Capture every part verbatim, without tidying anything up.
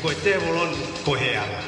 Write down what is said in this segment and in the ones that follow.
Ko e tēvolo ni, ko e hē ala.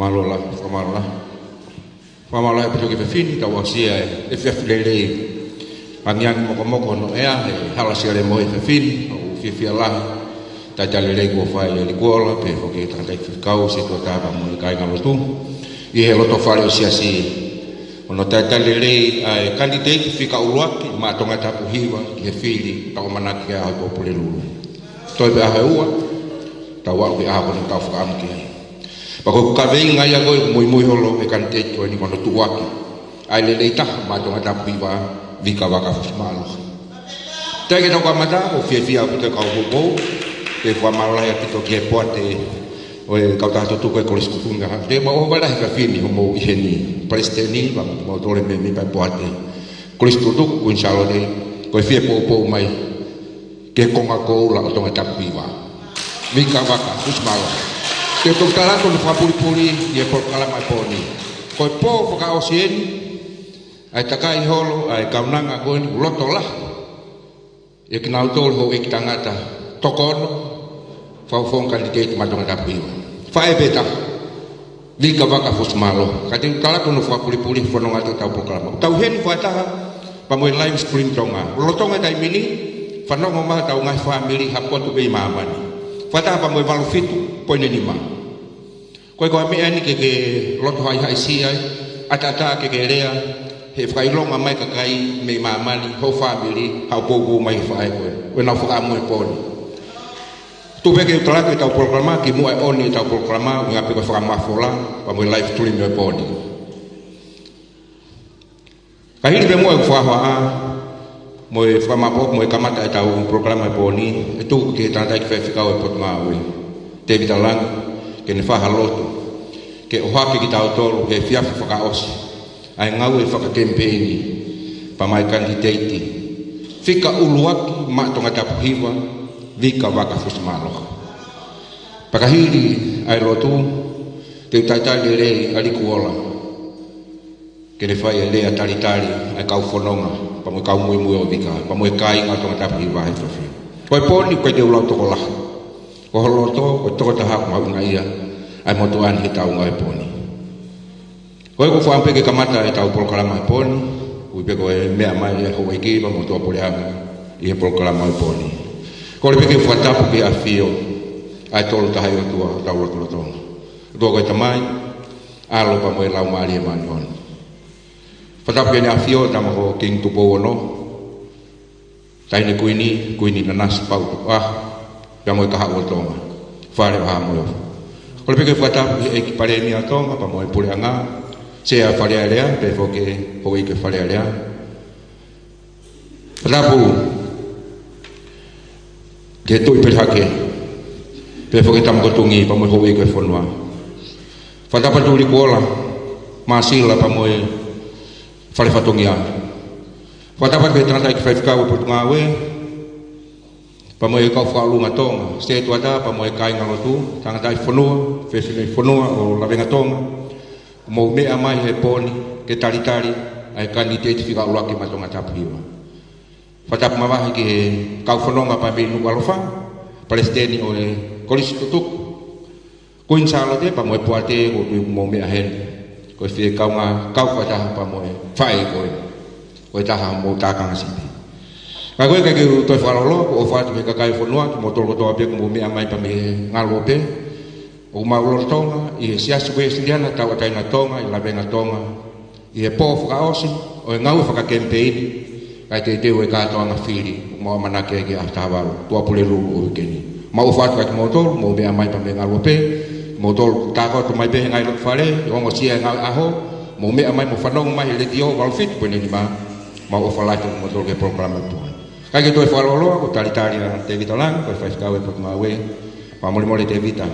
Mālō lahi, fakamālō lahi. Fakamālō lahi ʻaupito ki he efiafi ni, tau aʻusia e efiafi lelei. Angiangi mokomoko hono ʻea, he hala Siale Mohe efiafi ni, ʻoku fiefia lahi. Talitali lelei kuo fai ʻe Likuola, pehē foki e tangataʻeiki faifekau, setuata pea mo e kāingalotu. ʻI he loto fale ʻo e siasi. Hono talitali lelei ʻa e kanititeiti fika ʻuluaki maʻa Tongatapu Hiva, ki he fili, tau ʻamanaki ki he ʻaho Tuʻapulelulu. Toe pē ʻaho ʻe ua, tau aʻu ki he ʻaho ko eni ʻoku tau fakaʻamu ki ai. Pea ko e kaveinga ia ko ē ʻoku muimui holo e kanititeiti ko eni ko hono tuʻuaki ʻa e lelei taha maʻa Tongatapu Hiva, Vika Vaka Fusimālohe. Teʻeki ke tau kamata, ʻoku fiefia ʻaupito e kau houpou, pea fakamālō lahi ʻaupito ki he poate ʻo e kautaha tutuku e Kolisi Tutuku Ngaahi ʻAho Teu, pea ʻohovale lahi e efiafi ni hoʻomou ʻi heni, Palesiteni, pea mo e tole mēmipa e poate Kolisi Tutuku, Kuini Sālote, ko e fie poupou mai ki he konga koula ʻo Tongatapu Hiva, Vika Vaka Fusimālohe. Te u toki tala atu hono fakapulipuli ʻi he polokalama e pō ni. Ko e pō fakaʻosi eni ʻa e takai holo ʻa e kaunanga ko eni, loto lahi ʻia kinautolu houʻeiki tangata toko ono, fakafofonga kanititeiti maʻa Tongatapu Hiva. Faʻē pē taha, Vika Vaka Fusimālohe. Ka te u tala atu hono fakapulipuli he fononga atu ʻetau polokalama. Tau ʻi heni fakataha pea mo e live stream Tonga. Lolotonga e taimi ni, fanongo mai hotau ngaahi fāmili ha potu mei māmani. Fakataha pea mo e valu fitu poini nima. Ko e, ko e meʻa eni ke ke loto haʻihaʻisia ai, ʻataʻatā ke ke lea, he fakaʻilonga mai e kakai mei māmani, hoʻo fāmili, haʻo poupou mai ki he faʻē ko ē, ʻoku nau fakaʻamu e pō ni. Tuku pē ke u tala atu ʻetau polokalama, kimuʻa ʻe ʻoni ʻetau polokalama, ʻuhinga pē ko e fakamafola, pea mo e live stream ʻo e pō ni. Ka hili pē muʻa e fakahohaʻa, mo e fakamaʻopoʻopo, mo e kamata ʻetau polokalama e pō ni, ʻe tuku ki he tangataʻeiki faifekau e Potungāue, Tēvita Langi, ke ne fai ha lotu, ke ʻohake kitautolu he efiafi fakaʻosi ʻa e ngāue fakakemipeini, pea mo e kanititeiti fika ʻuluaki maʻa Tongatapu Hiva, Vika Vaka Fusimālohe. Pea ka hili ʻa e lotu, te u talitali lelei ʻa Likuola ke ne fai e lea talitali ʻa e kau fononga, pea mo e kau muimui ʻo Vika, pea mo e kāinga ʻo Tongatapu Hiva he efiafi ni. Ko e pō ni ʻoku ʻikai te u lau tokolahi. Ko ho loto, ko e tokotaha ʻoku mahuʻinga ia ʻa e motuʻa ni heʻetau ngāue pō ni. Ko ia ʻoku ou fakaʻamu pē ke kamata ʻetau polokalama he pō ni, ʻoku ʻi ai pē ko e meʻa mai ʻa e houʻeiki pea mo e tuʻapuleʻanga ʻi he polokalama he pō ni. Kole pē ke fakatapu ki he ʻAfio ʻa e Tolu Tahaʻi ʻOtua ʻo hotau lotolotonga. ʻOtua ko e Tamai, ʻAlo pea mo e Laumālie Māʻoniʻoni. Fakatapu ki Heʻene ʻAfio, Tama ko Kingi Tupou Ono, Taʻahine Kuini, Kuini Nanasipauʻu Tukuʻaho, pea mo e Kahaʻu ʻo Tonga, Fale ʻo Haʻa Moheofo. Kole pē ke fakatapu ki he ʻEiki Palēmia ʻo Tonga, pea mo e Puleʻanga, Sea Fale Alea, pehē foki ki he houʻeiki Fale Alea. Fakatapu ki he Tuʻi Pelihake, pehē foki ki he Tama ko Tungi, pea mo e houʻeiki e fonua. Fakatapu atu Likuola, Māsila, pea mo e Fale Fatongia. Fakatapu atu ki he tangataʻeiki faifekau e Potungāue, pea mo e kau fakaʻolunga Tonga, setuata, pea mo e kāingalotu, tangataʻi fonua, fefine fonua ʻo Lavengatonga, mou meʻa mai he pō ni ke talitali ʻa e kanititeiti fika ʻuluaki maʻa Tongatapu Hiva. Fakatapu makehe ki he kau fononga pea mei Nukuʻalofa, Palesiteni ʻo e Kolisi Tutuku, Kuini Sālote pea mo e poate, ʻoku ou tui ʻoku mou meʻa heni. Ko e fie kaungā kau fakataha pea mo e faʻē ko ē. Ko e taha homou tākanga sipi. Ka ko e ʻikai ke u toe fakalōloa, ʻoku ou ʻofa atu ki he kakai e fonua, kimoutolu kotoa pē ʻoku mou meʻa mai pea mei he ngaluope. ʻOku mau lolotonga ʻi he Siasi Uēsiliana Tauʻatāina ʻo Tonga ʻi Lavengatonga, ʻi he pō fakaʻosi ʻo e ngāue fakakemipeini, kae teuteu e kātoanga fili, ʻoku mau ʻamanaki ki he ʻaho taha valu, Tuʻapulelulu ʻo e uike ni. Mau ʻofa atu kiate kimoutolu, mou meʻa mai pea mei he ngaluope, kimoutolu tākoto mai pē he ngaahi loto fale, ʻi he ongosia e ngaahi ʻaho, mou meʻa mai mo fanongo mai he letiō valu fitu poini nima, mau ʻofa lahi atu kiate kimoutolu ki he polokalama e pō ni. ʻIkai ke toe fakalōloa, ʻoku talitali ʻa Tēvita Langi, ko e faifekau e Potungāue, fakamolemole Tēvita.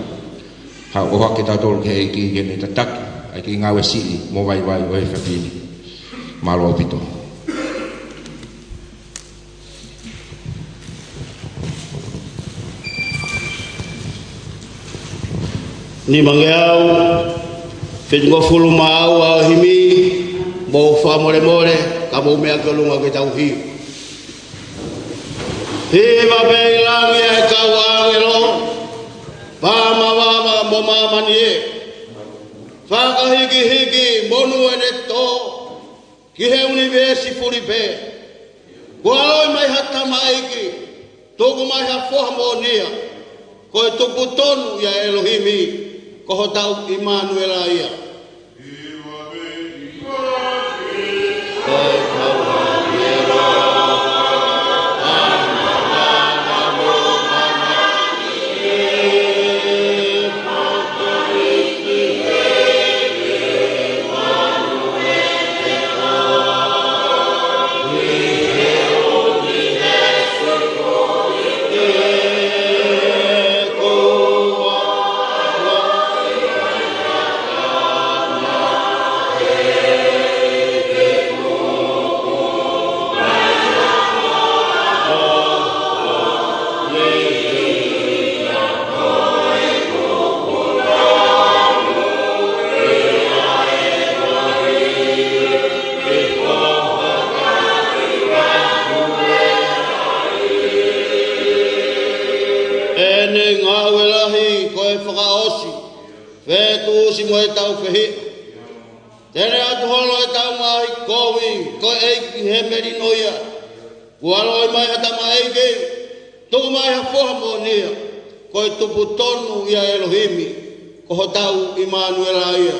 Haʻu ʻo ʻohake kitautolu ki he ʻEiki ke ne tataki ʻa e kiʻi ngāue siʻi mo vaivai ʻo e efiafi ni. Mālō ʻaupito. Nimangeau fitungofulu mā ua ʻo e himi, mou fakamolemole, ka mou meʻa ki ʻolunga ke tau hiva. Hiva pē ʻi langi ʻa e kau ʻāngelo, pea mavava mo māmani ē. Fakahikihiki monū ʻene tō ki he ʻunivēsi fulipē. Kuo ʻaloʻi mai ha tamaiki, tuku mai ha foha moʻonia. Ko e tupu tonu ia ʻa ʻElohimi, ko hotau ʻImanuela ia. ʻEne ngāue lahi ko e fakaʻosi, fetuʻusi mo e taufehiʻa. Te ne ʻatu holo ʻetau ngaahi kovi, ko e ʻEiki he melino ia. Kuo ʻaloʻi mai ha tamaiki, tuku mai ha foha moʻonia. Ko e tupu tonu ia ʻa ʻElohimi, ko hotau ʻImanuela ia.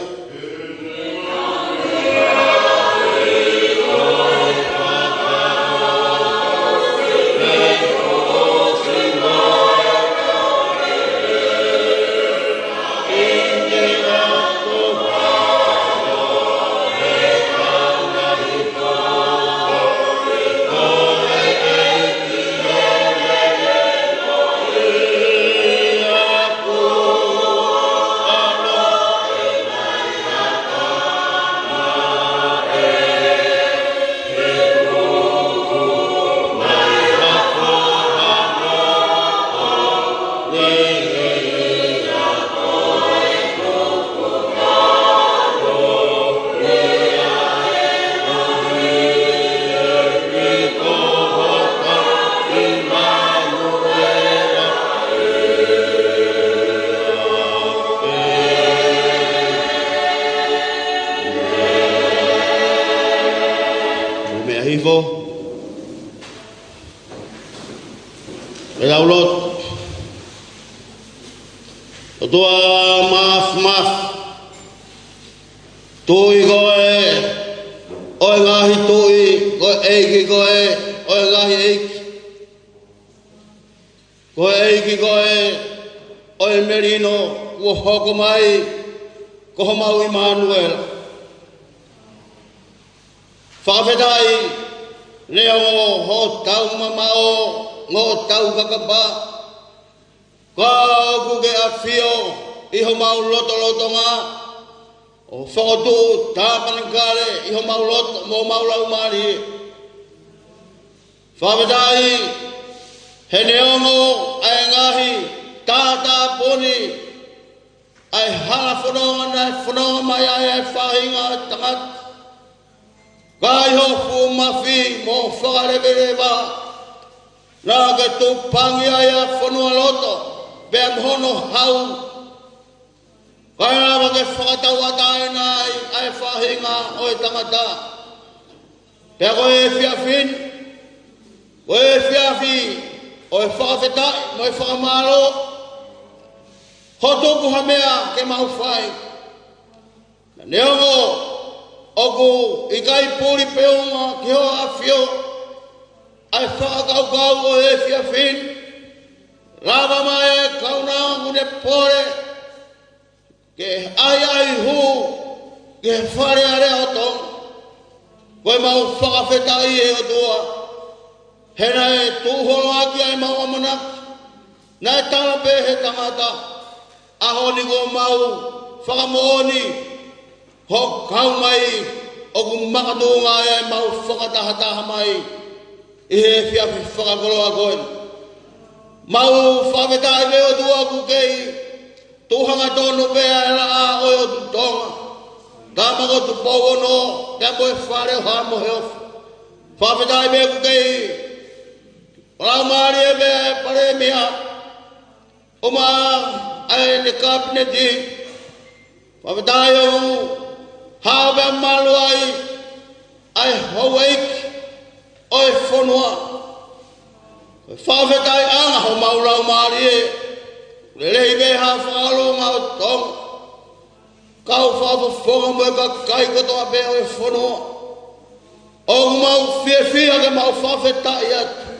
Mou meʻa hifo. Ke tau lotu. ʻOtua Māfimafi, Tuʻi koe ʻo e ngaahi tuʻi, ko e ʻEiki koe ʻo e ngaahi ʻeiki. Ko e ʻEiki koe ʻo e melino kuo hoko mai, ko homau ʻImanuela. Fakafetaʻi, neongo hotau mamaʻo, mo hotau kakapa, ka ʻoku ke ʻafio ʻi homau lotolotonga, ʻo fokotuʻu tāpanekale ʻi homau loto mo homau laumālie. Fakafetaʻi, he neongo ʻa e ngaahi tātāpuni, ʻa e hala fononga naʻe fononga mai ai ʻa e faʻahinga ʻo e tangata, ka ʻi ho fuʻu mafi mo fakaleveleva, naʻa ke tupangi ai ʻa fonua loto, pea mo hono hau. Kae lava ke fakatauʻatāina ai ʻa e faʻahinga ʻo e tangata. Pea ko e efiafi ni, ko e efiafi ʻo e fakafetaʻi mo e fakamālō, hoʻo tuku ha meʻa ke mau fai. Neongo ʻoku ʻikai puli peunga ki hoʻo ʻafio ʻa e fakakaukau ʻo e efiafi ni, lava mai e kaunanga ʻoku ne pole ke ʻai ʻa e hū ki he Fale Alea ʻo Tonga. Ko ʻemau fakafetaʻi ʻe ʻOtua, he naʻe tuʻu holo ʻaki ʻa ʻemau ʻamanaki, naʻe tala pē ʻe he tangata, ʻaho ni kuo mau fakamoʻoni, hoʻo kau mai ʻoku makatuʻunga ai ʻemau fakatahataha mai ʻi he efiafi fakakoloa ko eni. Mau fakafetaʻi pē ʻOtua ʻoku kei tuʻu hangatonu pē ʻa e laʻā ʻo e ʻOtu Tonga, Tama ko Tupou Ono, pea mo e Fale ʻo Haʻa Moheofo. Fakafetaʻi pē ʻoku kei laumālie pē ʻa e Palēmia, ʻumaʻā ʻene Kapineti, Fakafetaʻi ʻoku hao pea malu ai ʻa e houʻeiki ʻo e fonua. Ko e fakafetaʻiʻanga homau laumālie, lelei pē ha fakaʻolunga ʻo Tonga, kau fakafofonga mo e kakai kotoa pē ʻo e fonua. ʻOku mau fiefia ke mau fakafetaʻi atu.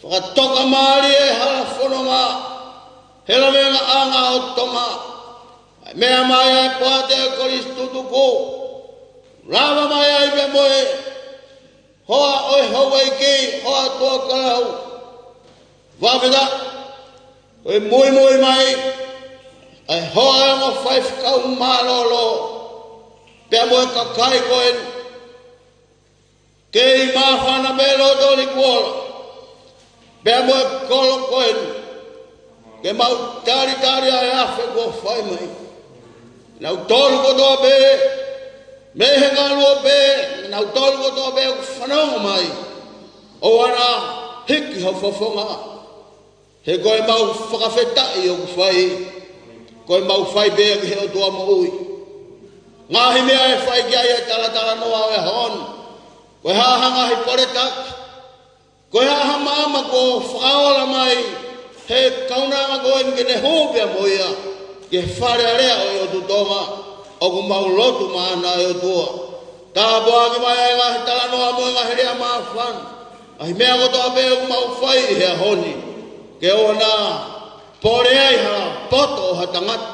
Fakatoka mālie e hala fononga he lavengaʻanga ʻo Tonga. ʻA e meʻa mai ʻa e poate ʻo e kolisi tutuku, lava mai ai pē mo e hoa ʻo e houʻeiki, hoa Tuʻakalau. Fakafetaʻi, ko e muimui mai ʻa e hoa ʻo e ongo faifekau mālōlō, pea mo e kakai ko eni, kei māfana pē loto ni kuo ola, pea mo e kolo ko eni, ke mau talitali ʻa e afe kuo fai mai. Nautolu kotoa pē, mei he ngaluope, nautolu kotoa pē ʻoku fanongo mai, ʻoua naʻa hiki ho fofonga. He ko e mau fakafetaʻi ʻoku fai, ko e mau fai pē ki he ʻOtua moʻui. Ngaahi meʻa ʻe fai ki ai e talatalanoa ʻo e ʻaho ni. Ko e hā ha ngaahi pole taki, ko e hā ha maama kuo fakaola mai he kaunanga ko eni ke ne hū pea mo ia ki he Fale Alea ʻo e ʻOtu Tonga, ʻoku mau lotu maʻana ʻe ʻOtua. Tāpuaki mai ʻa e ngaahi talanoa mo e ngaahi lea māfana, ngaahi meʻa kotoa pē ʻoku mau fai he ʻaho ni, ke ʻoua naʻa pole ai ha poto ʻo ha tangata,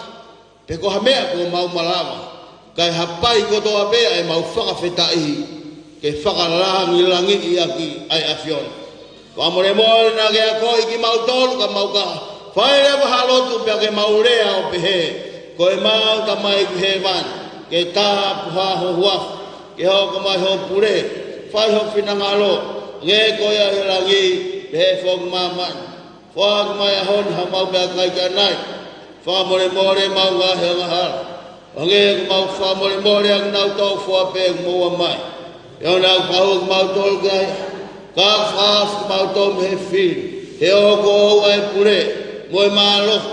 pe ko ha meʻa kuo mau malava, kae hapai kotoa pē ʻa e mau fakafetaʻi, ke fakalangilangiʻi ʻaki ʻa e ʻAfiona. Fakamolemole naʻa ke akoʻi kimautolu ka mau ka fai leva ha lotu pea ke mau lea ʻo pehē, ko e mau Tamai ʻoku ʻi hēvani, ke tāpuhā ho huafa, ke hoko mai ho pule, fai ho finangalo, hangē ko ia ʻi langi, pehē foki ʻi māmani. Foaki mai ʻa e ʻaho ni haʻamau meʻakai ki ʻanai. Fakamolemole ʻemau ngaahi angahala, hangē ko ʻemau fakamolemole ʻa kinautolu fua pē ʻoku moʻua mai. ʻIo, naʻa ke fakahū kimautolu ki ai, ka ke fakahaofi kimautolu mei he fili, he ʻoku ʻoʻou ʻa e pule, mo e mālohi,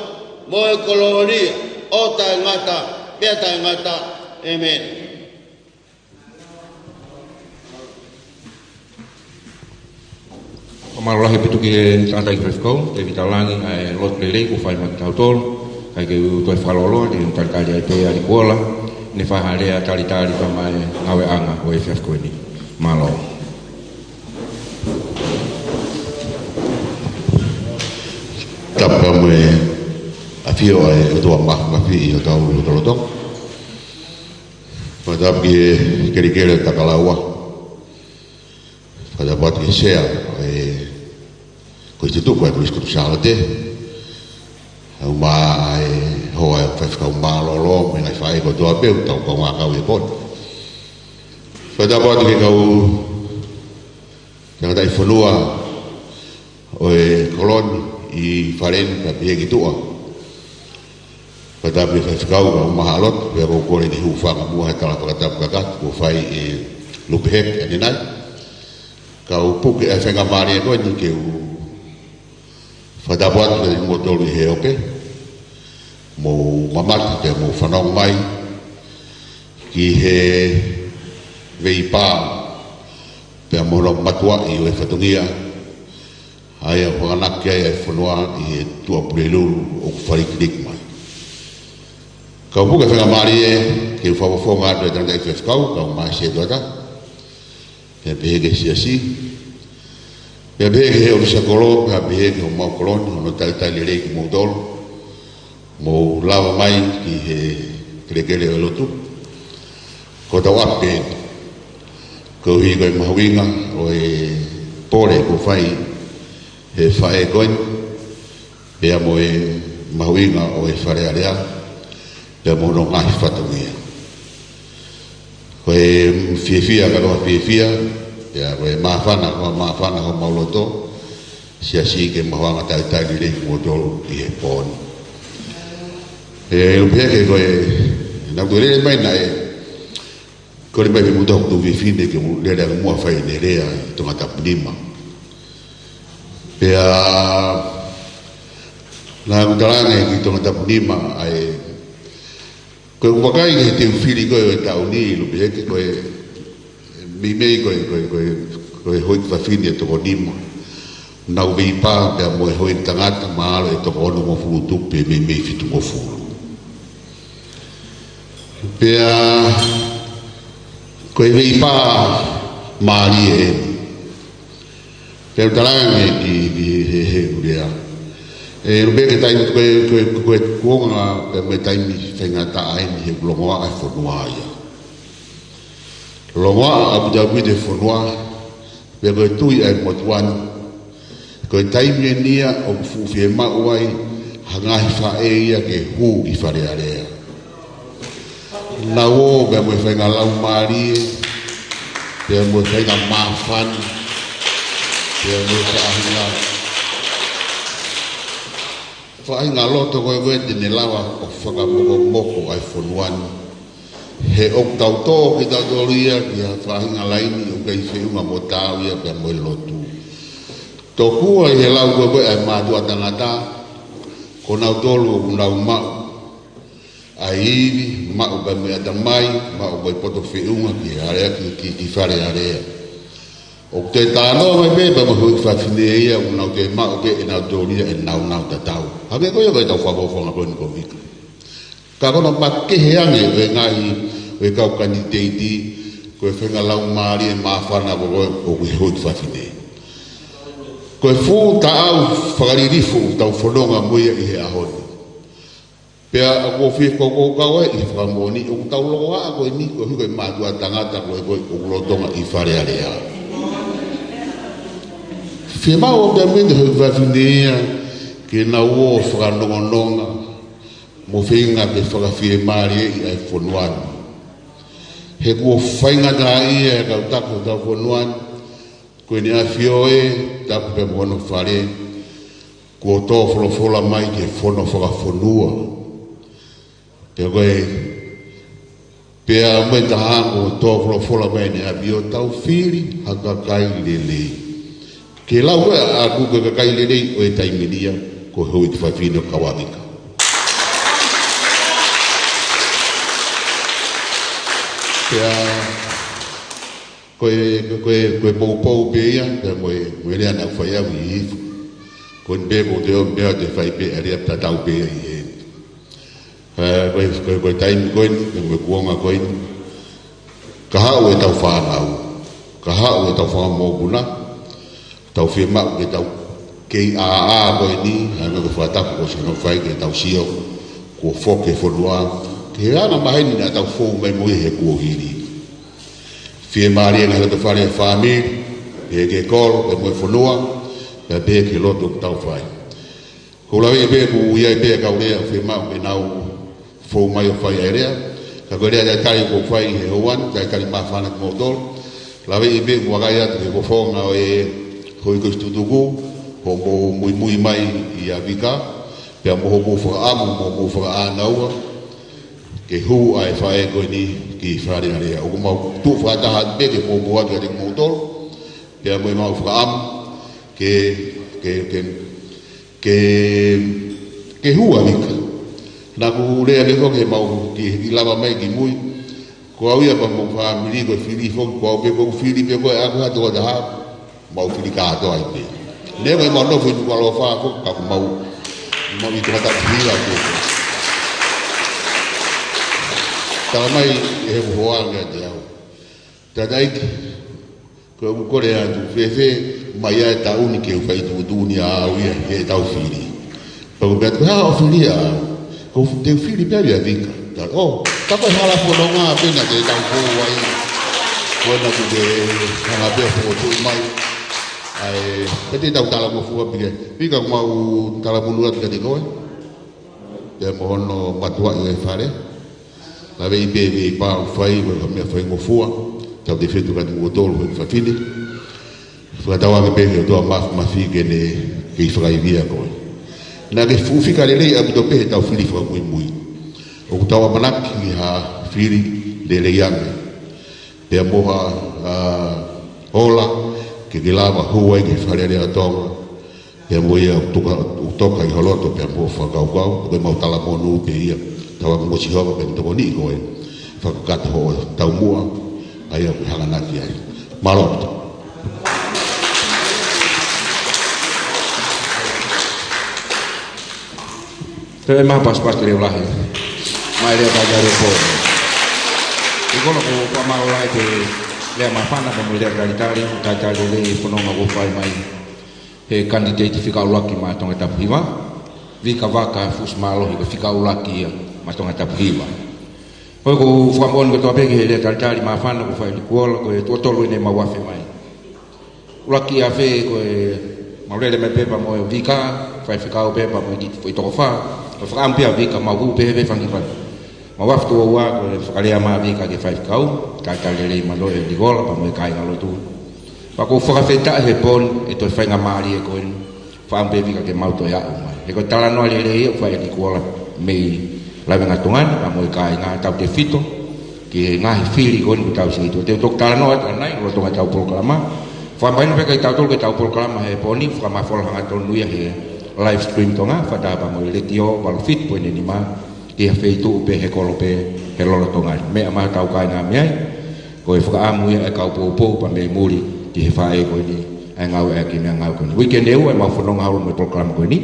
mo e kolōlia, ʻo taʻengata pea taʻengata. ʻĒmeni. Fakamālō lahi ʻaupito ki he tangataʻeiki faifekau, Tēvita Langi, ʻa e lotu lelei kuo fai maʻatautolu. Kae ke u toe fakalōloa, te u talitali ai pē ʻa Likuola, ne fai ha lea talitali pea mo e ngāueʻanga ʻo e efiafi ko eni. Mālō. Tapu mo e ʻafio ʻa e ʻOtua Māfimafi ʻi hotau lotolotonga. Fakatapu ki he kelekele ʻo Takalaua. Fakatapu atu ki he sea ʻo e kolisi tutuku ʻa e Kolisi Kutu Sālote. ʻUmaʻā ʻa e hoa ʻo e faifekau mālōlō, mo e ngaahi faʻē kotoa pē ʻoku tau kaungā kau he pooni. Fakatapu atu ki he kau tangataʻi fonua ʻo e kolo ni ʻi Fale ni, kae pehē ki tuʻa. Fakatapu ki he faifekau kae ʻumaʻā ha lotu, pea ʻoku ou kole ke u hūfanga muʻa he tala fakatapu kakato kuo fai ʻe Lupeheke ʻanenai. Ka u puke ʻa e faingamālie ko eni ke u fakatapu atu kiate kimoutolu ʻi he ope, mou mamata pea mou fanongo mai ki he veipā pea mo hono matuaʻi ʻo e fatongia, ʻa ia ʻoku hanganaki ai ʻa e fonua ʻi he Tuʻapulelulu ʻoku falikiliki mai. Ka u puke faingamālie ke u fakafofonga atu e tangataʻeiki faifekau, kae ʻumaʻā e sētuata, pea pehē ki he siasi, pea pehē ki he ʻōfisa kolo, pea pehē ki homau kolo ni, hono talitali lelei kimoutolu, mou lava mai ki he kelekele ʻo e lotu. Ko hotau ʻapi pē eni, koeʻuhi ko e mahuʻinga ʻo e pole kuo fai ʻe he faʻē ko eni, pea mo e mahuʻinga ʻo e Fale Alea, pea mo hono ngaahi fatongia. Ko e fiefia ka ko e fiefia, pea ko e māfana ka ko e māfana homau loto, siasi, ke mahuʻinga talitali lelei kimoutolu ʻi he pō ni. ʻE Lupeheke, ko e, naʻa ku lele mai naʻe kole mai pē mou tau tuʻu fefine ke mou lele ange muʻa fai ʻene lea ʻi Tongatapu nima. Pea naʻa ku talaange ki Tongatapu nima ʻa e Ko e ʻumaʻā ʻa e teu fili ko ē ʻo e taʻu ni, Lupeheke, ko e meimei ko e, ko e, ko e, ko e houʻeiki fafine ʻe toko nima naʻa nau veipā pea mo e houʻeiki tangata mahalo ʻe toko onongofulu tupu pe meimei fitungofulu. Pea ko e veipā mālie eni. Pea u talaange ki, ki he, he ʻū lea. ʻE, Lupeheke, taimi ko e, ko e, ko e kuonga pea mo e taimi faingataʻa eni he ʻoku longoaʻa e fonua ia. Longoaʻa ʻaupito ʻaupito e fonua, pea ko e tui ʻa e motuʻa ni. Ko e taimi eni ia ʻoku fuʻu fiemaʻu ai ha ngaahi faʻē ia ke hū ki Fale Alea. Nau ō pea mo e faʻahinga laumālie, pea mo e faʻahinga māfana, pea mo e faʻahinga, faʻahinga loto ko ē ko ē te ne lava ʻo fakamokomoko ʻa e fonua ni. He ʻoku tau tō kitautolu ia ki ha faʻahinga laini ʻoku ʻikai feʻunga mo taau ia pea mo e lotu. Tokua ʻi he lau ko ē ko ē ʻa e mātuʻa tangata, ko nautolu ʻoku nau maʻu ʻa e ivi, maʻu pea mo e ʻatamai, maʻu pea mo e poto feʻunga ki he alea ki, ki, ki Fale Alea. ʻOku toe talanoa mai pē pea mo e houʻeiki fafine ia, ʻoku nau toe maʻu pē ʻe nautolu ia ʻenau nāunau tatau. Hangē ko ia ko ʻetau fakafofonga ko eni ko Vika. Ka ko hono makehe ange ʻo e ngaahi, ʻo e kau kanititeiti, ko e faʻahinga laumālie māfana ko ē ʻoku ʻi he houʻeiki fafine. Ko e fuʻu taʻau fakalilifu ʻoku tau fononga mo ia ʻi he ʻaho ni. Pea ʻoku ou fie koukou ʻi he fakamoʻoni, ʻoku tau longoaʻa ko eni, koeʻuhi ko e mātuʻa tangata ko ē ko ē ʻoku lolotonga ʻi Fale Alea. Fiemaʻu ʻaupito ʻaupito e houʻeiki fafine ia ke nau ō fakanonganonga mo feinga ke fakafiemālieʻi ʻa e fonua ni. He kuo faingataʻaʻia e kau taki ʻo hotau fonua ni, ko ʻEne ʻAfio ē, tapu pea mo hono fale, kuo tō folofola mai ke fono fakafonua. Pea ko e, pea mo e taha kuo tō folofola mai ʻEne ʻAfio, tau fili ha kakai lelei. Ke lau ē ʻa e kupu kakai lelei ʻo e taimi ni ia, ko e houʻeiki fafine ʻo Kauavika. Pea ko e, ko e, ko e poupou pē ia, pea mo e, mo e lea naʻa ku fai au ʻi Hihifo. Ko eni pē ko e toe ō pē ʻo toe fai pē ʻa e lea tatau pē ia ʻi heni. Ē, ko e, ko e, ko e taimi ko eni, pea mo e kuonga ko eni. Ka haʻu ʻetau fānau, ka haʻu ʻetau fanga mokopuna, tau fiemaʻu ke tau kei ʻāʻā ko eni, hangē ko e fakatapu kuo ʻosi hono fai ke tau sio, kuo foki e fonua, ki he anga maheni naʻa tau fou mai mo ia he kuohili. Fiemālie ngaahi loto fale e fāmili, pehē ki he kolo, pea mo e fonua, pea pehē ki he lotu ʻoku tau fai. Ko e laveʻi pē ʻoku ʻi ai pē kau lea ʻoku fiemaʻu ke nau fou mai ʻo fai ʻa e lea. Ka ko e lea talitali ʻoku ou fai he houa ni, talitali māfana kimoutolu. Laveʻi pē ʻoku vakai atu ki he fofonga ʻo e houʻeiki tutuku, hoʻomou muimui mai ʻia Vika, pea mo hoʻomou fakaʻamu, mo hoʻomou fakaʻānaua ke hū ʻa e faʻē ko eni ki Fale Alea. ʻOku mau tuʻu fakataha atu pē ke poupou atu kiate kimoutolu, pea mo ʻemau fakaʻamu ke, ke, ke, ke, ke hū ʻa Vika. Naʻa ku lea pē foki heʻemau kiʻi lava mai ki mui. Ko au ia pea mo e fāmili ko e fili foki, ko au pē ko e fili pē ko e ʻaku ha tokotaha, mau fili kātoa ai pē. Neongo ʻemau nofo ʻi Nukuʻalofa foki, ka ʻoku mau, mau ʻi Tongatapu hila pē. Tala mai ʻe he hoa ange ʻiate au. Tangataʻeiki, ko ʻeku kole atu, fēfē mai ʻa e taʻu ni ke u fai tuʻutuʻuni ʻa au ia heʻetau fili. Pea u pehē atu, hā ʻoku fili ʻa au? Ko u te u fili pē au ʻia Vika. Tala, ʻō, ka ko e hala fononga pē naʻa te tau fou ai. Ko ena kuo ke hanga pē ʻo fokotuʻu mai. ʻAi, pea te tau talangofua pē ki ai. Vika, mau talamonū atu kiate koe. Pea mo hono mātuʻa ʻi he fale. Laveʻi pē veipā ʻoku fai, ko e meʻa faingofua, tau te fetu kati mo tolu, houʻeiki fafine. Fakatauange pē ki he ʻOtua Māfimafi ke ne kei fakaivia koe. Naʻa ke fuʻu fika lelei ʻaupito pē heʻetau fili fakamuimui. ʻOku tau ʻamanaki ki ha fili lelei ange. Pea mo ha, ā, ola, ke ke lava hū ai ki Fale Alea ʻo Tonga. Pea mo ia ʻoku toka, ʻoku toka ʻi ho loto pea mo e fakakaukau, ko ʻemau talamonū pē ia. Tau ako mo Sihova pea mo e tokoni ko e fakakakato hoʻo taumuʻa, ʻa ia ʻoku hanganaki ai. Mālō ʻaupito. Toe ʻemau pasipasi leʻo lahi. Mai lea talitali pō. ʻI kolo ko pa mau lai ke lea māfana pea mo e lea talitali, talitali lelei e fononga kuo fai mai he kanititeiti fika ʻuluaki maʻa Tongatapu Hiva, Vika Vaka Fusimālohi, ko e fika ʻuluaki ia maʻa Tongatapu Hiva. Ko e ʻoku ou fakamoʻoni kotoa pē ki he lea talitali māfana kuo fai ʻe Likuola, ko e tuʻo tolu eni ʻemau afe mai. ʻUluaki afe ko e mau lele mai pē pea mo e Vika, faifekau pē pea mo e kiʻi foʻi toko fā, ko e fakaʻamu pē ʻa Vika, mau hū pē he fanga kiʻi fale. Mau afe tuʻo ua ko e fakalea mai ʻa Vika ke faifekau, talitali lelei mālō ʻe Likuola pea mo e kāingalotu. Pea ʻoku ou fakafetaʻi he pō ni e toe faingamālie ko eni, fakaʻamu pē Vika ke mau toe aʻu mai. He ko e talanoa lelei ia ʻoku fai ʻe Likuola mei Lavengatonga ni, pea mo e kāinga, tautefito ki he ngaahi fili ko eni kuo tau sio ki ai. Te u toki talanoa atu ʻanai lolotonga ʻetau polokalama. Fakamahino pē kiate kitautolu ko ʻetau polokalama he pō ni, fakamafola hangatonu ia he live stream Tonga, fakataha pea mo e letiō valu fitu poini nima, ki ha feituʻu pē he kolo pē he lolotonga ni. Meʻa mai hotau kāinga mei ai, ko e fakaʻamu ia ʻa e kau poupou pea mei muli ki he faʻē ko eni, ʻa e ngāueʻaki e meʻangāue ko eni. Uike ʻe ua ʻemau fononga holo mo e polokalama ko eni.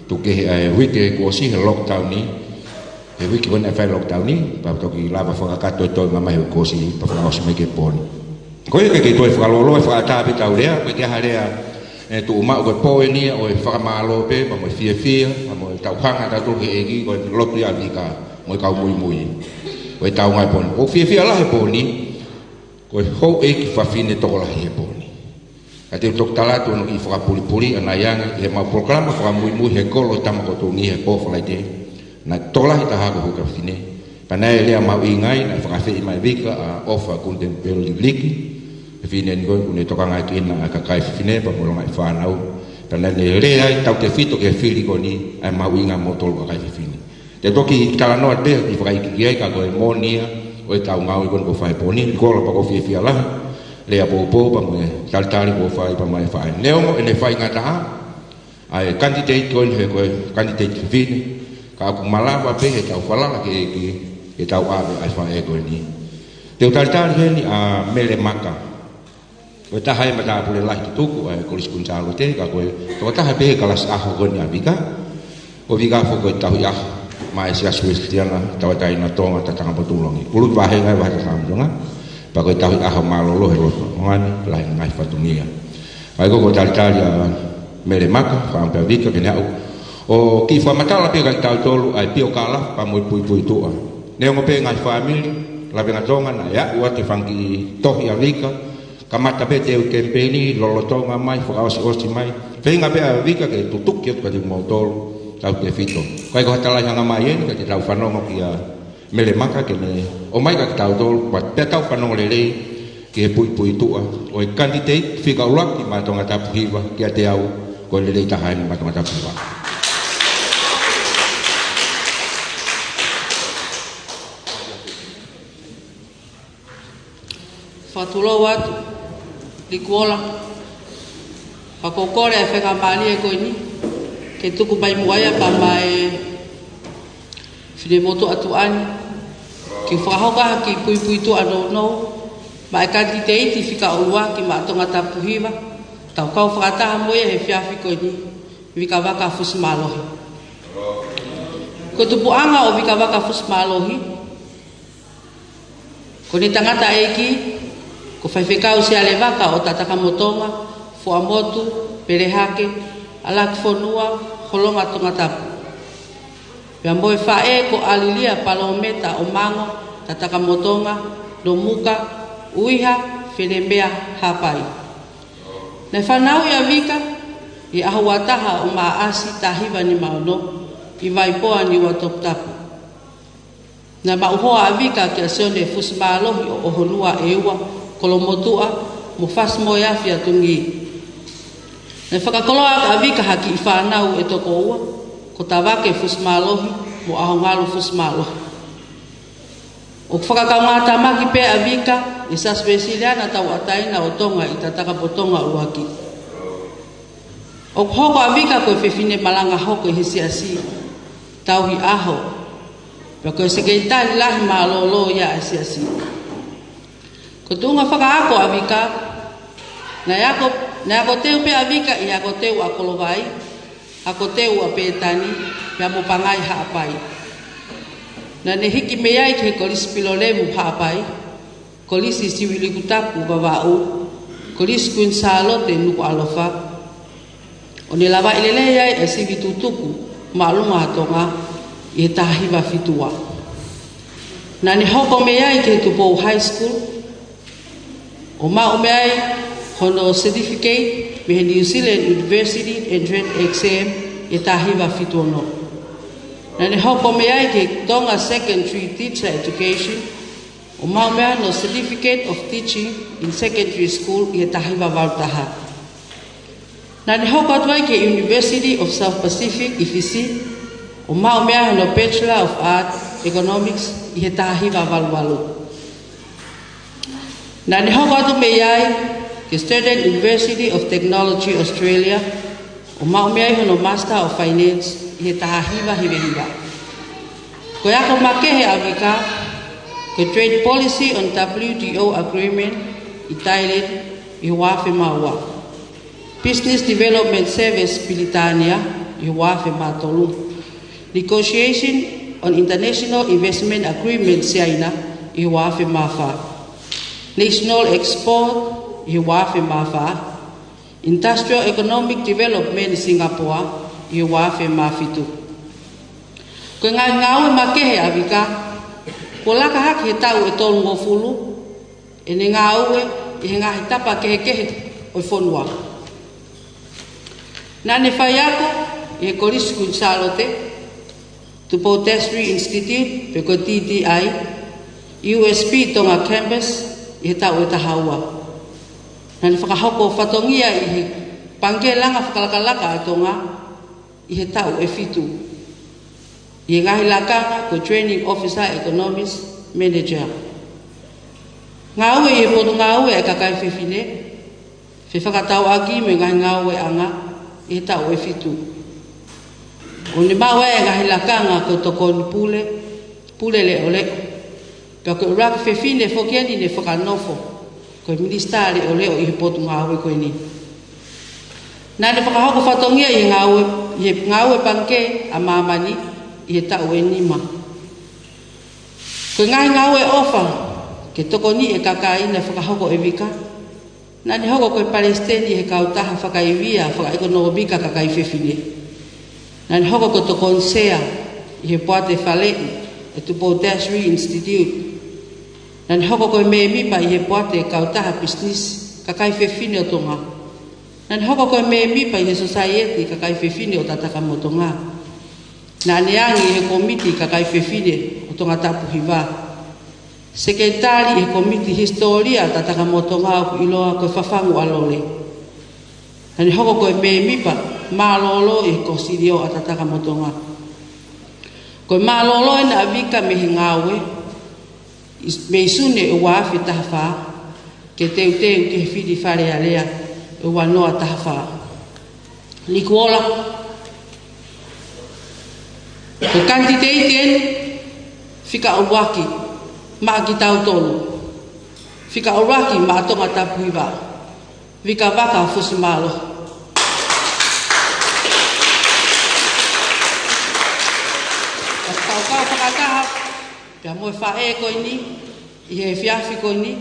Tuku kehe ʻa e uike kuo ʻosi he lockdown ni, he uike ko eni ʻa e fai lockdown ni, pea toki lava fakakakato e toenga mai he uike kuo ʻosi, pea fakaʻosi mai ki he pō ni. Ko ia ke kei toe fakalōloa e fakaʻatā pē ʻetau lea, ko e ʻikai ha lea ʻe tuʻu maʻu, ko e pō eni ia ʻo e fakamālō pē, pea mo e fiefia, pea mo ʻetau hanga ʻatautolu ki he ʻEiki, ko e lotu ia ʻa Vika mo e kau muimui. Ko ʻetau ngāue pō ni. ʻOku ou fiefia lahi he pō ni, ko e houʻeiki fafine tokolahi he pō ni. Ka te u toki tala atu hono kiʻi fakapulipuli ʻanai ange ʻi heʻemau polokalama fakamuimui he kolo Tama ko Tongi he pō Falaite. Naʻe tokolahi taha ko e houʻeiki fafine. Pea naʻe lea mahuʻinga ai, naʻe fakaafeʻi mai ʻe Vika ʻa ʻOfa Kuniteni Pelu Liviliki, fefine ni ko ē ʻoku ne tokangaʻi ʻa e kakai fefine pea mo e longaʻi fānau. Pea naʻá ne lea ai tautefito ki he fili ko eni, ʻa e mahuʻinga moutolu kakai fefine. Te u toki talanoa pē ʻo fakaikiiki ai, ka ko e moʻoni ia ʻo ʻetau ngāue ko eni kuo fai he pō ni. Likuola, pea ʻoku ou fiefia lahi he lea poupou pea mo e talitali kuo fai pea mo e faʻē. Neongo ʻene faingataʻa ʻa e kanititeiti ko eni he ko e kanititeiti fefine, ka ʻoku malava pē heʻetau falala ki he ʻEiki ke tau ʻave ʻa e faʻē ko eni. Te u talitali heni ʻa Mele Maka. Ko e taha ia e matāpule lahi tutuku ʻa e Kolisi Kuini Sālote, ka ko e tokotaha pē he kalasi ʻaho ko eni ʻa Vika. Ko Vika foki ko e tauhi ʻaho maʻa e Siasi Uēsiliana Tauʻatāina Tonga Tatakamotu ʻUluaki. ʻUluaki vāhenga e vahe Tatakamotu Tonga. Pea ko e tauhi ʻaho mālōlō he loto Tonga ni, lahi e ngaahi fatongia. Kae ʻoku ou talitali ʻa Mele Maka, fakaʻamu pē ʻa Vika ke ne aʻu ʻo kiʻi fakamatala pē kiate kitautolu ʻa e piokalafi pea mo e puipuituʻa. Neongo pē ngaahi fāmili Lavengatonga naʻe aʻu atu e fanga kiʻi tohi ʻa Vika, kamata pē teu kemipeini, lolotonga mai, fakaʻosiʻosi mai. Feinga pē ʻa Vika ke tutuki atu kiate kimoutolu, tautefito. Kae ʻikai ko ha tala ʻi hanga mai eni, ka te tau fanongo kia Mele Maka ke ne ʻomai kiate kitautolu, pea tau fanongo lelei ki he puipuituʻa ʻo e kanititeiti fika ʻuluaki maʻa Tongatapu Hiva, kiate au ko e lelei taha eni maʻa Tongatapu Hiva. Fakatulou atu, Likuola, pea ʻoku ou kole ʻa e faingamālie ko eni ke tuku mai muʻa ia pea mo e finemotuʻa tuʻa ni, ke fakahoko ha kiʻi puipuituʻa nounou maʻa e kanititeiti fika ʻuluaki maʻa Tongatapu Hiva, tau kau fakataha mo ia he efiafi ko eni, Vika Vaka Fusimālohi. Ko e tupuʻanga ʻo Vika Vaka Fusimālohi, ko ʻene tangataʻeiki ko Faifekau Siale Vaka ʻo Tatakamotonga, Fuaʻamotu, Pelehake, ʻAlakifonua, Holonga Tongatapu. Pea mo e faʻē ko ʻAlilia Palōmeta ʻo Mango, Tatakamotonga, Nomuka, ʻUiha, Felemea, Haʻapai. Naʻe fanauʻi ʻa Vika ʻi he ʻaho ua taha ʻo Maʻasi taha hiva nima ono ʻi Vaipoa, Niuatoputapu. Naʻe maʻu hoa ʻa Vika kia Sione Fusimālohi ʻo ʻOhonua ʻEua, Kolomotuʻa, mo Fasimoeafi ʻa Tungī. Naʻe fakakoloa ʻaki ʻa Vika ha kiʻi fānau ʻe toko ua, ko Tavake Fusimālohi mo ʻAhongalu Fusimālohi. ʻOku fakakaungātāmaki pē ʻa Vika ʻi he Siasi Uēsiliana Tauʻatāina ʻo Tonga ʻi Tatakamotonga ʻUluaki. ʻOku hoko ʻa Vika ko e fefine malanga hoko ʻi he siasi, tauhi ʻaho, Pea ko e sekelitali lahi mālōlō ia ʻa e siasi. Ko e tuʻunga fakaako ʻa Vika, naʻe ako, naʻe ako teu pē ʻa Vika ʻi he ako teu ʻa Kolovai, ako teu ʻa Pētani, pea mo Pangai Haʻapai. Naʻa ne hiki mei ai ki he Kolisi Pilolevu Haʻapai, Kolisi Sivi Likutapu Vavaʻu, Kolisi Kuini Sālote Nukuʻalofa, ʻo ne lavaʻi lelei ai e sivi tutuku māʻolunga ʻa Tonga ʻi he taha hiva fitu ua. Naʻa ne hoko mei ai ki he Tupou High School, ʻo maʻu mei ai hono certificate mei he New Zealand University Entrance Exam ʻi he taha hiva fitu ono. Naʻa ne hoko mei ai ki he Tonga Secondary Teacher Education, ʻo maʻu mei ai hono Certificate of Teaching in Secondary School ʻi he taha hiva valu taha. Naʻa ne hoko atu ai ki he University of South Pacific ʻi Fisi, ʻo maʻu mei ai hono Bachelor of Arts, Economics ʻi he taha hiva valu valu. Naʻa ne hoko atu mei ai ki he Stirling University of Technology Australia, ʻo maʻu mei ai hono Master of Finance ʻi he taha hiva hiva hiva. Ko e ako makehe ʻa Vika, ko e Trade Policy on W T O Agreement ʻi Thailand ʻi he ua afe mā ua. Business Development Service Pilitānia ʻi he ua afe mā tolu. Negotiation on International Investment Agreement Siaina ʻi he ua afe mā fā. National Export ʻi he ua afe mā fā. Industrial Economic Development Singapore ʻi he ua afe mā fitu. Ko e ngaahi ngāue makehe ʻa Vika, kuo laka hake he taʻu ʻe tolungofulu ʻene ngāue ʻi he ngaahi tapa kehekehe ʻo e fonua. Naʻa ne faiako ʻi he Kolisi Kuini Sālote, Tupou Tertiary Institute, pe ko e T T I, U S P Tonga Campus ʻi he taʻu ʻe taha ua. Naʻa ne fakahoko fatongia ʻi he Pangikē Langa Fakalakalaka ʻa Tonga ʻi he taʻu ʻe fitu, ʻi he ngaahi lakanga ko e Training Officer, Economics Manager. Ngāue ʻi he Potungāue ʻa e Kakai Fefine, fefakatauʻaki mo e ngaahi ngāueʻanga ʻi he taʻu ʻe fitu. ʻO ne maʻu ai e ngaahi lakanga ko e tokoni pule, pule leʻoleʻo. Pea ko e ʻuluaki fefine foki eni ne fakanofo ko e Minisitā Leʻoleʻo ʻi he Potungāue ko eni. Naʻa ne fakahoko fatongia ʻi he ngāue, ʻi he ngāue Pangikē ʻa Māmani ʻi he taʻu ʻe nima. Ko e ngaahi ngāue ʻofa ke tokoniʻi e kakai naʻe fakahoko ʻe Vika. Naʻa ne hoko ko e Palesiteni ʻi he Kautaha Fakaivia Fakaʻekonōmika Kakai Fefine. Naʻa ne hoko ko e Tokoni Sea ʻi he Poate Faleʻi ʻa e Tupou Tertiary Institute. Naʻa ne hoko ko e mēmipa ʻi he Poate Kautaha Pisinisi Kakai Fefine ʻo Tonga. Naʻa ne hoko ko e mēmipa ʻi he Sosaieti Kakai Fefine ʻo Tatakamotonga. Naʻa ne angi ʻi he Kōmiti Kakai Fefine ʻo Tongatapu Hiva. Sekelitali ʻi he Kōmiti Hisitōlia Tatakamotonga ʻoku ʻiloa ko e Fafangu ʻa Lole. Naʻa ne hoko ko e mēmipa mālōlō ʻi he Kōsilio ʻa Tatakamotonga. Ko e mālōlō ena ʻa Vika mei he ngāue, ʻi, mei Sune ʻo e ua afe taha fā, ke teuteu ki he fili Fale Alea ʻo e ua noa taha fā. Likuola, ko e kanititeiti eni fika ʻuluaki maʻa kitautolu, fika ʻuluaki maʻa Tongatapu Hiva, Vika Vaka Fusimālohi. Ka tau kau fakataha pea mo e faʻē ko eni ʻi he efiafi ko eni,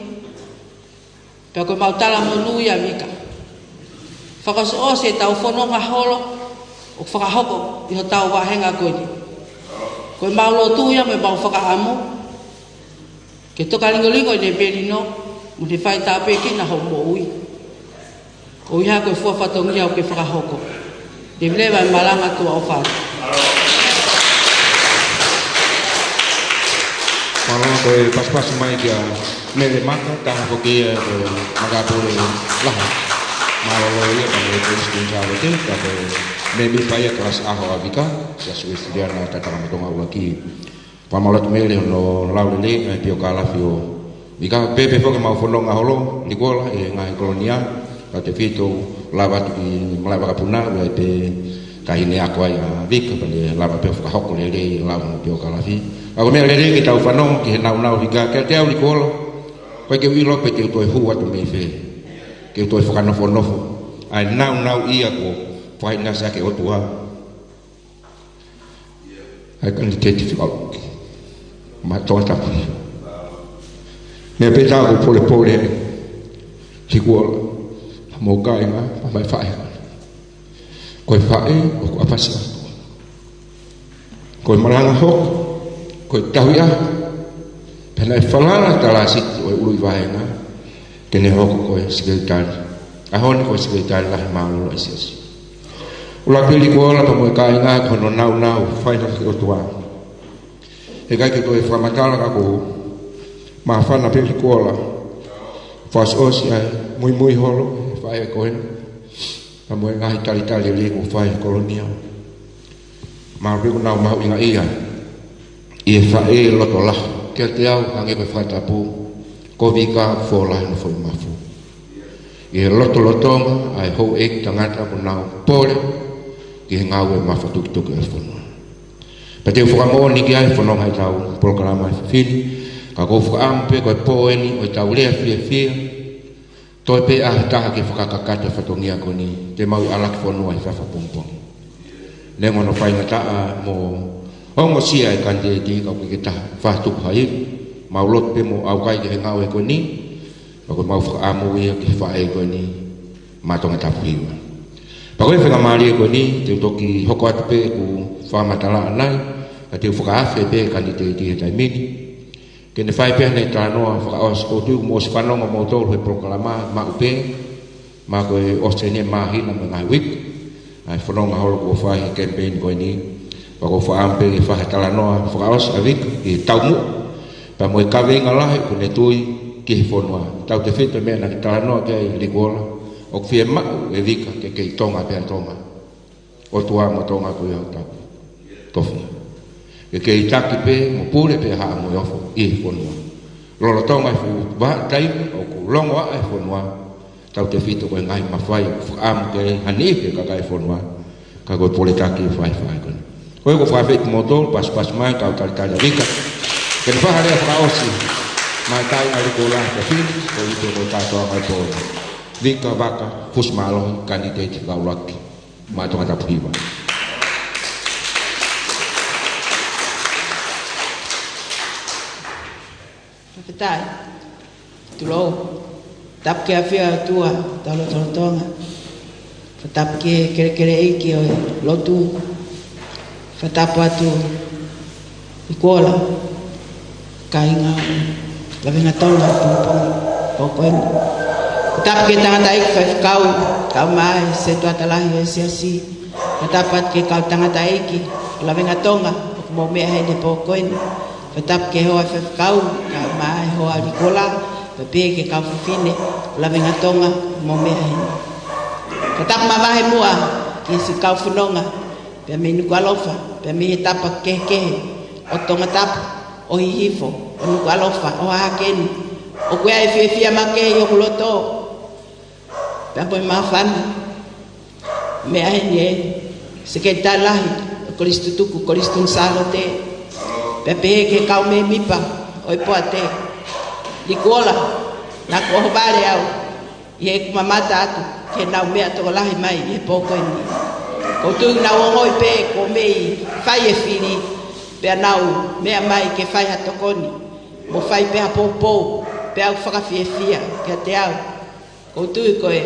pea ko e mau talamonū ia Vika. Fakaʻosiʻosi ʻetau fononga holo ʻoku fakahoko ʻi hotau vāhenga ko eni. Ko e mau lotu ia mo e mau fakaʻamu ke tokalingolingo ʻene melino mo ne fai tāpuekina hoʻo moʻui. ʻOiauē ko e fua fatongia ʻoku ke fakahoko. Leveleva e malanga, tuʻa ʻofa atu. Mālō. Ko e pasipasi mai kia Mele Maka, taha foki ia ko e makapule lahi. Mālō ia ka mo e Kolisi Kuini Sālote, ka ko e mēmipa ia kalasi ʻaho ʻa Vika, Siasi Uēsiliana Tatakamotonga ʻUluaki. Fakamālō atu Mele hono lau lelei, ngaahi piokālafi ʻo Vika. Pehē pē foki ʻemau fononga holo, Likuola, ʻi he ngaahi Kolonia, tautefito lava atu ki malaʻe vakapuna, ʻoku ʻi ai pē Ka ʻi heʻene ako ai ʻa Vika, pea ne lava pē ʻo fakahoko lelei ʻa e lau mo e teokalafi. Ka ko e meʻa lelei ke tau fanongo ki he naunau Vika, kiate au Likuola, ʻoku ʻikai ke u ʻilo pe te u toe hū atu mei fē ke u toe fakanofonofo ʻa e naunau ia kuo fakaʻinasi ʻaki ʻe he ʻOtua ʻa e kanititeiti fika ʻuluaki maʻa Tongatapu. Meʻa pē ʻoku ou polepole ai, Likuola, mo e kāinga, mo e faʻē. Ko e faʻē ʻoku ʻafasi atu. Ko e malanga hoko, ko e tauhi ʻaho, pea naʻe falala ʻa Talāsiti ʻo e ʻuluʻi vāhenga ke ne hoko ko e sekelitali. ʻAho ni ko e sekelitali lahi mālōlō ʻa e siasi. ʻUluaki, Likuola, pea mo e kāinga, ko hono naunau fai na ki he ʻOtua. He ʻikai ke toe fakamatala ka ʻoku ou māfana pē Likuola, fakaʻosiʻosi ʻa e muimui holo ʻa e faʻē ko eni, pea mo e ngaahi talitali lelei kuo fai ʻe he Kolonia. Mālō pē kuo nau mahuʻingaʻia ʻi he faʻē loto lahi. Kiate au, hangē ko e fakatapu, ko Vika ʻoku fō lahi hono foʻi mafu ʻi he lotolotonga ʻa e houʻeiki tangata kuo nau pole ki he ngāue mafatukituki ʻo e fonua. Pea te u fakamoʻoni ki ai he fononga ʻetau polokalama ʻi he efiafi ni, ka ʻoku ou fakaʻamu pē ko e pō eni ʻo ʻetau lea fiefia, toe pē ʻa ha taha ke fakakakato e fatongia ko eni, te mau ʻi ʻAlakifonua ʻi he efiafi pongipongi. Neongo hono faingataʻa mo ongosia e kanititeiti, ka ʻoku ʻikai ke taha fakatupu ha ivi. Mau lotu pē mo ʻaukai ki he ngāue ko eni, pea ko ʻemau fakaʻamu ia ki he faʻē ko eni maʻa Tongatapu Hiva. Pea ko e faingamālie ko eni, te u toki hoko atu pē ʻeku fakamatala ʻanenai, ka te u fakaafe pē e kanititeiti he taimi ni ke ne fai pē ʻene talanoa fakaʻosi. ʻOku ou tui kuo mou ʻosi fanongo moutolu he polokalama maʻu pē, ma ko e ʻosi eni e māhina mo e ngaahi uike ʻa e fononga holo kuo fai he kemipeini ko eni. Pea ʻoku ou fakaʻamu pē ke fai ha talanoa fakaʻosi ʻa Vika ʻi he taumuʻa pea mo e kaveinga lahi ʻoku ne tui ki he fonua. Tautefito e meʻa naʻa ke talanoa ki ai Likuola, ʻoku fiemaʻu ʻe Vika ke kei Tonga pē ʻa Tonga. ʻOtua mo Tonga ko ia ʻoku tau tofiʻa. Ke kei taki pē mo pule pē haʻa mo e ofo ʻi he fonua. Lolotonga e fuʻu vahaʻa taimi ʻoku longoaʻa e fonua, tautefito ko e ngaahi mafai ʻoku fakaʻamu ki ai ha niʻihi he kakai e fonua, ka ko e pole taki ʻoku fai he faʻē ko eni. Ko ia ʻoku ou fakaafeʻi kimoutolu, pasipasi mai kau talitali ʻa Vika ke ne fai ha lea fakaʻosi maʻa e kāinga Likuola Tafini, ko ia pē ko e kātoanga ʻo e pō. Vika Vaka Fusimālohi, kanititeiti fika ʻuluaki maʻa Tongatapu Hiva. Fakafetaʻi. Tulou. Tapu ki he ʻafio ʻa e ʻOtua, tau lotolotonga. Fakatapu ki he kelekele ʻeiki ʻo e lotu. Fakatapu atu Likuola, kāinga Lavengatonga, pongipongi ko eni. Fakatapu ki he tangataʻeiki faifekau, kau mai setuata lahi ʻo e siasi. Fakatapu atu ki he kau tangataʻeiki Lavengatonga ʻoku mou meʻa heni he pō ko eni. Fakatapu ki he hoa faifekau, kau mai hoa Likuola, pea pehē ki he kau fefine Lavengatonga ʻoku mou meʻa heni. Fakatapu mavahe muʻa ki he siʻi kau fononga, pea mei Nukuʻalofa, pea mei he tapa kehekehe ʻo Tongatapu, ʻo Hihifo, ʻo Nukuʻalofa, ʻo Hahake ni. ʻOku ʻi ai e fiefia makehe ʻi hoku loto, pea mo e māfana. Meʻa heni e Sekelitali Lahi ʻo e Kolisi Tutuku, Kolisi Tuʻi Sālote, pea pehē ki he kau mēmipa ʻo e poate. Likuola, naʻa ku ʻohovale au ʻi heʻeku mamata atu ki heʻenau meʻa tokolahi mai ʻi he pō ko eni. ʻOku ou tui nau ongoʻi pē kuo mei fai e fili, pea nau meʻa mai ke fai ha tokoni mo fai pē ha poupou, pea ʻoku fakafiefia kiate au. ʻOku ou tui ko e,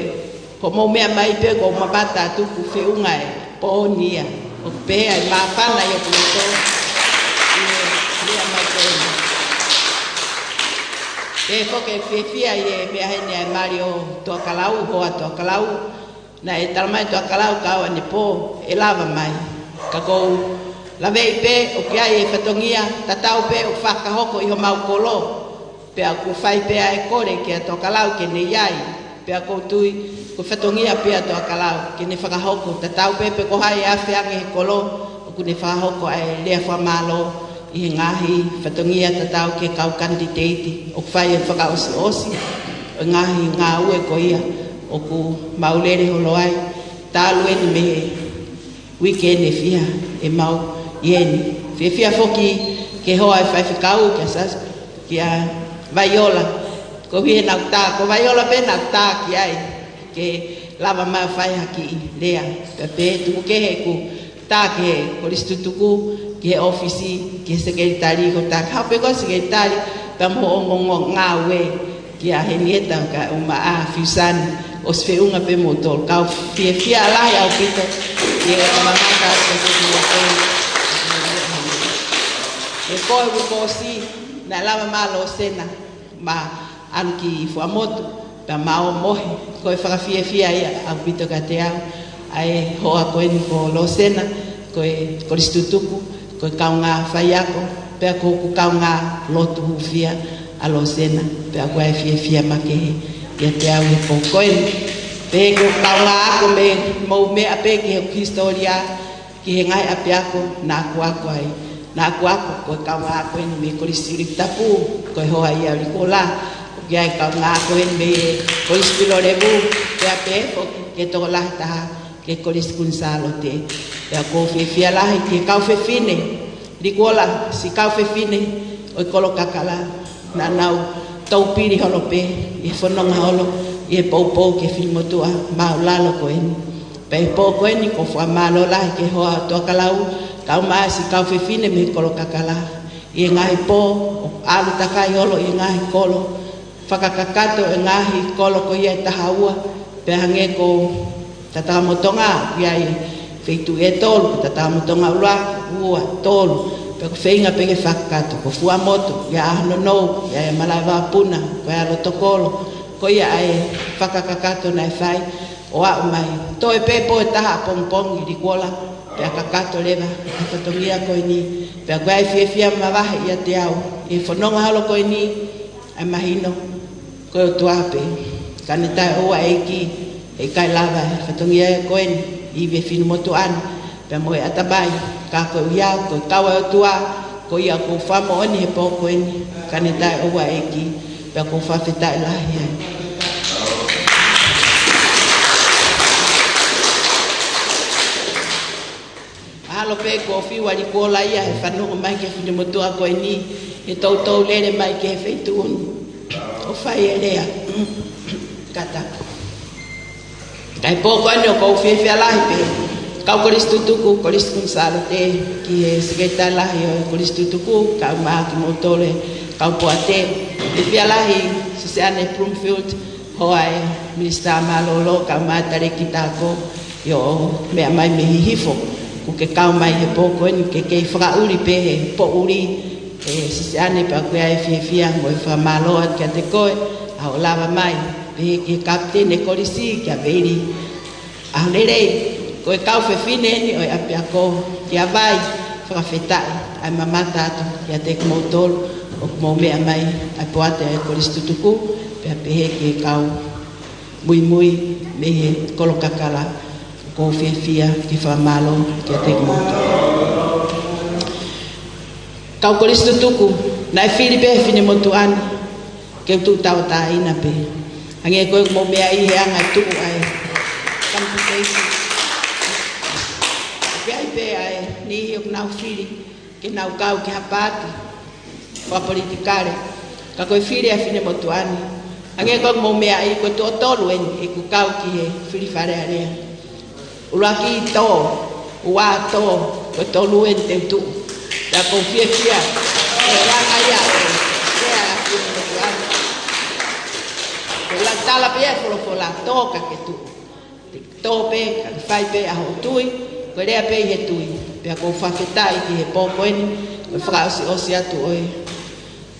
ko hoʻomou meʻa mai pē, ko e mamata atu kuo feʻunga e pō ni ia. ʻOku pehē ʻa e māfana ʻi hoku loto ʻi he meʻa mai ko eni. Pehē foki e fiefia ʻi he meʻa heni ʻa e mali ʻo Tuʻakalau, hoa Tuʻakalau. Naʻe talamai ʻe Tuʻakalau ka ʻoua ʻene pō ʻe lava mai. Ka ʻoku ou laveʻi pē ʻoku ʻi ai e fatongia tatau pē ʻoku fakahoko ʻi homau kolo. Pea ʻoku fai pē ʻa e kole kia Tuʻakalau ke ne ʻi ai. Pea ʻoku ou tui ko e fatongia pē ʻa Tuʻakalau ke ne fakahoko, tatau pē pe ko hai ʻe afe ange he kolo, ʻoku ne fakahoko ʻa e lea fakamālō ʻi he ngaahi fatongia tatau ki he kau kanititeiti ʻoku fai e fakaʻosiʻosi ʻo e ngaahi ngāue ko ia ʻoku mau lele holo ai. Talu eni mei he Uike ʻe fiha ʻe maʻu ʻi heni. Fiefia foki ki he hoa ʻo e faifekau, kia Sas, kia Vaiola. Ko e ʻuhi ʻenau tā, ko Vaiola pē naʻá ku tā ki ai, ke lava mai ʻo fai ha kiʻi lea. Pea pehē tuku kehe ʻeku tā ki he kolisi tutuku, ki he ʻōfisi, ki he sekelitali, ko tā ka pe ko e sekelitali, pea mo e ongoongo ngāue, kia Henieta kae ʻumaʻā Fiusani, ʻosi feʻunga pē moutolu. Kau fiefia lahi ʻaupito ki he mamata atu ki he moutolu. He ko e uike kuo ʻosi, naʻe lava mai ʻa Losena mo ʻAlu ki Fuaʻamotu, pea mau mohe. Ko e fakafiefia ia ʻaupito kiate au, ʻa e hoa ko eni ko Losena, ko e kolisi tutuku, ko e kaungā faiako, pea ko hoku kaungā lotu hūfia ʻa Losena, pea ko e fiefia makehe ʻiate au he pō ko eni. Pea ko e kaungā ako mei hoʻomou meʻa pē ki he hisitōlia, ki he ngaahi ʻapiako naʻá ku ako ai. Naʻá ku ako, ko e kaungā ako eni mei he Kolisi Siuliki Tapu, ko e hoa ia ʻo Likola. ʻOku ʻi ai e kaungā ako eni mei he Kolisi Pilolevu, pea pehē foki ki he tokolahi taha ki he Kolisi Kuini Sālote. Pea ʻoku ou fiefia lahi ki he kau fefine, Likola, siʻi kau fefine ʻo e Kolo Kakala, naʻa nau toupili holo pē ʻi he fononga holo ʻi he poupou ki he finemotuʻa māʻulalo ko eni. Pea ʻi he pō ko eni ʻoku ou fakamālō lahi ki he hoa ʻo Tuʻakalau, kae ʻumaʻā siʻi kau fefine mei he Kolo Kakala, ʻi he ngaahi pō ʻoku ʻalu takai holo ʻi he ngaahi kolo, fakakakato e ngaahi kolo ko ia ʻe taha ua, pea hangē ko Tatakamotonga, ʻi ai e feituʻu ʻe tolu, ko Tatakamotonga ʻuluaki, ua, tolu, pea ʻoku feinga pē ke fakakakato, ko Fuaʻamotu, ʻi ai ʻa ʻAhononou, ʻi ai ʻa Malaʻevapuna, ko e ʻAlotokolo, ko ia ʻa e fakakakato naʻe fai, ʻo aʻu mai. Toe pē pō ʻe taha ʻapongipongi Likola, pea kakato leva ʻa e fatongia ko eni, pea ko e fiefia mavahe ʻiate au, ʻi he fononga holo ko eni, ʻa e mahino, ko e ʻOtua pē. Ka ne taʻeʻoua ʻEiki, heʻikai lava e fatongia ko eni, ʻi he finemotuʻa ni, pea mo e ʻatamai, ka ko e ʻuhinga, ko e kau ʻa e ʻOtua, ko ia ʻoku ou fakamoʻoni he pō ko eni, ka ne taʻeʻoua ʻEiki, pea ʻoku ou fakafetaʻi lahi ai. Mahalo pē kuo fiu ʻa Likola ia he fanongo mai ki he finemotuʻa ko eni, he toutou lele mai ki he feituʻu ni ʻo fai e lea. Kātaki. Ka ʻi he pō ko eni ʻoku ou fiefia lahi pē, kau kolisi tutuku, Kolisi Kuini Sālote, ki he sekelitali lahi ʻo e kolisi tutuku, kae ʻumaʻā kimoutolu e kau poate. Fiefia lahi, Siaone Bloomfield, hoa e Minisitā Mālōlō, kae ʻumaʻā e Talēkita Ako, ʻio, meʻa mai mei Hihifo, kuo ke kau mai he pō ko eni ke kei fakaʻuli pē he poʻuli, ʻe Siaone, pea ʻoku ou fiefia mo e fakamālō atu kiate koe, ʻa hoʻo lava mai, pehē ki he kapiteni kolisi, kia Veli ʻAholelei, ko e kau fefine eni ʻo e ʻapiako, kia Vai, fakafetaʻi, ʻa e mamata atu kiate kimoutolu, ʻoku mou meʻa mai, ʻa e poate ʻa e kolisi tutuku, pea pehē ki he kau muimui mei he Kolo Kakala, ʻoku ou fiefia ke fakamālō kiate kimoutolu. Kau kolisi tutuku, naʻe fili pē he finemotuʻa ni, ke u tuʻu tauʻatāina pē. Hangē ko ʻeku mou meaʻi he anga e tuʻu ʻa e compensation. ʻOku ʻi ai pē ʻa e niʻihi ʻoku nau fili, ke nau kau ki ha paati fakapolitikale, ka ko e fili ʻa e finemotuʻa ni. Hangē ko ʻeku mou meaʻi ko e tuʻo tolu eni ʻeku kau ki he fili Fale Alea. ʻUluaki tō, ua tō, ko e tolu eni te u tuʻu. Pea ʻoku ou fiefia, ko e langa ia ʻo e, ʻa e finemotuʻa ni. Ko e ʻuluaki tala pē ia e folofola, tō ka ke tuʻu. Tō pē, ka ke fai pē ʻa hoʻo tui, ko e lea pē ʻi he tui. Pea ʻoku ou fakafetaʻi ki he pō ko eni, ko e fakaʻosiʻosi atu ʻo e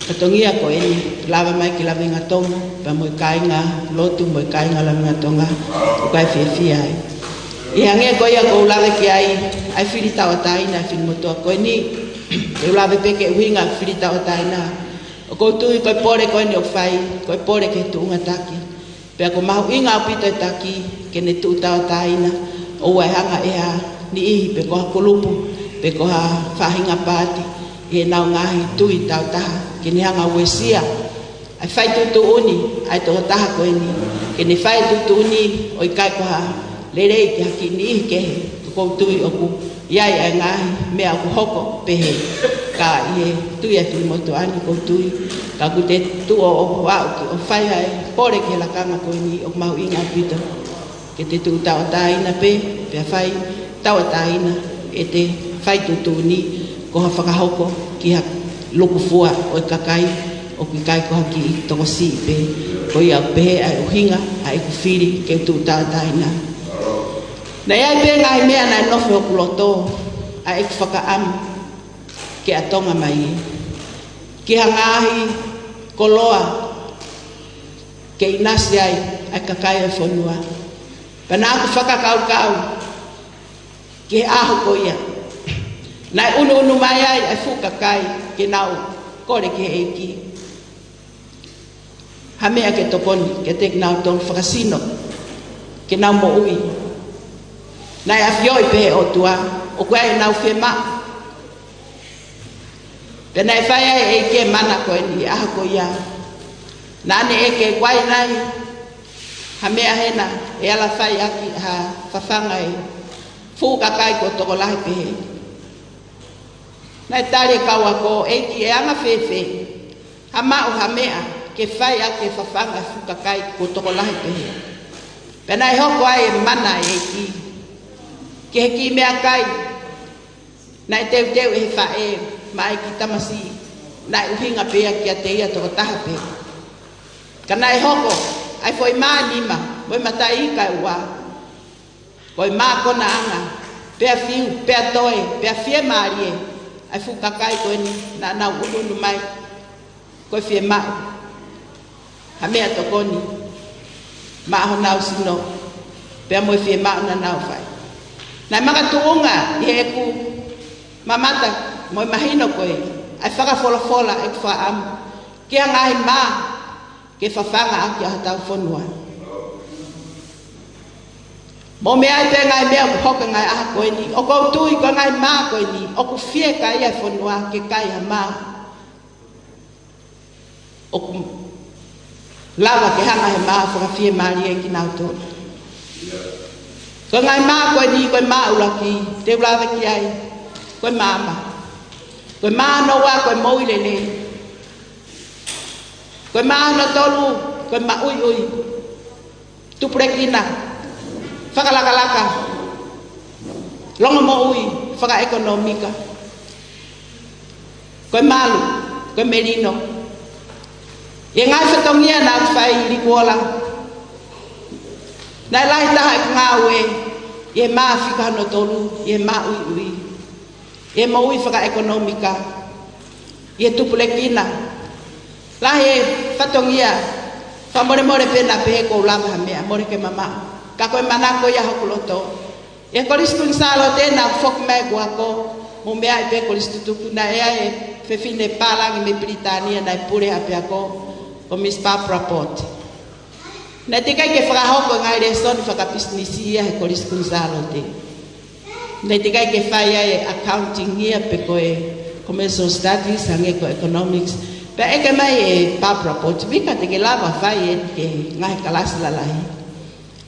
fatongia ko eni, lava mai ki Lavengatonga, pea mo e kāinga lotu, mo e kāinga Lavengatonga, ʻoku ou fiefia ai. ʻI he hangē ko ia ʻoku ou lave ki ai, ʻa e fili tauʻatāina ʻa e finemotuʻa ko eni, te u lave pē ki he ʻuhinga fili tauʻatāina. ʻOku ou tui ko e pole ko eni ʻoku fai, ko e pole ki he tuʻunga taki. Pea ʻoku mahuʻinga ʻaupito e taki, ke ne tuʻu tauʻatāina, ʻoua ʻe hanga ʻe ha niʻihi pe ko ha kulupu, pe ko ha faʻahinga paati, ʻi heʻenau ngaahi tui tauʻatāina, ke ne hanga ʻo uesia ʻa e fai tuʻutuʻuni ʻa e tokotaha ko eni, ke ne fai tuʻutuʻuni ʻo ʻikai ko ha lelei ki ha kiʻi niʻihi kehe, ʻOku ou tui ʻoku ʻi ai ʻa e ngaahi meʻa ʻoku hoko pehē. Ka ʻi he tui atu ʻi motuʻa ni ʻoku ou tui. Ka ʻoku te tuʻu ʻo, ʻo aʻu ki ʻo fai ʻa e pole ki he lakanga ko eni ʻoku mahuʻinga ʻaupito. Ke te tuʻu tauʻatāina pē, pea fai tauʻatāina ʻete fai tuʻutuʻuni ko ha fakahoko ki ha lukufua ʻo e kakai ʻoku ʻikai ko ha kiʻi tokosiʻi pē. Ko ia ʻoku pehē ʻa e ʻuhinga ʻa ʻeku fili ke u tuʻu tauʻatāina. Naʻe ʻi ai pē ngaahi meʻa naʻe nofo ʻi hoku loto ʻa ʻeku fakaʻamu ke ʻatonga mai ki ha ngaahi koloa ke ʻinasi ai ʻa e kakai ʻo e fonua. Pea naʻa ku fakakaukau ki he ʻaho ko ia naʻe ʻunuʻunu mai ai ʻa e fuʻu kakai ke nau kole ki he ʻEiki ha meʻa ke tokoni kiate kinautolu fakasino ke nau moʻui. Naʻe ʻafioʻi pē ʻe he ʻOtua ʻoku ʻi ai ʻenau fiemaʻu. Pea naʻe fai ai ʻe he ʻEiki e mana ko eni ʻi he ʻaho ko ia. Naʻa ne ʻeke, ʻoku ʻi ai nai ha meʻa hena ʻe ala fai ʻaki ha fafanga ʻe he fuʻu kakai kuo tokolahi pehē? Naʻe tali ʻe he kau ako, ʻEiki, ʻe anga fēfē ha maʻu ha meʻa ke fai ʻaki e fafanga e fuʻu kakai kuo tokolahi pehē? Pea naʻe hoko ai e mana ʻa e ʻEiki ki he kiʻi meʻakai naʻe teuteu ʻe he faʻē maʻa e kiʻi tamasiʻi naʻe ʻuhinga pē ia kiate ia tokotaha pē. Ka naʻe hoko ʻa e foʻi mā ʻe nima mo e mataʻi ika ʻe ua, ko e mākonaʻanga, pea fiu, pea toe, pea fiemālie ʻa e fuʻu kakai ko eni naʻa nau ʻunuʻunu mai ko e fiemaʻu ha meʻatokoni maʻa honau sino, pea mo e fiemaʻu naʻa nau fai. Naʻe makatuʻunga ʻi heʻeku mamata mo e mahino ko ē ʻa e fakafolofola ʻeku fakaʻamu ki ha ngaahi mā ke fafanga ʻaki ʻa hotau fonua. Mou meaʻi pē ngaahi meʻa ʻoku hoko he ngaahi ʻaho ko eni, ʻoku ou tui ko e ngaahi mā ko eni ʻoku fiekaia e fonua ke kai ha mā ʻoku lava ke hanga ʻe he mā ʻo fakafiemālieʻi kinautolu. Ko e ngaahi mā ko eni, ko e mā ʻuluaki te u lave ki ai, ko e maama. Ko e mā hono ua, ko e moʻui lelei. Ko e mā hono tolu, ko e maʻuiʻui, tupulekina, fakalakalaka, longomoʻui fakaʻekonōmika. Ko e malu, ko e melino. ʻI he ngaahi fatongia naʻa ku fai ʻi Likuola, naʻe lahi taha ʻeku ngāue ʻi he mā fika hono tolu, ʻi he maʻuiʻui, ʻi he moʻui fakaʻekonōmika, ʻi he tupulekina. Lahi e fatongia, fakamolemole pē naʻa pehē ʻoku ou lava ha meʻa, mole ke mamaʻo. Ka ko e manako ia hoku loto. ʻI he Kolisi Kuini Sālote naʻa ku foki mai ʻeku ako, mou meaʻi pē Kolisi Tutuku, naʻe ʻi ai e fefine pālangi mei Pilitānia naʻe pule ʻapiako, ko Miss Barbara Port. Naʻe teʻeki ai ke fakahoko e ngaahi lēsoni fakapisinisi ia he Kolisi Kuini Sālote. Naʻe teʻeki ai ke fai ai e accounting ia pe ko e commercial studies, hangē ko e economics. Pea ʻeke mai ʻe Barbara Port, Vika, te ke lava fai eni ki he ngaahi kalasi lalahi?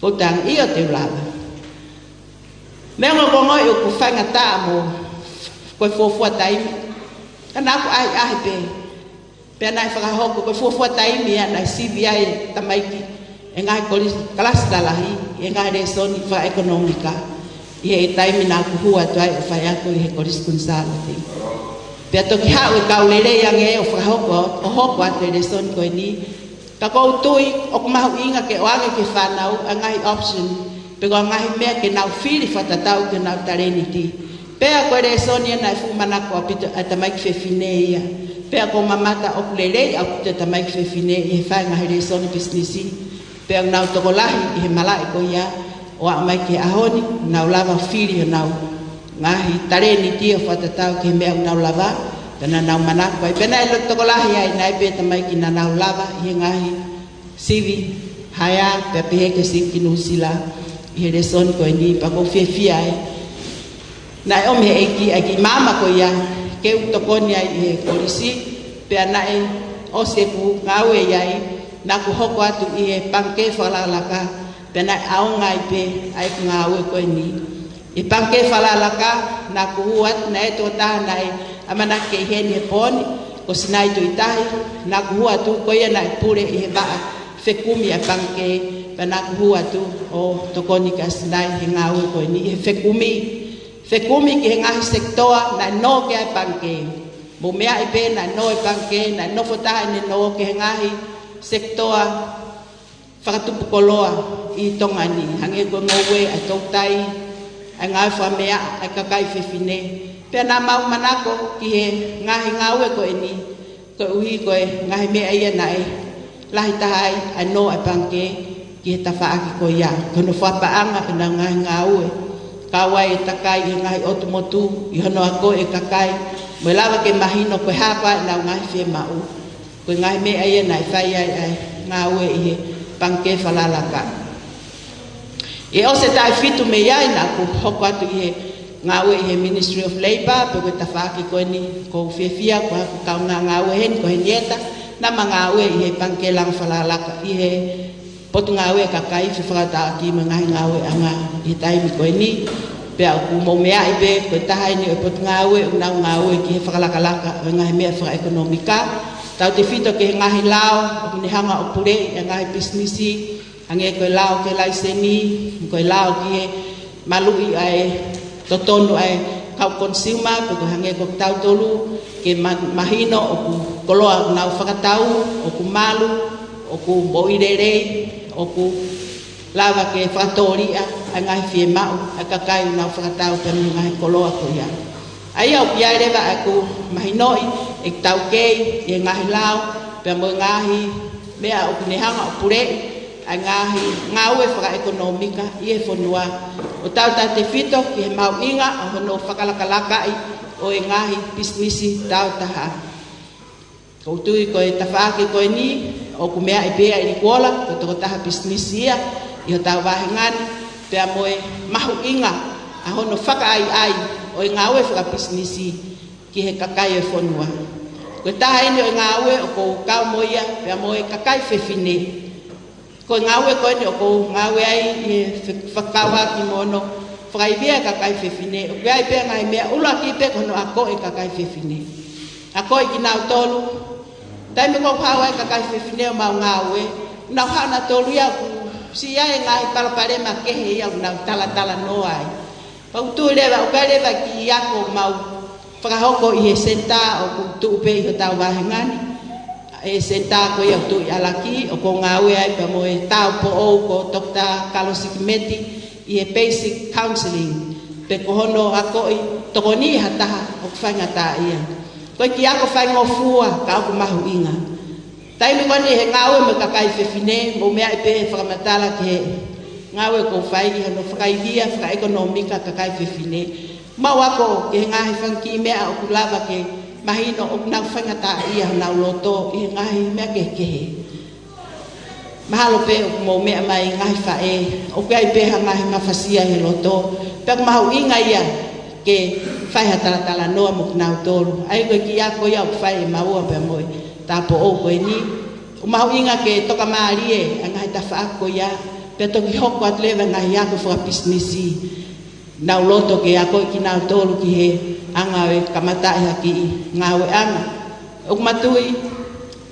Ko u talaange, ʻio, te u lava. Meʻa ʻoku ou ongoʻi ʻoku faingataʻa mo ko e fuofua taimi. Ka naʻa ku ʻahiʻahi pē. Pea naʻe fakahoko ko e fuofua taimi ia naʻe sivi ai e tamaiki ʻi he ngaahi kolisi, kalasi lalahi, ʻi he ngaahi lēsoni fakaʻekonōmika ʻi he taimi naʻa ku hū atu ai ʻo faiako ʻi he Kolisi Kuini Sālote. Pea toki haʻu e kau lelei ange ʻo fakahoko, ʻo hoko atu e lēsoni ko eni. Ka ʻoku ou tui ʻoku mahuʻinga ke ʻoange ki he fānau ʻa e ngaahi option, pe ko e ngaahi meʻa ke nau fili fakatatau ki honau talēniti. Pea ko e lēsoni ia naʻe fuʻu manako ʻaupito ʻa e tamaiki fefine ia. Pea ʻoku ou mamata ʻoku lelei ʻaupito e tamaiki fefine ʻi he fai e ngaahi lēsoni pisinisi. Pea ʻoku nau tokolahi ʻi he malaʻe ko ia ʻo aʻu mai ki he ʻaho ni, nau lava fili honau ngaahi talēniti ʻo fakatatau ki he meʻa ʻoku nau lava, pea naʻa nau manako ai. Pea naʻe loto tokolahi ai, naʻe ʻi ai pē tamaiki naʻa nau lava ʻi he ngaahi sivi haea, pea pehē ki he sivi ki Nuʻusila ʻi he lēsoni ko eni, pea ʻoku ou fiefia ai. Naʻe ʻomi ʻe he ʻEiki ʻa e kiʻi maama ko ia ke u tokoni ai ʻi he kolisi, pea naʻe ʻosi ʻeku ngāue ʻi ai, naʻa ku hoko atu ʻi he pangikē fakalakalaka, pea naʻe ʻaonga ai pē ʻa ʻeku ngāue ko eni. ʻI he pangikē fakalaka, naʻa ku hū atu, naʻe ʻi ai e tokotaha naʻe ʻamanaki ke ʻi heni he pō ni, ko Sinai Tuʻitahi, naʻa ku hū atu, ko ia naʻe pule ʻi he vaʻa fekumi ʻa e pangikē, pea naʻa ku hū atu ʻo tokoni kia Sinai he ngāue ko eni, he fekumi, fekumi ki he ngaahi sekitoa naʻe nō ki ai e pangikē. Mou meaʻi pē naʻe nō e pangikē, naʻe nofo taha ʻene nō ki he ngaahi sekitoa fakatupu koloa ʻi Tonga ni, hangē ko e ngoue, ʻa e toutai, ʻa e ngāue fakameaʻa, ʻa e kakai fefine. Pea naʻa mau manako ki he ngaahi ngāue ko eni, koeʻuhi ko e ngaahi meʻa ia naʻe lahi taha ai ʻa e nō ʻa e pangikē ki he tafaʻaki ko ia. Ko hono fakapaʻanga ʻenau ngaahi ngāue, kau ai e takai ʻi he ngaahi ʻotu motu, ʻi hono akoʻi e kakai, mo e lava ke mahino ko e hā koā ʻenau ngaahi fiemaʻu. Ko e ngaahi meʻa ia naʻe fai ai ʻa e ngāue ʻi he pangikē fakalaka. ʻI he ʻosi e taʻu ʻe fitu mei ai naʻa ku hoko atu ʻi he ngāue ʻi he Ministry of Labour, pea ko e tafaʻaki ko eni ʻoku ou fiefia, ko haku kaungā ngāue heni, ko Henieta, naʻa ma ngāue ʻi he pangikē langa fakalaka, ʻi he potungāue ʻa e kakai fefakataʻaki mo e ngaahi ngāueʻanga ʻi he taimi ko eni. Pea ʻoku mou meaʻi pē, ko e taha eni ʻo e potungāue ʻoku nau ngāue ki he fakalakalaka ʻo e ngaahi meʻa fakaʻekonōmika, tautefito ki he ngaahi lao ʻoku ne hanga ʻo puleʻi e ngaahi pisinisi, hangē ko e lao ki he laiseni, ko e lao ki he maluʻi ʻa e totonu ʻa e kau consumer, pe ko e hangē ko kitautolu, ke ma-, mahino ʻoku koloa ʻoku nau fakatau, ʻoku malu, ʻoku moʻui lelei, ʻoku lava ke fakatōliʻa ʻa e ngaahi fiemaʻu ʻa e kakai ʻoku nau fakatau pea mo e ngaahi koloa ko ia. ʻA ia ʻoku ʻi ai leva ʻeku mahinoʻi, ʻeku taukei ʻi he ngaahi lao, pea mo e ngaahi meʻa ʻoku ne hanga ʻo puleʻi ʻa e ngaahi ngāue fakaʻekonōmika ʻi he fonua, ʻo tautautefito ki he mahuʻinga ʻo hono fakalakalakaʻi ʻo e ngaahi pisinisi taautaha. ʻOku ou tui ko e tafaʻaki ko eni, ʻoku meaʻi pē ʻe ʻIlikuola, ko e tokotaha pisinisi ia ʻi hotau vāhenga ni, pea mo e mahuʻinga ʻa hono fakaʻaiʻai ʻo e ngāue fakapisinisi ki he kakai ʻo e fonua. Ko e taha eni ʻo e ngāue ʻoku ou kau mo ia, pea mo e kakai fefine. Ko e ngāue ko eni ʻoku ou ngāue ai ʻi he fe-, fakauaki mo hono fakaivia e kakai fefine. ʻOku ʻi ai pē ngaahi meʻa, ʻuluaki pē ko hono akoʻi e kakai fefine. Akoʻi kinautolu. Taimi ʻoku haʻu ai e kakai fefine ʻo mau ngāue, nau haʻu nautolu ia ʻoku siʻi ai e ngaahi palopalema kehe ia ʻoku nau talatalanoa ai. Pea ʻoku ou tui leva, ʻoku ʻi ai leva e kiʻi ako ʻoku mau fakahoko ʻi he senitā ʻoku tuʻu pē ʻi hotau vāhenga ni. E senitā ko ia ʻoku tuʻu ʻi ʻAlaki, ʻoku ou ngāue ai pea mo e tāupoʻou ko Toketā Kalosi Kimeti ʻi he basic counseling, pe ko hono akoʻi tokoni ha taha ʻoku faingataʻaʻia. Ko e kiʻi ako faingofua ka ʻoku mahuʻinga. Taimi ko eni he ngāue mo e kakai fefine, mou meaʻi pē he fakamatala ki he ngāue ʻoku ou fai ʻi hono fakaivia fakaʻekonōmika e kakai fefine. Mau ako ki he ngaahi fanga kiʻi meʻa ʻoku lava ke mahino ʻoku nau faingataʻaʻia honau loto ʻi he ngaahi meʻa kehekehe. Mahalo pē ʻoku mou meʻa mai ngaahi faʻē, ʻoku ʻi ai pē ha ngaahi mafasia he loto, pea ʻoku mahuʻinga ia ke fai ha talatalanoa mo kinautolu. ʻA ia ko e kiʻi ako ia ʻoku fai ʻe maua pea mo e tāupoʻou ko eni. ʻOku mahuʻinga ke tokamālie ʻa e ngaahi tafaʻaki ko ia, pea toki hoko atu leva e ngaahi ako fakapisinisi. Nau loto ke akoʻi kinautolu ki he anga ʻo e kamataʻi ha kiʻi ngāueʻanga. ʻOku ma tui,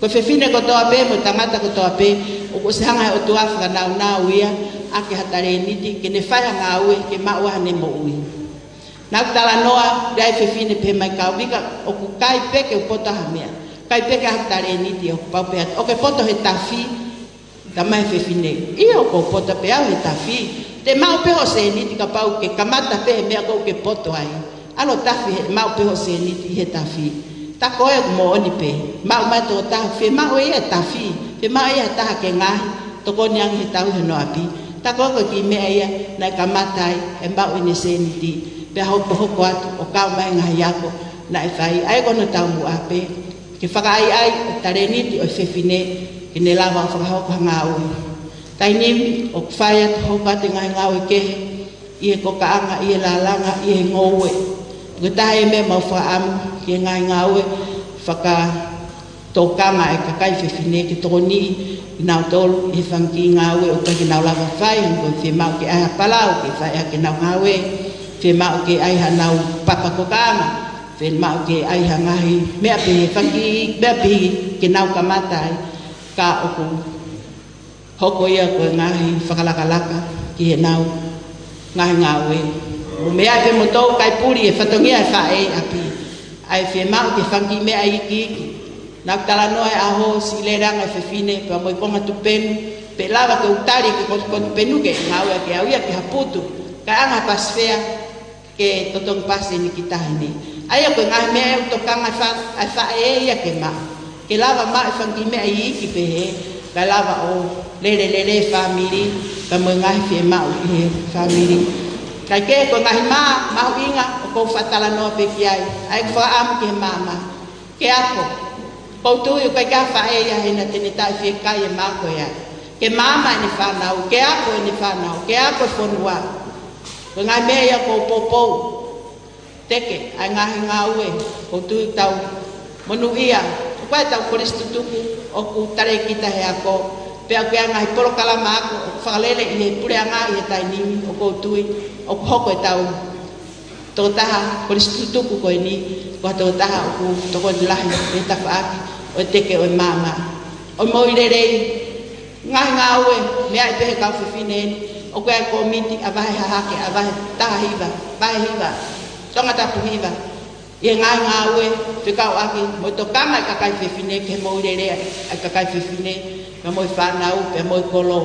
ko e fefine kotoa pē, mo e tangata kotoa pē, ʻoku ʻosi hanga ʻe he ʻOtua ʻo fakanaunau ia ʻaki ha talēniti, ke ne fai ha ngāue, ke maʻu ai haʻane moʻui. Naʻa ku talanoa, ʻi ai e fefine pehē mai, Kauvika, ʻoku ʻikai pē ke u poto ha meʻa. ʻIkai pē ke ʻi ai haʻaku talēniti, ʻoku pau pē ʻoku ke poto he tafi, talamai ʻe he fefine, ʻio, ʻoku ou poto pē au he tafi. Te u maʻu pē hoʻo sēniti kapau ʻoku ke kamata pē he meʻa ʻoku ke poto ai. ʻAlu ʻo tafi he maʻu pē hoʻo sēniti he tafi. Tā ko ē ʻoku moʻoni pē. Maʻu mai e tokotaha, fiemaʻu ia e tafi. Fiemaʻu ia ha taha ke ngaohi, tokoni ange he tauhi hono ʻapi. Tā ko ē ko e kiʻi meʻa ia naʻe kamata ai e maʻu ʻene sēniti. Pea hokohoko atu ʻo kau mai e ngaahi ako naʻe fai. ʻA ia ko hono taumuʻa pē ke fakaʻaiʻai e talēniti ʻo e fefine ke ne lava ʻo fakahoko ha ngāue. Taimi ni ʻoku fai atu, hoko atu e ngaahi ngāue kehe ʻi he kokaʻanga, ʻi he lalanga, ʻi he ngoue. Ko e taha e meʻa ʻoku mau fakaʻamu ki he ngaahi ngāue fakatokanga ʻa e kakai fefine ke tokoniʻi kinautolu ʻi he fanga kiʻi ngāue ʻoku ʻikai ke nau lava ʻo fai, hangē ko e fiemaʻu ke ʻai ha palau ke fai ʻaki ʻenau ngāue. Fiemaʻu ke ʻai hanau papa kokanga, fiemaʻu ke ʻai ha ngaahi meʻa pehē, fanga kiʻi meʻa pehē ke nau kamata ai, ka ʻoku hoko ia ko e ngaahi fakalakalaka ki heʻenau ngaahi ngāue. Mou meaʻi pē moutolu kae puli e fatongia e faʻē ʻi ʻapi. ʻAi fiemaʻu ke fanga kiʻi meʻa iiki. Naʻá ku talanoa he ʻaho, siʻi lele ange e fefine, pea mo e konga tupenu, pe lava ke u tali ki he konga tupenu ke ngāue ʻaki au ia ki ha putu, kae ʻanga ha pasifea, ke totongi pasi eni ki tahi ni. ʻA ia ko e ngaahi meʻa ʻoku tokanga e fa-, ʻa e faʻē ia ke maʻu. Ke lava maʻu e fanga kiʻi meʻa iiki pehē, kae lava ʻo lele lelei e fāmili, pea mo e ngaahi fiemaʻu ʻi he fāmili. Kae kehe ko e ngaahi mā mahuʻinga ʻoku ou faʻa talanoa pē ki ai, ʻa ia ʻoku fakaʻamu ki he maama. Ke ako. ʻOku ou tui ʻoku ʻikai ke ʻi ai ha faʻē ia heni te ne taʻefiekaia e mā ko ia. Ke maama ʻene fānau, ke ako ʻene fānau, ke ako e fonua. Ko e ngaahi meʻa ia ʻoku ou poupou. Teke, ʻa e ngaahi ngāue, ʻoku ou tui ʻoku tau monūʻia. ʻOku ʻi ai ʻetau kolisi tutuku, ʻoku talēkita he ako. Pea ʻoku ʻi ai e ngaahi polokalama ako, ʻoku fakalele ʻi he puleʻanga ʻi he taimi ni, ʻoku ou tui, ʻoku hoko ʻetau tokotaha kolisi tutuku ko eni, ko e tokotaha ʻoku tokoni lahi he tafaʻaki ʻo e teke ʻo e maama. ʻO e moʻui lelei, ngaahi ngāue, meaʻi pē he kau fefine eni, ʻoku ʻi ai e kōmiti ʻa e vahe hahake, ʻa e vahe taha hiva, vahe hiva, Tongatapu hiva. ʻI he ngaahi ngāue, fekauʻaki mo e tokanga e kakai fefine ki he moʻui lelei ʻa e kakai fefine, pea mo e fānau, pea mo e kolo.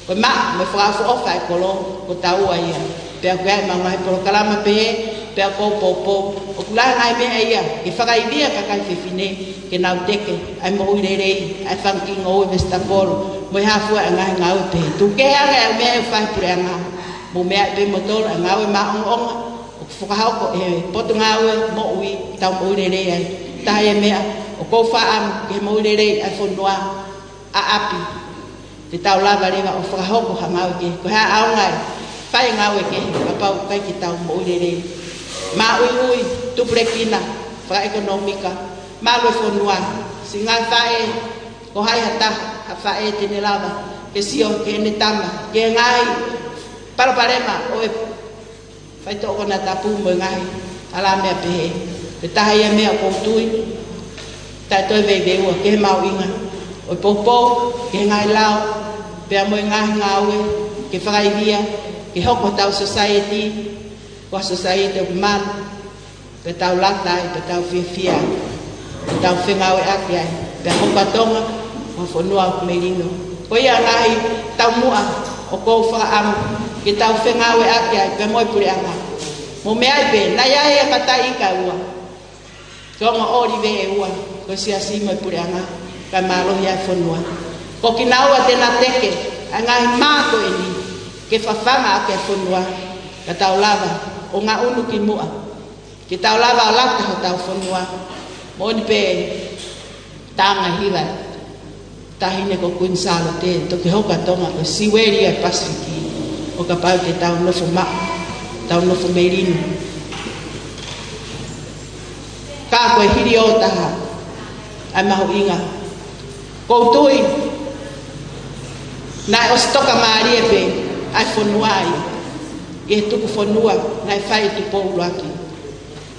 Ko e maʻu mo e fakaʻofoʻofa e kolo, ko taua ia. Pea ʻoku ʻi ai ʻemau ngaahi polokalama pehē, pea ʻoku ou poupou. ʻOku lahi e ngaahi meʻa ia, ke fakaivia e kakai fefine, ke nau teke ʻa e moʻui lelei, ʻa e fanga kiʻi ngoue vesitapolo, mo e hā fua e ngaahi ngāue pehē. Tuku kehe ange ʻa e meʻa ʻoku fai ʻe he puleʻanga. Mou meaʻi pē moutolu ʻa e ngāue maʻongoʻonga ʻoku fakahoko ʻe he Potungāue Moʻui, tau moʻui lelei ai. Taha ia e meʻa ʻoku ou fakaʻamu ki he moʻui lelei ʻa e fonua, ʻa ʻapi. Te tau lava leva ʻo fakahoko ha ngāue kehe. Ko e hā e ʻaonga e fai e ngāue kehe kapau ʻoku ʻikai ke tau moʻui lelei? Māʻuiʻui, tupulekina fakaʻekonōmika, malu e fonua. Siʻi ngaahi faʻē, ko hai ha taha, ha faʻē te ne lava ke sio ki heʻene tama, ki he ngaahi palopalema ʻo e faitoʻo konatapu mo e ngaahi alāmeʻa pehē. Ko e taha ia e meʻa ʻoku ou tui, taʻe toe veiveiua ki he mahuʻinga ʻo e poupou ki he ngaahi lao, pea mo e ngaahi ngāue, ke fakaivia, ke hoko hotau society ko ha society ʻoku malu, pea tau lata ai, pea tau fiefia, pea tau fengāueʻaki ai, pea hoko ʻa Tonga ko ha fonua ʻoku melino. Ko ia e ngaahi taumuʻa ʻoku ou fakaʻamu ke tau fengāueʻaki ai pea mo e puleʻanga. Mou meaʻi pē, naʻe ʻi ai e kakai ika ʻe ua, ko e ongo ʻōlive ʻe ua, ko e siasi mo e puleʻanga, kae mālohi ai e fonua. Ko kinaua te na teke ʻa e ngaahi mā ko eni ke fafanga ʻaki e fonua, ka tau lava ʻo ngaʻunu ki muʻa, ke tau lava ʻo lata hotau fonua. Moʻoni pē, taʻanga hiva, Taʻahine ko Kuini Sālote, toki hoko ʻa Tonga ko e siueli ʻa e Pasifiki, ʻo kapau te tau nofo maʻu, tau nofo melino. Ka ko e hiliō taha ʻa e mahuʻinga. ʻOku ou tui naʻe ʻosi tokamālie pē ʻa e fonua ai ʻi he tuku fonua naʻe fai ʻe Tupou ʻUluaki.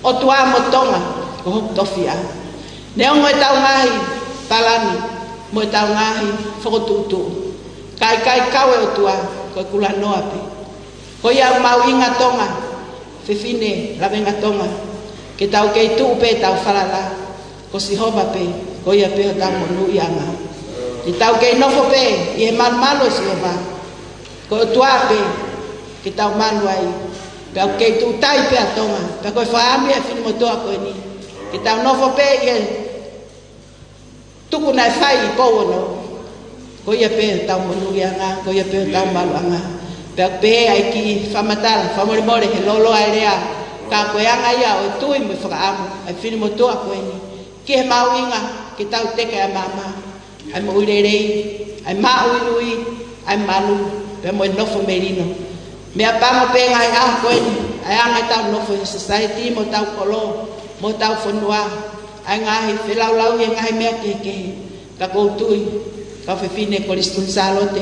ʻOtua mo Tonga ko hoku tofiʻa. Neongo ʻetau ngaahi palani mo ʻetau ngaahi fokotuʻutuʻu, ka ʻikai kau e ʻOtua, ko e kulanoa pē. Ko ia ʻoku mahuʻinga, Tonga, fefine, lavenga Tonga, ke tau kei tuʻu pē ʻetau falala, ko Sihova pē, ko ia pē hotau monūʻiaʻanga. Ke tau kei nofo pē ʻi he malumalu ʻo Sihova, ko e ʻOtua pē ke tau malu ai. Pea ʻoku kei tuʻu tai pē ʻa Tonga, pea ko e fakaʻamu ia ʻa e finemotuʻa ko eni, ke tau nofo pē ʻi he tuku naʻe fai ʻi Pouono. Ko ia pē hotau monūʻiaʻanga, ko ia pē hotau maluʻanga. Pea ʻoku pehē ʻa e kiʻi fakamatala, fakamolemole he lōloa e lea, ka ko e anga ia ʻo e tui mo e fakaʻamu ʻa e finemotuʻa ko eni ki he mahuʻinga ke tau teke ʻa e maama, ʻa e moʻui lelei, ʻa e māʻuiʻui, ʻa e malu, pea mo e nofo melino. Meʻapango pē ngaahi ʻaho ko eni ʻa e anga ʻetau nofo he society mo hotau kolo, mo hotau fonua, ʻa e ngaahi felaulauʻi e ngaahi meʻa kehekehe. Ka ʻoku ou tui, kau fefine, Kolisi Kuini Sālote,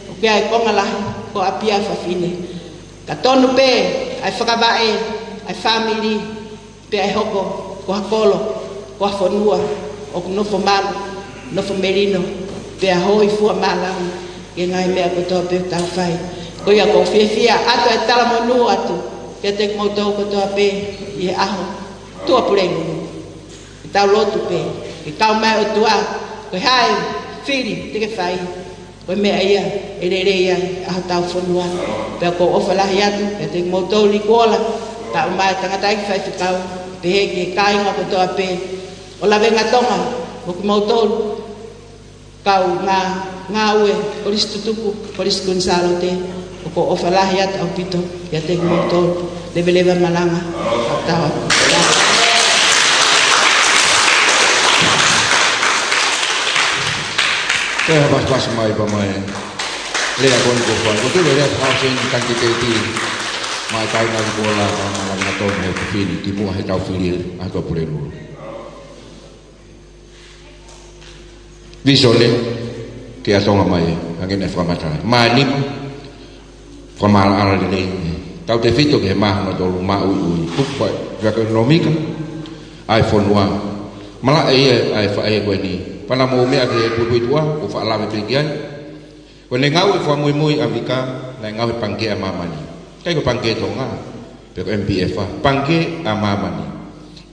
ʻoku ʻi ai e konga lahi ko ʻApia Fafine. Ka tonu pē ʻa e fakavaʻe ʻa e fāmili, pea ʻe hoko ko ha kolo, ko ha fonua ʻoku nofo malu, nofo melino, pea hōifua mālama ki he ngaahi meʻa kotoa pē ʻoku tau fai. Ko ia ʻoku ou fiefia ʻoatu e talamonū atu kiate kimoutolu kotoa pē ʻi he ʻaho Tuʻapulelulu. Ke tau lotu pē, ke kau mai ʻOtua, ko e hā e fili te ke fai, ko e meʻa ia ʻe lelei ai ʻa hotau fonua. Pea ʻoku ou ʻofa lahi atu kiate kimoutolu Likuola, taʻu mai tangataʻeiki faifekau, pehē ki he kāinga kotoa pē ʻo Lavengatonga, mo kimoutolu kau ngā, ngāue, kolisi tutuku, kolisi Kuini Sālote, ʻoku ou ʻofa lahi atu ʻaupito kiate kimoutolu. Leveleva malanga, ʻa tau. Ke ha pasipasi mai pea mai. Lea ko eni ko fai. Ko te lea fakaʻosi eni kanditeti. Mai kai ngali ko la ka malanga tonu he fini. Ki muʻa he tau fili ʻa Tuʻapulelulu. Visone, ke ʻa Tonga mai, hangē naʻe fakamatala. Mānima, fakamaʻalaʻala lelei. Tautefito ki he māhanga tolu maʻuiʻui. Kupu fakaʻekonōmika ʻa e fonua. Malaʻe ia ʻa e faʻē ko eni. Pea naʻa mou meʻa ki he puipuituʻa, ʻoku faʻa lave pē ki ai. Ko ʻene ngāue fakamuimui ʻa Vika, naʻe ngāue he Pangikē ʻa Māmani. ʻIkai ko e Pangikē Tonga, pe ko e M P F, Pangikē ʻa Māmani.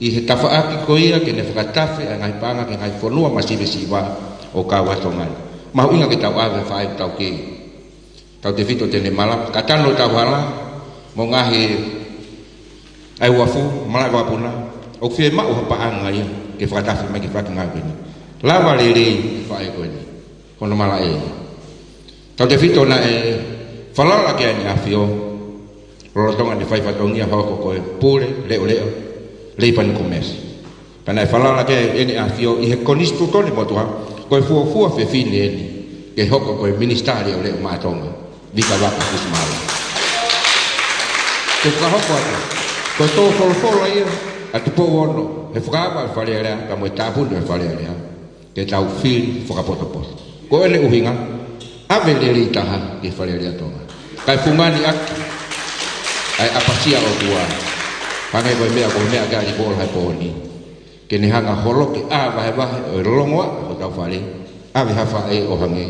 ʻI he tafaʻaki ko ia ke ne fakatafe ʻa e ngaahi paʻanga ki he ngaahi fonua masivesiva ʻo kau ʻa Tonga ni. Mahuʻinga ke tau ʻave faʻē ʻoku tau kei. Tautefito te ne malama, kakano tau hala, mo e ngaahi ʻa e uafu, malaʻe vakapuna, ʻoku fiemaʻu ha paʻanga ia, ke fakatafe mai ke fai e ngāue ko eni. Lava lelei e faʻē ko eni. Hono malaʻe. Tautefito naʻe falala ki ai ʻEne ʻAfio, lolotonga ʻene fai fatongia hoko ko e pule, leʻoleʻo, Labour and Commerce. Pea naʻe falala ki ai ʻEne ʻAfio ʻi he konisitūtone motuʻa, ko e fuofua fefine eni, ke hoko ko e minisitā leʻoleʻo maʻa Tonga, Vika Vaka Fusimālohi. Ke fakahoko atu, ko e tō folofola ia ʻa Tupou Ono, he fakaava ʻa e Fale Alea, ka mo e tāpuni ʻa e Fale Alea. Ke tau fili fakapotopoto. Ko ʻene ʻuhinga, ʻave lelei taha ki he Fale Alea Tonga. Kae fungani ʻaki ʻa e ʻapasia ʻo e ʻOtua. Hangē ko e meʻa, ko e meʻa ʻa Likuola he pō ni. Ke ne hanga holo ke ʻā vahevahe ʻo e longoaʻa ʻo hotau fale. ʻAve ha faʻē ʻo hangē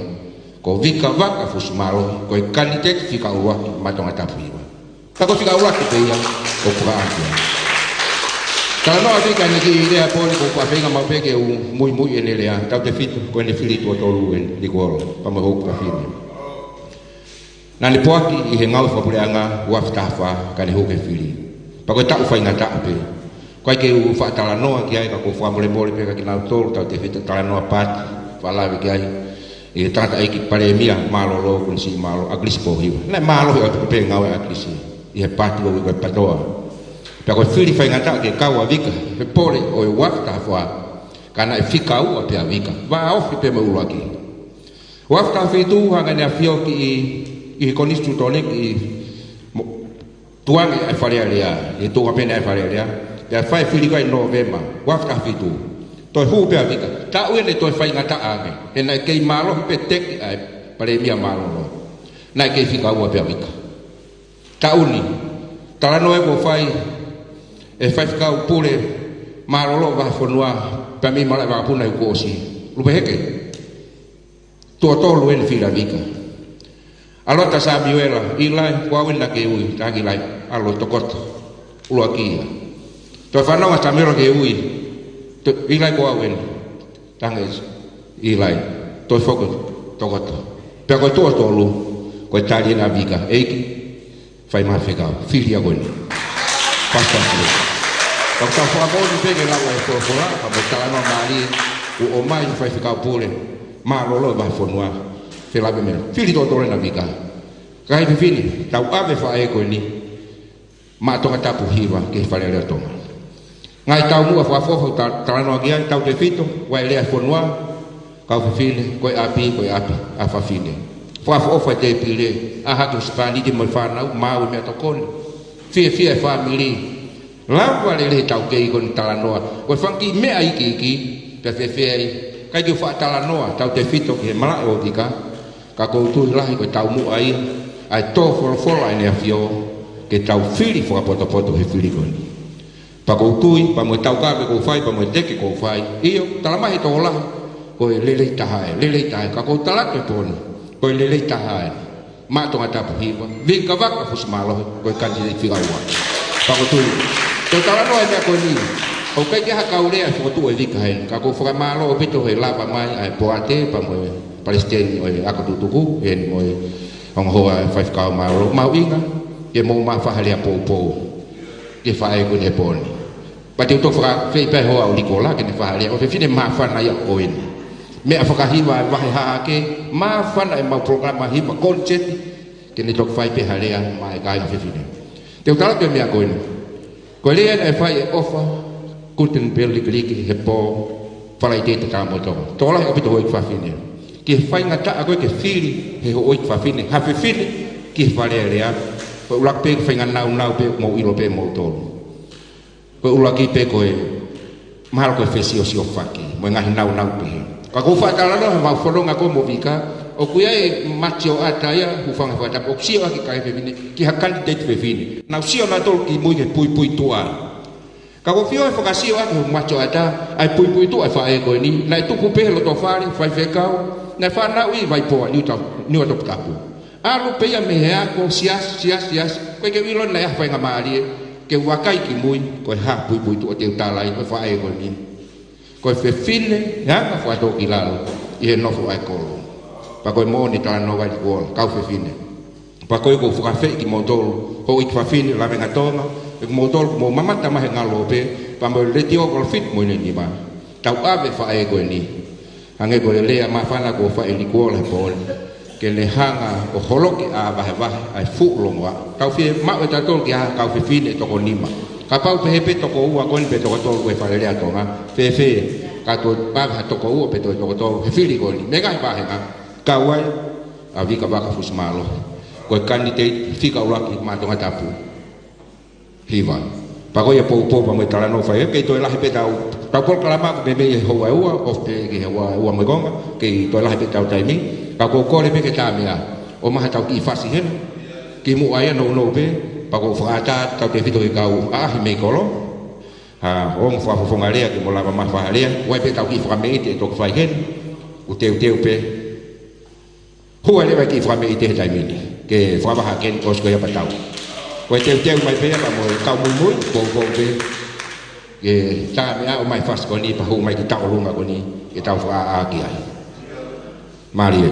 ko Vika Vaka Fusimālohi, ko e kaniteti fika ʻuluaki maʻa Tongatapu hiva. Ka ko e fika ʻuluaki pē ia ʻoku pukaʻaki ai. Talanoa Vika ni ki he pō ni ko e feinga maʻu pē ke u muimui ʻene lea, tautefito ko ʻene fili tuʻo tolu ʻe Likuola, pea mo hoku fafine. Naʻa ne poaki ʻi he ngāue fakapuleʻanga ua afe taha fā, ka ne hū ke fili. Pea ko e taʻu faingataʻa pē. ʻOku ʻikai ke u faʻa talanoa ki ai ka ʻoku ou fakamolemole pē kia kinautolu, tautefito talanoa paati, faʻa lave ki ai. ʻE tangataʻeiki Palēmia mālōlō, Kuini Siʻimalo, ʻAkilisi Pōhiva. Naʻe mālohi ʻaupito pē ngāue ʻa ʻAkilisi ʻi he paati ʻoku ui ko e PATOA. Pea ko e fili faingataʻa ke kau ʻa Vika he pole ʻo e ua afe taha fā, ka naʻe fika ua pē ʻa Vika. Vāofi pē mo e ʻuluaki. Ua afe taha fitu, hanga ʻEne ʻAfio ki he, ʻi he konisitūtone ki mo-, tukuange ʻa e Fale Alea, ʻi he tuʻunga pē ʻa e Fale Alea, pea fai e fili ko ia ʻi Nōvema, ua afe taha fitu. Toe hū pē ʻa Vika, taʻu ia naʻe toe faingataʻa ange, he naʻe kei mālohi pē teki ʻa e Palēmia mālōlō. Naʻe kei fika ua pē ʻa Vika. Taʻu ni, talanoa ʻoku fai ʻe he faifekau pule mālōlō vahefonua, pea mei malaʻe vakapuna ʻi he kuo ʻosi. Lupe Heke. Tuʻo tolu eni fili ʻa Vika. ʻAlota Samiuela, ʻIlai, ko au eni naʻa ke ui, tā ki lai, ʻalu tokoto, ʻuluaki ia. Toe fanongo ʻa Samiuela ke ui, to-, ʻIlai ko au eni, tange ʻIlai, toe foki tokoto. Pea ko e tuʻo tolu, ko e tali ena ʻa Vika, ʻEiki, fai mai fekau, fili ʻa ko eni. Pastor Fred. Ka tau fakamoʻoni pē ke lau e folofola, ka mo e talanoa mālie, ʻoku ʻomai faifekau pule mālōlō vahefonua, felāveʻi mei ai. Fili tuʻo tolu ena ʻa Vika. Kakai fefine, tau ʻave faʻē ko eni, maʻa Tongatapu hiva ki he Fale Alea Tonga. Ngaahi taumuʻa fakaʻofoʻofa ta-, talanoa ki ai, tautefito, ʻa e lea fonua, kau fefine, ko e ʻapi, ko e ʻapi ʻa fafine. Fakaʻofoʻofa e tēpile, ʻā hake husepāniti mo e fānau, maʻu e meʻatokoni. Fiefia e fāmili. Lava lelei e taukei ko eni talanoa. Ko e fanga kiʻi meʻa iiki, pea fēfē ai. ʻIkai ke u faʻa talanoa, tautefito ki he malaʻe ʻo Vika. Ka ʻoku ou tui lahi ko e taumuʻa ia, ʻa e tō folofola ʻEne ʻAfio, ke tau fili fakapotopoto he fili ko eni. Pea ʻoku ou tui, pea mo e taukaveʻi ʻoku ou fai, pea mo e teke ʻoku ou fai. ʻIo, talamai ʻe he tokolahi, ko e lelei taha ē, lelei taha ē. Ka ʻoku ou tala atu ʻi he pō ni, ko e lelei taha ē. Maʻa Tongatapu hiva, Vikavaka Fusimālohe, ko e kanititeiti fika ua. Pea ʻoku ou tui, te u talanoa he meʻa ko eni. ʻOku ʻikai ke ʻi ai ha kau lea ʻe fokotuʻu ʻe Vika heni. Ka ʻoku ou fakamālō ʻaupito he lava mai ʻa e poate, pea mo e palesiteni ʻo e ako tutuku, eni mo e ongo hoa e faifekau mālō. Mahuʻinga, ke mou maʻu ha fakalea poupou ki he faʻē ko eni he pō ni. Pea te u toki fakaafeʻi pē ʻa e hoa ʻo Likola ke ne fai ha lea, ʻo fefine māfana ia ʻo eni. Meʻa fakahiva ʻa e vahe hahake, māfana ʻemau polokalama hiva, konseti, ke ne toki fai pē ha lea maʻa e kāinga fefine. Te u tala atu e meʻa ko eni. Ko e lea naʻe fai ʻe ʻOfa Gutenberg-Likiliki he pō Falaite Takamoto. Tokolahi ʻaupito houʻeiki fafine. Ki he faingataʻa ko ē ke fili ʻe he houʻeiki fafine ha fefine ki he Fale Alea. Ko e ʻuluaki pē ko e faʻahinga naunau pē mou ʻilo pē moutolu. Ko e ʻuluaki pē ko e mahalo ko e fesiosiofaki mo e ngaahi naunau pehē. Ka ʻoku ou faʻa talanoa he mau fononga ko ē mo Vika, ʻoku ʻi ai e matioʻata ia, hūfanga he fakatapu, ʻoku sio ʻaki e kakai fefine ki ha kanititeiti fefine. Nau sio nautolu ki mui ki he puipuituʻa. Ka ʻoku ou fie fakasio ʻaki hoku matioʻata ʻa e puipuituʻa ʻa e faʻē ko eni, naʻe tupu pē he loto fale, faifekau, naʻe fanauʻi ʻi Vaipoa, Niuta-, Niuatoputapu. ʻAlu pē ia mei he ako, siasi, siasi, siasi, ʻoku ʻikai ke u ʻilo naʻe ʻi ai ha faingamālie ke u vakai ki mui, ko e hā e puipuituʻa te u tala ai, ko e faʻē ko eni. Ko e fefine, he anga fakatōkilalo, ʻi he nofo ʻa e kolo. Pea ko e moʻoni e talanoa ʻa Likola, kau fefine. Pea ko ia ʻoku ou fakaafeʻi kimoutolu, houʻeiki fafine, Lavengatonga, ʻe kimoutolu, mou mamata mai he ngalo pē, pea mo e letiō kolofitu mo e nima. Tau ʻave e faʻē ko eni. Hangē ko e lea māfana kuo fai ʻe Likola he pō ni. Ke ne hanga ʻo holoki ʻa e vahevahe ʻa e fuʻu longoaʻa. Tau fiemaʻu ʻe tautolu ke ʻi ai ha kau fefine ʻe toko nima. Kapau pehē pē toko ua ko eni pe toko tolu ko e Fale Alea Tonga. Fēfē, ka toe ʻave ha toko ua pe toe toko tolu he fili ko eni. Mei he ngaahi vāhenga. Kau ai ʻa Vikavaka Fusimālohe. Ko e kanititeiti fika ʻuluaki maʻa Tongatapu hiva. Pea ko ia e poupou pea mo e talanoa fai, ʻe kei toe lahi pē ʻetau, ʻetau polokalama ko e meimei he houa ʻe ua, ʻo pē ki he houa ʻe ua mo e konga, kei toe lahi pē ʻetau taimi, ka ʻoku ou kole pē ke tā meʻa, ʻomai haʻatau kiʻi fasi hena, kimuʻa ia nounou pē, pea ʻoku ou fakaʻatā atu tautefito ki he kau ʻaʻahi mei kolo, ha ongo fakafofonga lea ke mo lava mai fai ha lea, ʻoku ʻi ai pē ʻetau kiʻi fakameʻite ʻe toki fai heni, ʻoku teuteu pē, hua leva e kiʻi fakameʻite he taimi ni. Ke fakavaha ke ni kosi ko ia pea tau. Ko e teuteu mai pē ia pea mo e kau muimui, poupou pē. Ke tā meʻa ʻomai fasi ko eni pea hū mai ki he tauʻolunga ko eni, ke tau fakaʻā ki ai. Mālie.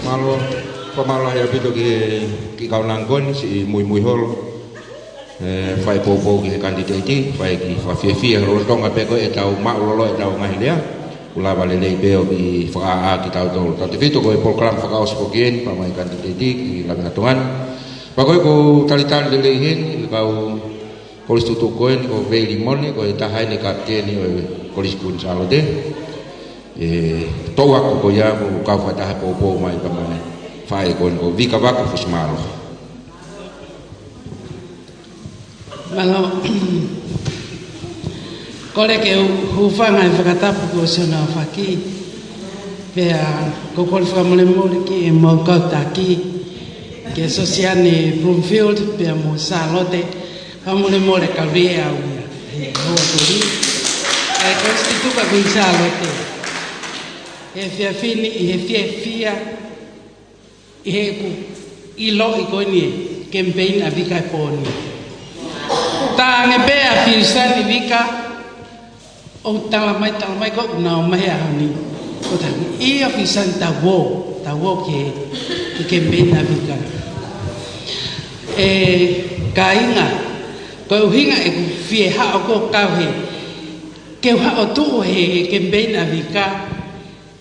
Mālō, fakamālō lahi ʻaupito ki he, ki he kaunanga ko eni, siʻi muimui holo. ʻE, fai poupou ki he kanititeiti, fai ki he fakafiefia lolotonga pē ko ē ʻetau māʻulolo ʻetau ngaahi lea. Kuo lava lelei pē ʻo kiʻi fakaʻā kitautolu. Tautefito ko e polokalama fakaʻosi foki eni, pea mei he kanititeiti ki Lavengatonga ni. Pea ko e ʻoku ou talitali lelei heni, ʻi he kau kolisi tutuku ko eni, ko Veili Mone, ko e taha eni kapiteni ʻo e Kolisi Kuini Sālote. ʻE, tau ako ko ia, ʻoku kau fakataha poupou mai pea mei he faʻē ko eni ko Vika Vaka Fusimālohi. Mālō. Kole ke u hūfanga he fakatapu kuo ʻosi hono aofaki. Pea ʻoku ou kole fakamolemole ki he mau kau taki, ki he Sosiane Bloomfield, pea mo Sālote, fakamolemole ka ue au ia. He hoa tuli. ʻE, Kolisi Tutuku Kuini Sālote. He efiafi ni, ʻi he fiefia, ʻi heʻeku ʻiloʻi ko eni e kemipeini ʻa Vika he pō ni. Taʻange pē ʻa Filisani Vika, ʻo tala mai, tala mai ko ʻeku nau mai he ʻaho ni. Ko e taʻange, ʻio Filisani, tau ō, tau ō ki he, ki he kemipeini ʻa Vika. ʻE, kāinga, ko e ʻuhinga ʻeku fie haʻu ko ē ʻo kau he, ke u haʻu ʻo tuʻu he, he kemipeini ʻa Vika.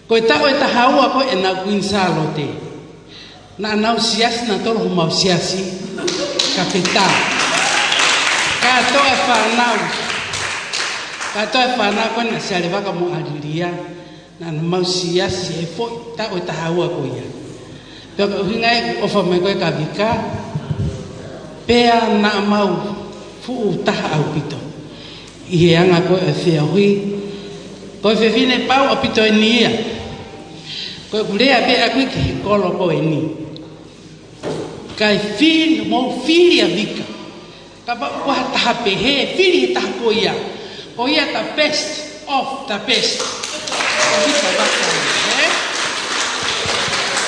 Ko e taʻu ʻe taha ua ko ē ʻenau Kuini Sālote. Naʻa nau siasi, naʻa nau tolo homau siasi, ka peta. Kātoa e fānau. Kātoa e fānau ko ē naʻa Sialevaka mo ʻAlilia. Naʻa nau mau siasi he foʻi taʻu ʻe taha ua ko ia. Pea ko e ʻuhinga ia ʻoku ʻofa mai ko ē kia Vika. Pea naʻa mau fuʻu taha ʻaupito. ʻI he anga ko ē ʻo e feohi. Ko e fefine pau ʻaupito eni ia. Ko ʻeku lea pē ʻaku ki he kolo ko eni. Kae fili, mou fili ʻa Vika. Kapau ʻoku ʻi ai ha taha pehē, fili he taha ko ia. Ko ia the best of the best. Ko Vika Vaka, ē?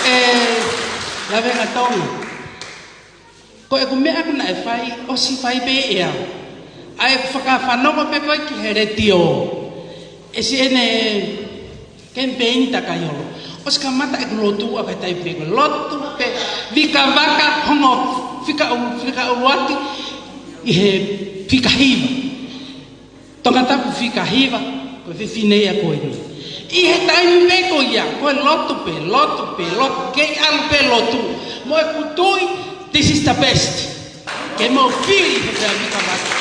ʻE, Lavengatonga. Ko ʻeku meʻa ʻaku naʻe fai, ʻosi fai pē ʻe au. ʻA ʻeku fakafanongo pē ko ē ki he letiō. ʻE siʻene kemipeini takai holo. ʻOsi kamata ʻeku lotu ʻa e taimi pē ko ē. Lotu pē Vika Vaka hono fika ʻu-, fika ʻuluaki ʻi he fika hiva. Tongatapu fika hiva, ko e fefine ia ko eni. ʻI he taimi pē ko ia, ko e lotu pē, lotu pē, lotu, kei ʻalu pē lotu. Mo ʻeku tui, this is the best. Ke mou fili he pea Vika Vaka.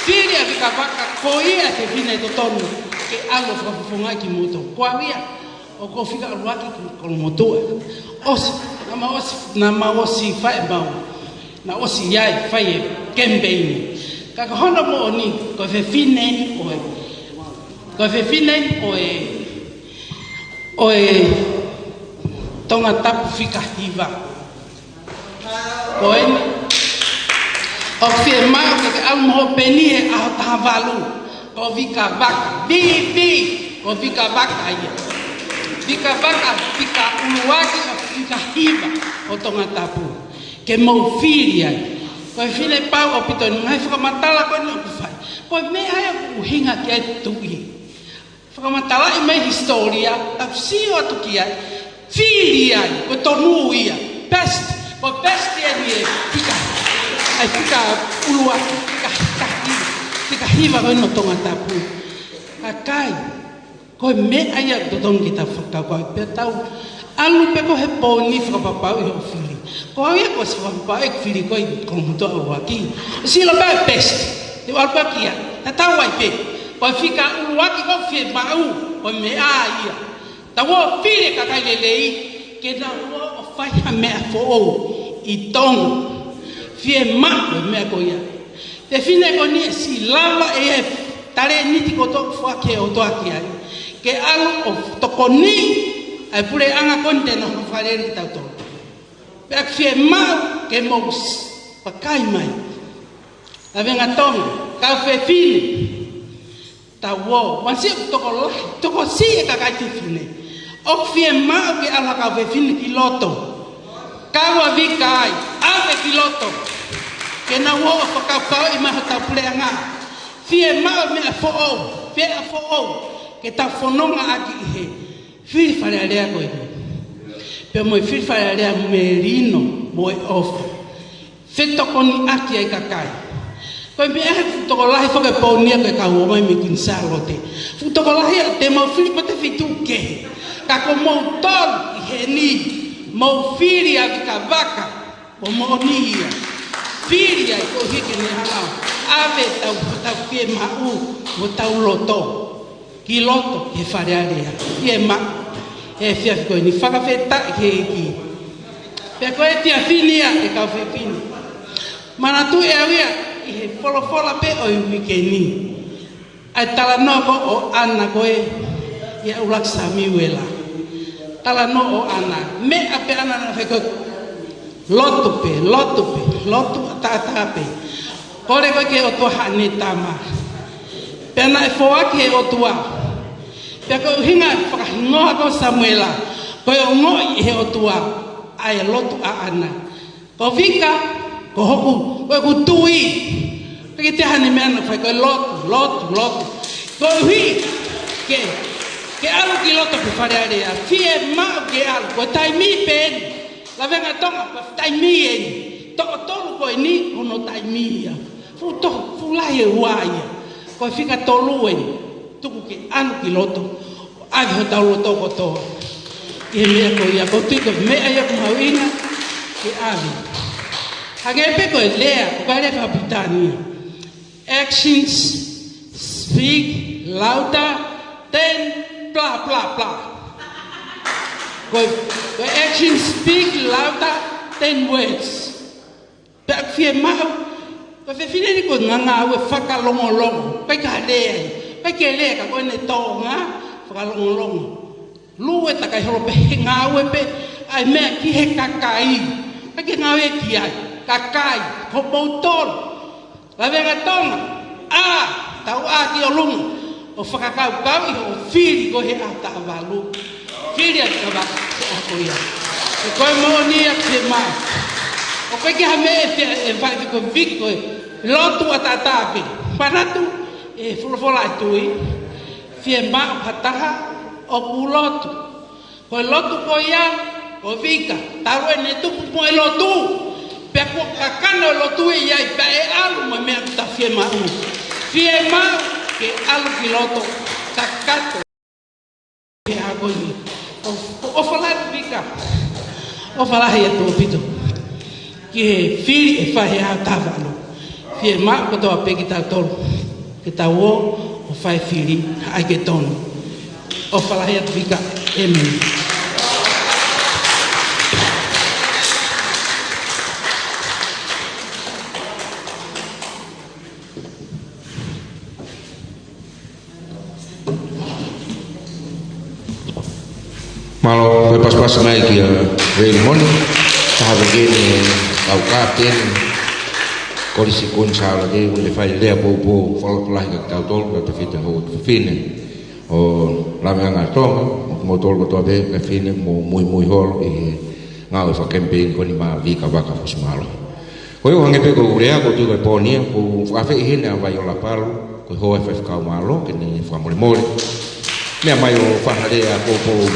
Fili ʻa Vika Vaka, ko ia e fefine totonu. Ke ʻalu ʻo fakafofongaʻi kimoutolu. Ko au ia, ʻoku ou fika ʻuluaki ki Kolomotuʻa. ʻOsi, naʻa mau ʻosi, naʻa mau ʻosi fai ʻemau. Naʻa ʻosi ʻi ai, fai e kemipeini. Ka ko hono moʻoni, ko e fefine eni ʻo e. Ko e fefine eni ʻo e. ʻO e Tongatapu fika hiva. Ko eni, ʻoku fiemaʻu ke ke ʻalu mo hoʻo peni he ʻaho taha valu. Ko Vika Vaka, V V, ko Vika Vaka ia. Vika Vaka, fika ʻuluaki ʻo e fika hiva ʻo Tongatapu. Ke mou fili ai. Ko e fefine pau ʻaupito eni ngaahi fakamatala ko eni ʻoku fai. Ko e meʻa ia ʻoku ʻuhinga ki ai e tuʻi. Fakamatalaʻi mai hisitōlia, tau sio atu ki ai, fili ai, ko e tonu ia, best, ko e best ia eni e fika, ʻa e fika ʻuluaki, fika, fika hiva, fika hiva ko eni ʻo Tongatapu. Kakai, ko e meʻa ia totonu ke tau fakakaukau, pea tau ʻalu pē ko ē he pō ni fakapapauʻi hoʻo fili. Ko au ia kuo ʻosi fakapapauʻi ʻeku fili ko ē ʻi Kolomotuʻa ʻuluaki. ʻOsi ʻilo pē best, te u ʻalu pē ki ai, tatau ai pē. Ko e fika ʻuluaki ʻoku fiemaʻu, ko e meʻa ia. Tau ō fili e kakai lelei, ke nau ō ʻo fai ha meʻa foʻou ʻi Tonga. Fiemaʻu e meʻa ko ia. Fefine ko eni ʻe siʻi lava ʻe ia e talēniti kotoa ʻoku foaki ʻe he ʻOtua ki ai. Ke ʻalu ʻo tokoniʻi ʻa e puleʻanga ko eni te nau fakalele kitautolu. Pea ʻoku fiemaʻu ke mou s-, vakai mai. Lavengatonga, kau fefine. Tau ō, masiʻi ʻoku tokolahi, tokosiʻi e kakai fefine. ʻOku fiemaʻu ke ʻalu ha kau fefine ki loto. Kau ʻa Vika ai, ʻave ki loto. Ke nau ō ʻo fakakaukauʻi mai hotau puleʻanga. Fiemaʻu meʻa foʻou, meʻa foʻou. Ke tau fononga ʻaki ʻi he fili Fale Alea ko eni. Pea mo e fili Fale Alea melino, mo e ʻofa. Fetokoniʻaki ai kakai. Ko e meʻa ʻoku tokolahi foki e pō ni ia ko e kau ō mai mei Kuini Sālote. ʻOku tokolahi ʻa e te mau fili pē ʻa e fitu kehe. Ka ko moutolu ʻi heni, mau fili ʻa Vika Vaka, ko moʻoni ia. Fili ai koeʻuhi ke ne hanga ʻo ʻave ʻetau, ʻetau fiemaʻu, mo ʻetau loto. Ki loto, ki he Fale Alea. Fiemaʻu, he efiafi ko eni fakafetaʻi ki he ʻEiki. Pea ko e efiafi ni ia e kau fefine. Manatuʻi ʻe au ia, ʻi he folofola pē ʻo e uike ni. ʻA e talanoa ko ē ʻo ʻAna ko ē, ʻia ʻUluaki Samiuela. Talanoa ʻo ʻAna, meʻa pē ʻAna naʻe fai ko e lotu pē, lotu pē, lotu ʻataʻatā pē. Kole ko ē ki he ʻOtua haʻane tama. Pea naʻe foaki ʻe he ʻOtua. Pea ko e ʻuhinga fakahingoa ko ē ʻo Samuela, ko e ongoʻi ʻe he ʻOtua ʻa e lotu ʻa ʻAna. Ko Vika, ko hoku, ko ʻeku tui. Pea ke te hane meʻa naʻe fai ko e lotu, lotu, lotu. Koeʻuhi ke, ke ʻalu ki loto ki Fale Alea. Fiemaʻu ke ʻalu, ko e taimi pē eni. Lavengatonga, ko e taimi eni. Toʻo tolu ko eni, hono taimi ia. Fuʻu to, fuʻu lahi e ua ia. Ko e fika tolu eni. Tuku ke ʻalu ki loto. ʻAve hotau loto kotoa. ʻI he meʻa ko ia, ʻoku ou tui ko e meʻa ia ʻoku mahuʻinga ke ʻave. Hangē pē ko e lea, ko e lea fakapilitānia. Actions speak louder than blah, blah, blah. Ko e, ko e actions speak louder than words. Pea ʻoku fiemaʻu, ko e fefine ni ko e ngāue fakalongolongo, ʻikai ke lea, ʻikai ke lea ka ko ʻene tōʻonga fakalongolongo. Lue takai holo pē he ngāue pē, ʻa e meʻa ki he kakai, ʻikai ke ngāue ki ai, kakai, ko moutolu. Lavengatonga, ʻā, tau ʻā ki ʻolunga, ʻo fakakaukauʻi hoʻo fili ko ē he ʻaho taha valu. Fili ʻa Vika Vaka he ʻaho ko ia. He ko e moʻoni ia ke ma. ʻOku ʻikai ke ha meʻa ʻe fie-, ʻe fai ko e Vika ko e lotu ʻataʻatā pē. Manatuʻi e folofola ʻa e tui. Fiemaʻu ha taha ʻoku lotu. Ko e lotu ko ia, ko Vika, talu ʻene tupu mo e lotu. Pea kuo kakano e lotu ʻe ʻi ai, pea ʻe ʻalu mo e meʻa ʻoku ta fiemaʻu. Fiemaʻu ke ʻalu ki loto, kakato. He ʻaho ko eni. ʻO, ʻo, ʻofa lahi Vika. ʻOfa lahi atu ʻaupito. Ki he fili ʻe fai he ʻaho taha valu. Fiemaʻu kotoa pē kitautolu ke tau ō ʻo fai fili, ʻa ia ke tonu. ʻOfa lahi atu Vika. ʻĒmeni. Mālō, ko e pasipasi mai kia Reimoni, taha pē ki he kau kapiteni, Kolisi Kuini Sālote, ʻoku ne fai lea poupou, fakalotolahi kiate kitautolu, kae tefito hoʻo fefine ʻo Laveanga Tonga, ʻo kimoutolu kotoa pē, kau fefine mo muimui holo ʻi he ngāue fakakemipeini ko eni maʻa Vika Vaka, fusi mālō. Ko ia ʻoku hangē pē ko ʻeku lea, ʻoku ou tui ko e pō ni ia, ʻoku ou fakaafeʻi heni ʻa Vaiola Palu, ko e hoa ʻo e faifekau mālō, ke ne fakamolemole. Meʻa mai ʻo fai ha lea poupou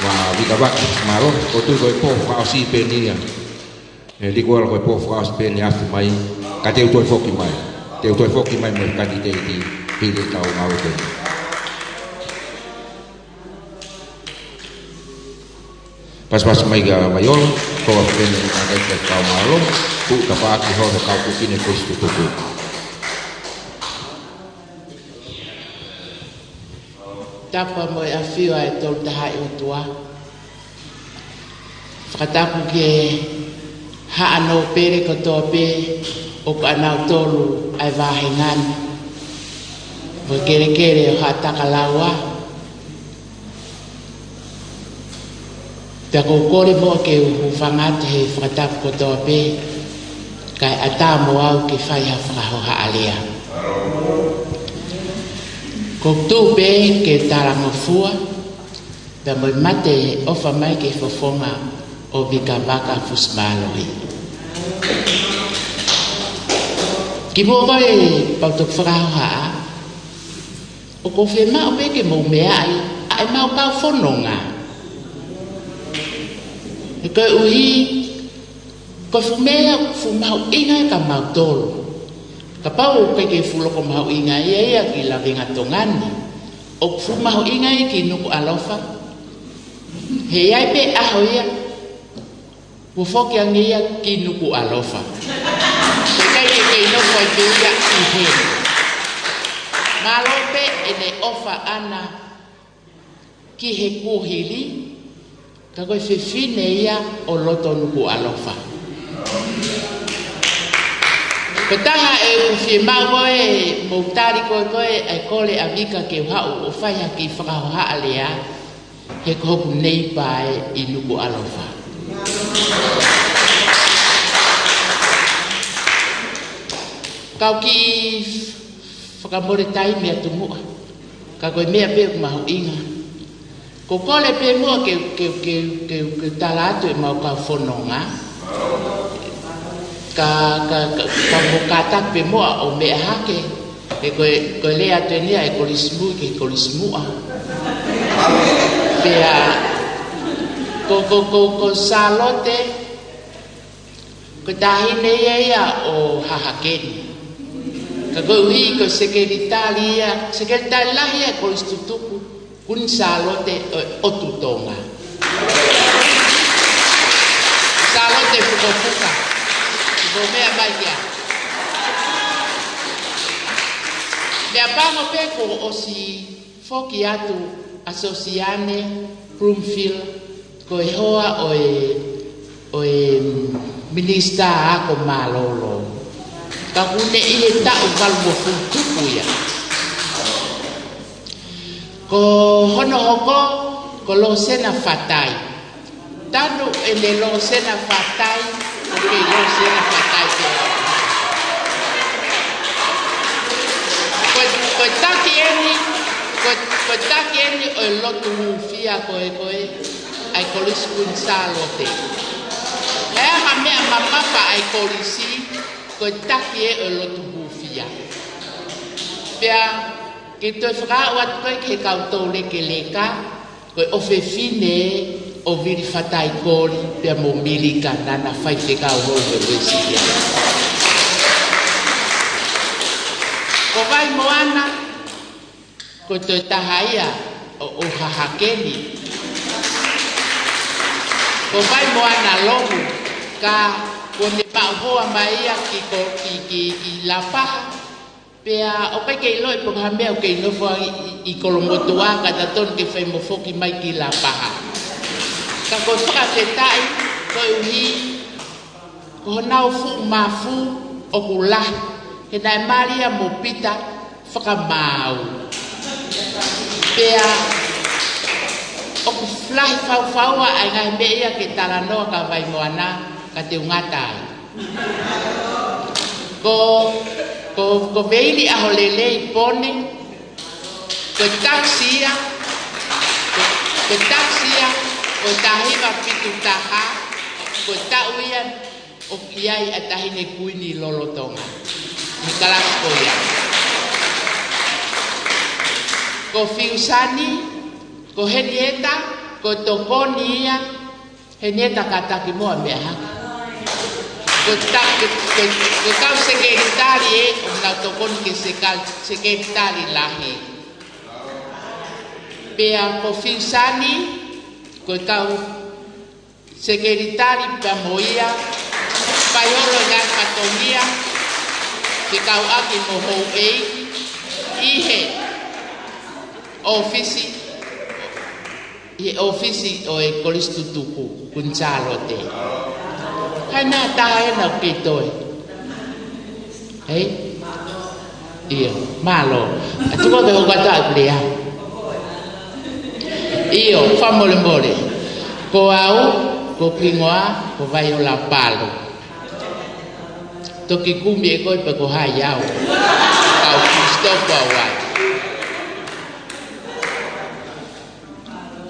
maʻa Vika Vaka, mālō, ʻoku ou tui ko e pō fakaʻosi pē eni ia. ʻE liku ala ko e pō fakaʻosi pē eni ʻafe mai, ka te u toe foki mai. Te u toe foki mai mo e kanititeiti, hili ʻetau ngāue ko eni. Pasipasi mai kia Vaiola, ko e pene ʻa e kakai faifekau mālō, ʻoku tafaʻaki holo he kau kukine ko e isi tutuku. Tapu mo e ʻafio ʻa e Tolu Tahaʻi ʻOtua. Fakatapu ki he haʻa nōpele kotoa pē ʻoku ʻanautolu ʻa e vāhenga ni. Mo e kelekele ʻo Haʻatakalaua. Pea ʻoku ou kole muʻa ke u hūfanga atu he fakatapu kotoa pē, kae ʻatā mo au ke fai ha fakahohaʻa lea. Ko e tuʻu pē ke talangofua, pea mo e mate ʻofa mai ki he fofonga ʻo Vika Vaka Fusimālohi. Kimuʻa ko ē pea u toki fakahohaʻa, ʻoku ou fiemaʻu pē ke mou meaʻi ʻa ʻemau kau fononga. He koeʻuhi, ko e fuʻu meʻa ia ʻoku fuʻu mahuʻinga ia kia mautolu. Kapau ʻoku ʻikai ke fuʻu loko mahuʻinga ia ia ki Lavenga Tonga ni, ʻoku fuʻu mahuʻinga ia ki Nukuʻalofa. He ʻe ʻi ai pē ʻaho ia kuo foki ange ia ki Nukuʻalofa. He ʻikai ke kei nofo ai pē ia ʻi heni. Mālō pē ʻene ʻofa ʻana ki he kuohili, ka ko e fefine ia ʻo loto Nukuʻalofa. Ko e taha ʻeku fiemaʻu ko ē mou tali ko ē ko ē ʻa e kole ʻa Vika ke u haʻu ʻo fai ha kiʻi fakahohaʻa lea, he ko hoku neipa ē ʻi Nukuʻalofa. Kau kiʻi fakamole taimi atu muʻa, ka ko e meʻa pē ʻoku mahuʻinga. Ko e kole pē muʻa ke, ke, ke, ke, ke tala atu ʻemau kau fononga. Ka, ka, ka, ka mo kātaki pē muʻa ʻo meʻa hake. He ko e, ko e lea atu eni ia ʻa e Kolisi Mui ki he Kolisi Muʻa. Pea, ko, ko, ko, ko Sālote, ko e taʻahine ia ia ʻo Hahake ni. Ka koeʻuhi ko e sekelitali ia, sekelitali lahi ia ʻa e Kolisi Tutuku, Kuini Sālote ʻo, ʻo Tonga. Sālote Fukofuka. Ko e meʻa mai kia. Meʻapango pē kuo ʻosi foki atu ʻa Sosiane Bloomfield, ko e hoa ʻo e, ʻo e minisitā ako mālōlō. Ka ʻoku ne ʻi he taʻu valungofulu tupu ia. Ko hono hoko, ko Losena Fatai. Tanu ʻene Losena Fatai, ʻoku kei Losena Fatai pē. Ko e, ko e taki eni, ko e, ko e taki eni ʻo e lotu hūfia ko ē ko ē, ʻa e Kolisi Kuini Sālote. ʻE ha meʻa mamafa ʻa e kolisi, ko e taki ē ʻo e lotu hūfia. Pea, ke toe fakaʻau atu ko ē ki he kau toulekeleka, ko e ʻofefine ʻo Vili Fatai Koli pea mo Milika naʻa na faifekau holo he Uēsiliana. Ko Vaimoana, ko e toe taha ia ʻo, ʻo Hahake ni. Ko Vaimoana Lomu, ka kuo ne maʻu hoa mai ia ki ko, ki, ki, ki Lapaha. Pea ʻoku ʻikai ke ʻiloʻi pe ko e hā e meʻa ʻoku kei nofo ai ʻi, ʻi, ʻi Kolomotuʻa, ka ta tonu ke fai mo foki mai ki Lapaha. Ka ko e fakafetaʻi, koeʻuhi ko honau fuʻu mafu ʻoku lahi, he naʻe mali ia mo Pita Fakamaau. Pea ʻoku lahi faufaua ʻa e ngaahi meʻa ia ke talanoa kia Vaimoana, ka te u ngata ai. Ko, ko, ko Veili ʻAholelei Pone, ko e taʻu ia, ko, ko e taʻu ia, ko e taha hiva fitu taha, ko e taʻu ia ʻoku ʻi ai ʻa e Taʻahine Kuini lolotonga. Nikolasi ko ia. Ko Fiusani, ko Henieta, ko e tokoni ia, Henieta kātaki muʻa meʻa hake. Ko e ta-, ko e, ko e, ko e kau sekelitali ē, ʻoku nau tokoni ki he seka-, sekelitali lahi. Pea ko Fiusani, ko e kau sekelitali pea mo ia, fai holo e ngaahi fatongia, fekauʻaki mo houʻeiki, ʻi he ʻōfisi, ʻi he ʻōfisi ʻo e Kolisi Tutuku, Kuini Sālote. Hai na taha ena ʻoku kei toe. Hei? ʻIo, mālō. ʻA tuku ke hoko atu ʻeku lea. ʻIo, fakamolemole. Ko au, ko hoku hingoa, ko Vaiola Palu. Toki kumi ʻe koe pe ko hai au. Kau Christopher White.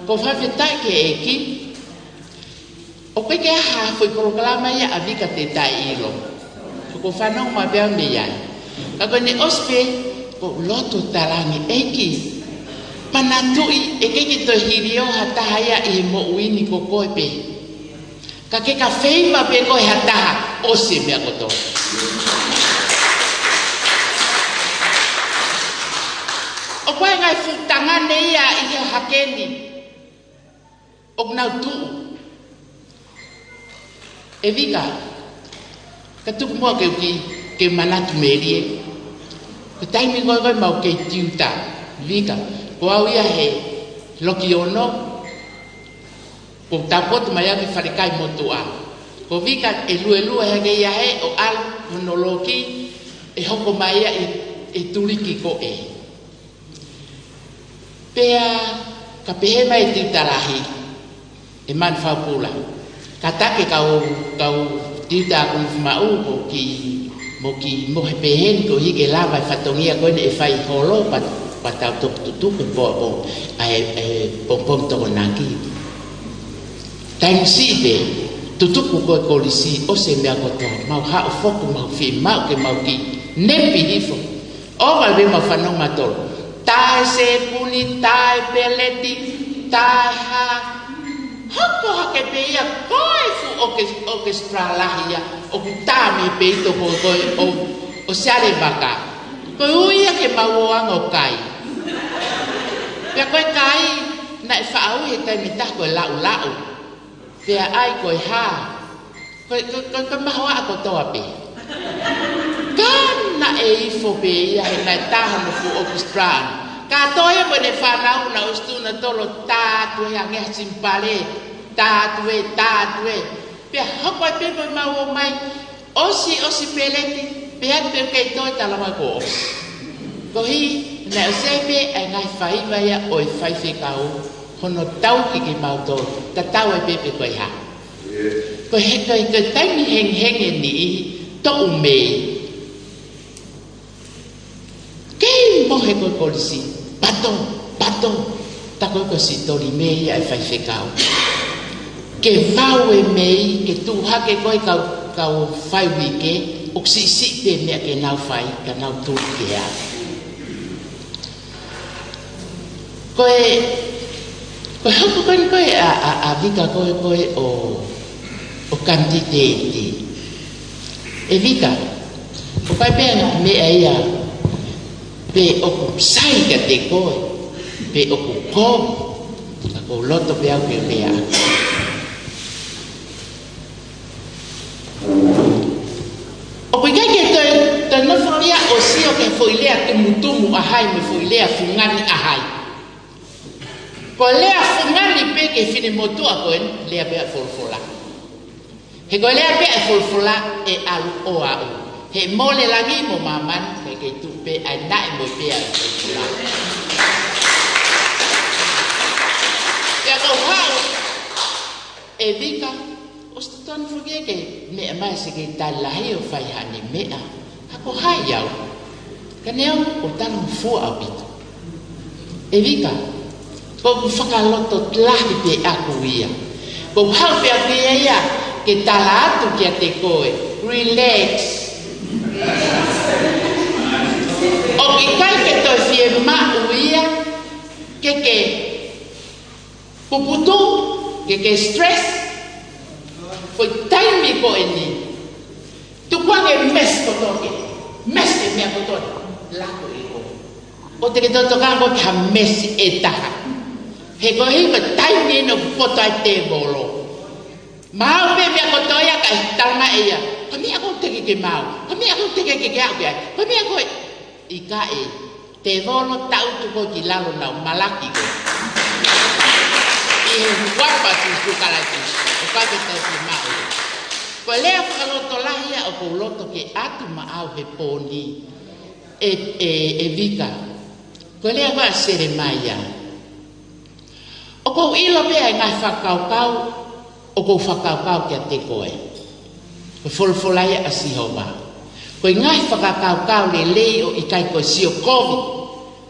Ko e fakafetaʻi ki he ʻEiki, ʻoku ʻikai ke ʻi ai ha foʻi polokalama ia ʻa Vika te taʻeʻilo. Ko e fanongo mai pē au mei ai. Ka ko ʻene ʻosi pē, ʻoku ou lotu ʻo talaange, ʻEiki, manatuʻi, ʻe ʻikai ke toe hiliō ha taha ia ʻi he moʻui ni, ko koe pē. Ka ke ka feiva pē koe ha taha, ʻosi e meʻa kotoa. ʻOku ʻi ai e ngaahi fuʻu tangane ia ʻi he hake ni ʻoku nau tuʻu. ʻE Vika, ka tuku muʻa ke u kiʻi, ke u manatu melie. Ko e taimi ko ē ʻoku mau kei tiuta, Vika, ko au ia he loki ono, ʻoku ou tāpuaki mai au ki he falekai motuʻa. Ko Vika ʻe luelue hake ia hē ʻo ʻalu hono loki, ʻe hoko mai ia ʻi, ʻi he tuliki ko ē. Pea ka pehē mai e tiuta lahi, ʻe Manu Faupula, kātaki e kau, kau tiuta ʻa Kuini Fumaʻu, ko e kiʻi, mo e kiʻi mohe pehē ni koeʻuhi ke lava e fatongia ko eni ʻe fai holo pea, pea tau toki tutuku e pongipongi, ʻa e, e pongipongi Tokonaki. Taimi siʻi pē, tutuku ko ē kolisi, ʻosi e meʻa kotoa, mau haʻu foki, mau fiemaʻu ke mau kiʻi nepi hifo. ʻOku mau fanongo mautolu. Tā e sēpuni, tā e peleti, tā e hā. Hoko hake pē ia ko e fuʻu ʻoke-, ʻokesitilā lahi ia, ʻoku tā mei he peito ko ē ʻo, ʻo Siale Vaka. Ko e ui ia ke mau ō ange ʻo kai. Pea ko e kai, naʻe faʻa ui he taimi ʻe taha ko e laʻulaʻu. Pea ʻai ko e hā. Ko e, ko e, ko e, ko e mahoaʻa kotoa pē. Ka naʻe ifo pē ia he naʻe tā hono fuʻu ʻokesitilā. Kātoa ia mo ʻene fānau naʻe ʻosi tuʻu nautolu ʻo tā atu ē, hangē ha simipale, tā atu ē, tā atu ē. Pea hoko ai pē ko ʻemau ō mai, ʻosi, ʻosi peleti, pea pē kei toe tala mai kuo ʻosi. Koeʻuhi, naʻe ʻosi pē ʻa e ngaahi faiva ia ʻo e faifekau, hono tauhi kimautolu, tatau ai pē pe ko e hā. Ko e hā, ko e, ko e taimi hengihengi eni, toʻu mei. Kei mohe ko ē kolisi, pato, pato, tā ko ē ko e siʻi toli mei ia ʻa e faifekau. Ke vau e mei, ke tuʻu hake ko ē kau, kau fai uike, ʻoku siʻisiʻi pē meʻa ke nau fai, ka nau tuʻu ke ā. Ko e, ko e hoko ko eni ko ē ʻa, ʻa, ʻa Vika ko ē, ko ē ʻo, ʻo kanititeiti. ʻE Vika, ʻoku ʻi ai pē ha meʻa ia, pe ʻoku sai kiate koe, pe ʻoku kovi, ka ʻoku ou loto pē au ke u lea. ʻOku ʻikai ke toe, toe nofo ia ʻo sio ki he foʻi lea tumutumu ʻa hai mo e foʻi lea fungani ʻa hai. Ko e lea fungani pē ki he finemotuʻa ko eni, lea pē ʻa e folofola. He ko e lea pē ʻa e folofola ʻe ʻalu ʻo aʻu. He mole langi mo māmani, he kei tuʻu pē ʻa e naʻe mo e pea ʻa e folofola. Pea ko e hā, ʻe Vika, ʻosi totonu foki ke meʻa mai e sekelitali lahi ʻo fai haʻane meʻa. Ka ko hai au? Ka neongo ʻoku ou talangofua ʻaupito. ʻE Vika, ʻoku ou fakalotolahi pē ʻaku ia. ʻOku ou haʻu pē ʻaku ia ia ke tala atu kiate koe. Relax. ʻOku ʻikai ke toe fiemaʻu ia ke ke puputuʻu, ke ke stress. Foʻi taimi ko eni, tuku ange e mesi kotoa ke, mesi e meʻa kotoa, laku ʻi koe. ʻOua te ke toe tokanga ki ha mesi ʻe taha. He koeʻuhi ko e taimi eni ʻoku poto ai e tēvolo. Maʻu pē meʻa kotoa ia kae tala mai ʻe ia, ko e meʻa ʻoku ou teke ke maʻu, ko e meʻa ʻoku ou teke ke ke aʻu ki ai, ko e meʻa ko ē, ʻikai. Tēvolo, taʻutu koe ki lalo, naʻa ku malaki koe. ʻI he huafa ʻo Sīsū Kalaisi, ʻoku ʻikai ke toe fiemaʻu. Ko e lea fakalotolahi ia ʻoku ou loto ke ʻatu maʻau he pō ni, ʻe, ʻe, ʻe Vika. Ko e lea ko ē ʻa Selemaia. ʻOku ou ʻilo pē ʻa e ngaahi fakakaukau ʻoku ou fakakaukau kiate koe. Ko e folofola ia ʻa Sihova. Ko e ngaahi fakakaukau lelei ʻo ʻikai ko e sio kovi,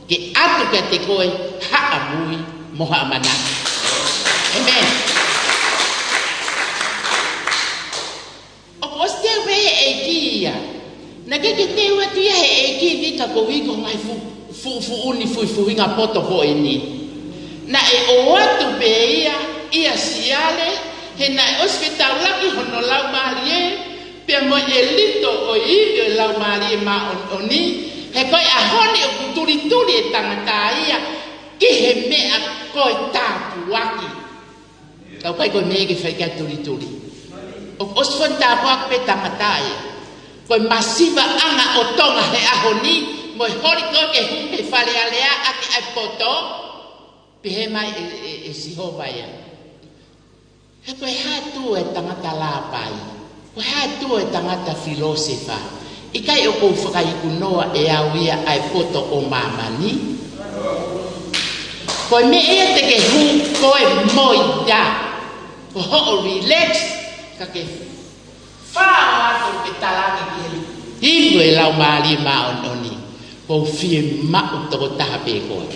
ke ʻatu kiate koe ha ʻamui mo ha ʻamanaki. ʻĒmeni. ʻOku ʻosi teu pē ʻe he ʻEiki ia. Naʻe ʻikai ke teu atu ia ʻe he ʻEiki Vika koeʻuhi ko e ngaahi fu-, fu-, fuʻu ni fuʻu fuʻu hinga poto ko eni. Naʻe ʻoatu pē ia ʻia Siale, he naʻe ʻosi fetaulaki hono laumālie, pea mo e ʻelito ʻo e ivi ʻo e Laumālie Māʻoniʻoni, he ko e ʻaho ni ʻoku tulituli e tangata ia ki he meʻa ko e tāpuaki. Tau kai ko e meʻa ke fai ki ai tulituli. ʻOku ʻosi fon tāpuaki pē tangata ia. Ko e masivaʻanga ʻo Tonga he ʻaho ni, mo e holi ko ē ke hū he Fale Alea ʻaki ʻa e poto, pehē mai ʻe, ʻe, ʻe Sihova ia. He ko e hā e tuʻu e tangata lāpai? Ko e hā e tuʻu e tangata filōsefa? ʻIkai ʻoku ou fakaiku noa ʻe au ia ʻa e poto ʻo māmani? Ko e meʻa ia te ke hū koe mo ia, ko hoʻo relax, ka ke fao atu ke talaange ki he ivi ʻo e Laumālie Māʻoniʻoni. Ko e fiemaʻu tokotaha pē koe.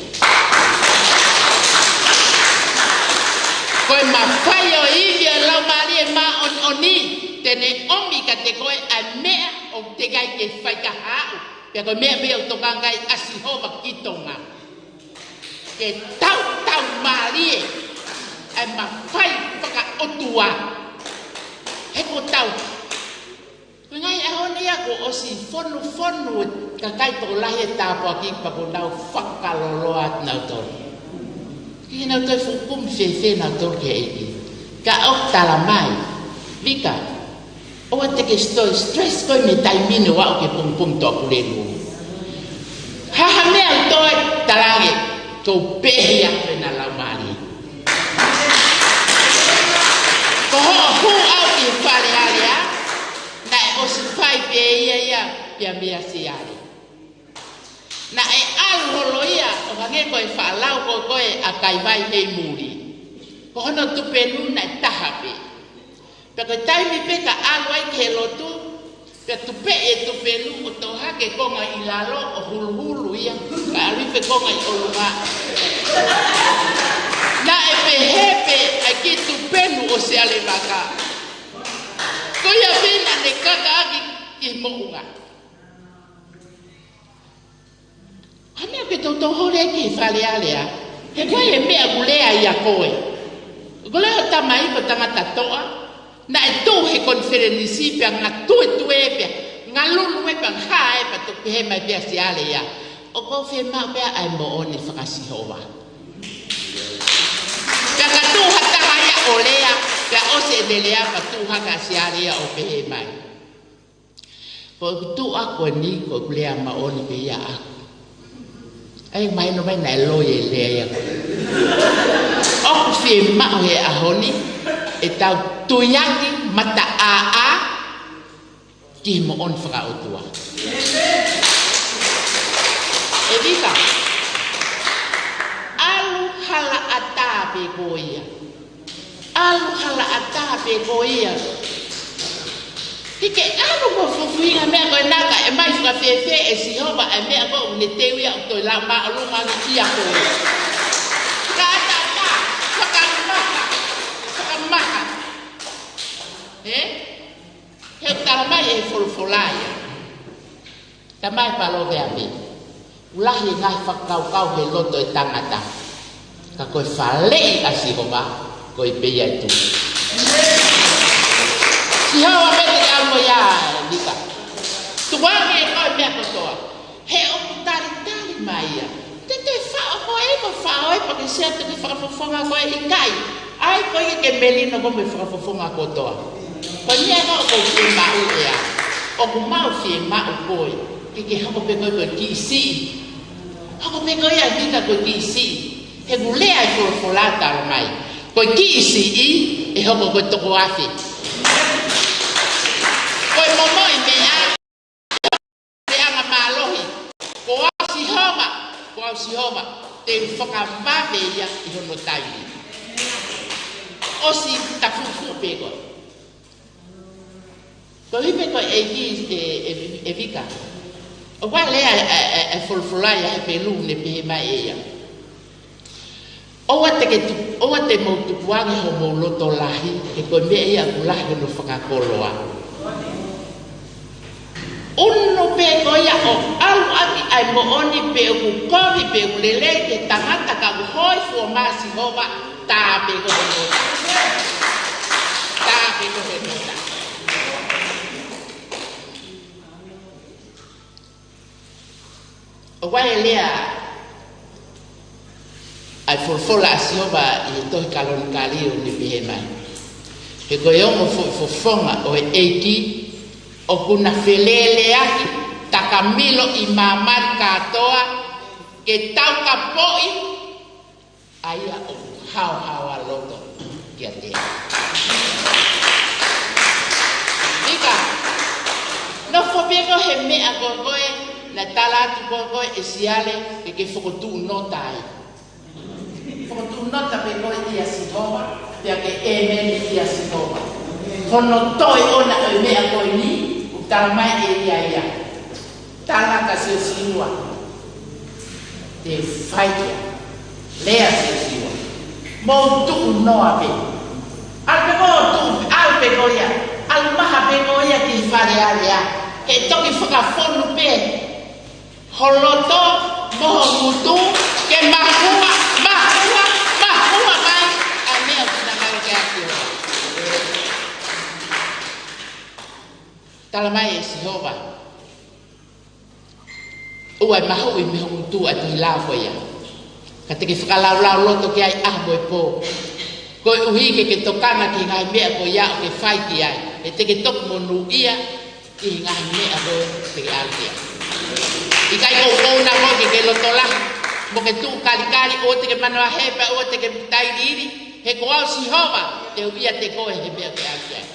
Ko e mafai ʻo e ivi ʻo e Laumālie Māʻoniʻoni, te ne ʻomi kiate koe ʻa e meʻa ʻoku teʻeki ai ke fai ki ha taha. Pea ko e meʻa pē ʻoku tokanga ai ʻa Sihova ki Tonga. Ke tautau mālie ʻa e mafai fakaʻotua. He ko e tau Ko e ngaahi ʻaho ni ia kuo ʻosi fonufonu e kakai tokolahi e tāpuaki pea kuo nau fakaloloa atu nautolu. Ki he nau toe fuʻu kumi fēfē nautolu ki he ʻEiki. Ka ʻoku tala mai, Vika, ʻoua te ke toe stress koe mei he taimi ni ʻo aʻu ki he pongipongi Tuʻapulelulu. Ha ha meʻa ʻoku toe talaange, kou pehē ʻe au ʻe he Laumālie. Ko hoʻo hū ʻau ki he Fale Alea, naʻe ʻosi fai pē ia ia, pea meʻa Siale. Naʻe ʻalu holo ia, ʻo hangē ko e faʻa lau ko ē ʻa Kaivai hei muli. Ko hono tupenu naʻe taha pē. Pea ko e taimi pē ka ʻalu ai ki he lotu, pea tupeʻi e tupenu ʻo toʻo hake konga ʻi lalo ʻo huluhulu ia, ka ʻalu pē konga ʻi ʻolunga. Naʻe pehē pē ʻa e kiʻi tupenu ʻo Siale Vaka. Ko ia pē naʻa ne kaka ʻaki ki he moʻunga. Hangē pē toutou holi ai ki he Fale Alea. He ko e meʻa ʻoku lea ia ko ē. Ko e lea ʻo e tamai ko e tangata toʻa. Naʻe tuʻu he konifelenisi pea ngatuetue pea ngalulu e pea hā e pea toki pehē mai pē ʻa Siale ia. ʻOku ou fiemaʻu pē ʻa e moʻoni faka-Sihova. Pea ka tuʻu ha taha ia ʻo lea, pea ʻosi ʻene lea pea tuʻu hake ʻa Siale ia ʻo pehē mai. Ko ʻeku tuʻa ko eni, ko ʻeku lea moʻoni pē ia ʻaʻaku. ʻAi mahino mai naʻe loi e lea ia. ʻOku fiemaʻu he ʻaho ni, ʻetau tuiaki mataʻāʻā, ki he moʻoni fakaʻotua. ʻEvita, ʻalu halaʻatā pē ko ia. ʻAlu halaʻatā pē ko ia. Ke ke ʻalu ko e fuʻu fuʻu hinga meʻa ko ena ka ʻe ʻomai fakafēfē ʻe Sihova ʻa e meʻa ko ē ʻoku ne teu ia ʻo toe lau māʻolunga ʻaki ia ko ē. Ka ʻatā, fakamaha, fakamaha. Ē? He ʻoku tala mai ʻe he folofola ia. Tala mai Palōveape. ʻOku lahi e ngaahi fakakaukau he loto e tangata. Ka ko e faleʻi ʻa Sihova, ko e pē ia ʻe tuʻu. Sihova pē te ke ʻalu mo ia, Vika. Tukuange ʻe koe e meʻa kotoa. He ʻoku talitali mai ia. Te te faʻo koe, ko e faʻo e pea ke sio atu ki he fakafofonga ko ē ʻikai. ʻAi ko ia ke melino koe mo e fakafofonga kotoa. Ko e meʻa ʻoku ou fiemaʻu ʻe au. ʻOku mau fiemaʻu koe. Ke ke hoko pē koe ko e kiʻi siʻi. Hoko pē koe ia Vika ko e kiʻi siʻi. He ʻoku lea e folofola tala mai. Ko e kiʻi siʻi, ʻe hoko ko e toko afe. Ko e momoʻi meʻa. Te anga mālohi. Ko au Sihova, ko au Sihova, te u fakavave ia ʻi hono taimi. ʻOsi tafufu pē koe. Ko e hipe ko e ʻEiki ʻe, ʻe, ʻEvika. ʻOku lea e, e, e, e folofola ia he pelu ne pehē mai ʻe ia. ʻOua te ke tu-, ʻoua te mou tukuange homou loto lahi, he ko e meʻa ia ʻoku lahi hono fakakoloa. ʻUnu pē ko ia ʻo ʻalu ʻaki ʻa e moʻoni pe ʻoku kovi pe ʻoku lelei ki he tangata ka ʻoku hōifua maʻa Sihova, tā pē ko hono tā. Tā pē ko hono tā. ʻOku ʻi ai e lea ʻa e folofola ʻa Sihova ʻi he tohi Kalonikali ʻo ne pehē mai: He ko e ongo foʻi fofonga ʻo e ʻEiki ʻoku na feleleaki takamilo ʻi māmani kātoa, ke taukapoʻi ʻa ia ʻoku haohaoa loto kiate ia. Mika, nofo pē koe he meʻa ko ē naʻe tala atu ko ē ʻe Siale ke ke fokotuʻu nota ai. Fokotuʻu nota pē koe ʻia Sihova, pea ke ʻēmeni ʻia Sihova. Hono toe ʻoʻona ʻo e meʻa ko eni, ʻoku tala mai ʻe ia ia. Tala kia Siosiua. Te u fai ia. Lea Siosiua. Mou tuʻu noa pē. ʻAlu pē koe ʻo tuʻu, ʻalu pē koe ia. ʻAlu maha pē koe ia ki Fale Alea. Ke toki fakafonu pē ho loto mo ho ngutu, ke mahua, mahua, mahua mai ʻa e meʻa ʻoku finangalo ki ai ʻa Sihova. Tala mai ʻe Sihova, ʻoua ʻe mahuʻi mei ho ngutu ʻa e tohi lao ko ia, ka te ke fakalaulauloto ki ai ʻaho mo e pō, koeʻuhi ke ke tokanga ki he ngaahi meʻa ko ia ʻoku ke fai ki ai, he te ke toki monūʻia ʻi he ngaahi meʻa ko ē te ke ʻalu ki ai. ʻIkai ko hoʻo ʻuhinga koe ke ke loto lahi, mo ke tuʻu kalikali, ʻoua te ke manavahē pea ʻoua te ke tailiili, he ko au Sihova te u ʻiate koe he meʻa ʻoku ke ʻalu ki ai.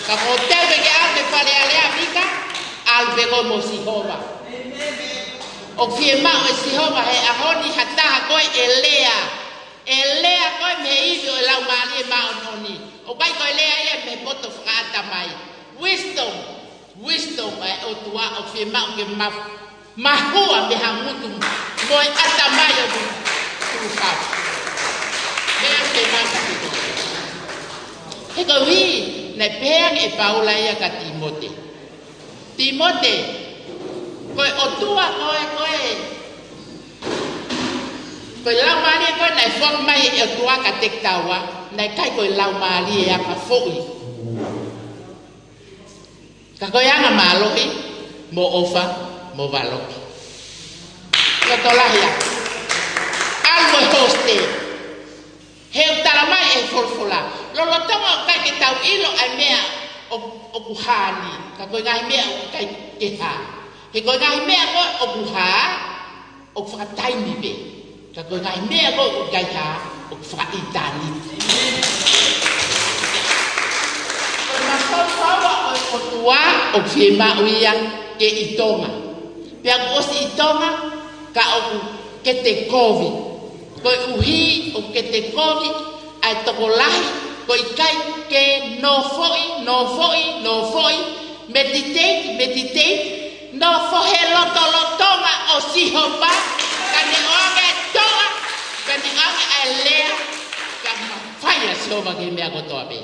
Ka ko e teu ke ke ʻalu ki Fale Alea, Mika, ʻalu pē koe mo Sihova. ʻOku fiemaʻu ʻe Sihova he ʻaho ni ha taha ko ē ʻe lea. ʻE lea ko ē mei he ivi ʻo e Laumālie Māʻoniʻoni. ʻOku ʻikai ko e lea ia mei he poto fakaʻatamai. Wisdom. Wisdom ʻa e ʻOtua ʻoku fiemaʻu ke ma-, mahua mei ha ngutu mo e ʻatamai ʻoku tuʻu fau. Meʻa ke mata ki tuʻu. He koeʻuhi, naʻe pehē ange ʻe Paula ia kia Tīmote. Tīmote, ko e ʻOtua ko ē, ko e, ko e Laumālie ko ē naʻe foaki mai ʻe he ʻOtua kiate kitaua, naʻe ʻikai ko e laumālie anga foʻi. Ka ko e anga mālohi, mo ʻofa, mo valoki. Loto lahi ʻa. ʻAlu mo e hosite. He ʻoku tala mai ʻe he folofola, lolotonga ʻoku ʻikai ke tau ʻilo ʻa e meʻa ʻo, ʻoku hā ni, ka ko e ngaahi meʻa ʻoku ʻikai ke hā. He ko e ngaahi meʻa ko ē ʻoku hā, ʻoku fakataimi pē. Ka ko e ngaahi meʻa ko ē ʻoku ʻikai hā, ʻoku fakaʻitāniti. Ko e mafaufau ʻa e ʻOtua ʻoku fiemaʻu ia ke ʻi Tonga. Pea kuo ʻosi ʻi Tonga, ka ʻoku kete kovi. Koeʻuhi ʻoku kete kovi ʻa e tokolahi, ʻoku ʻikai ke nofoʻi, nofoʻi, nofoʻi, meditate, meditate, nofo he lotolotonga ʻo Sihova, ka ne ʻoange ʻa e toʻa, ka ne ʻoange ʻa e lea, ka mafai ʻa Sihova ki he meʻa kotoa pē.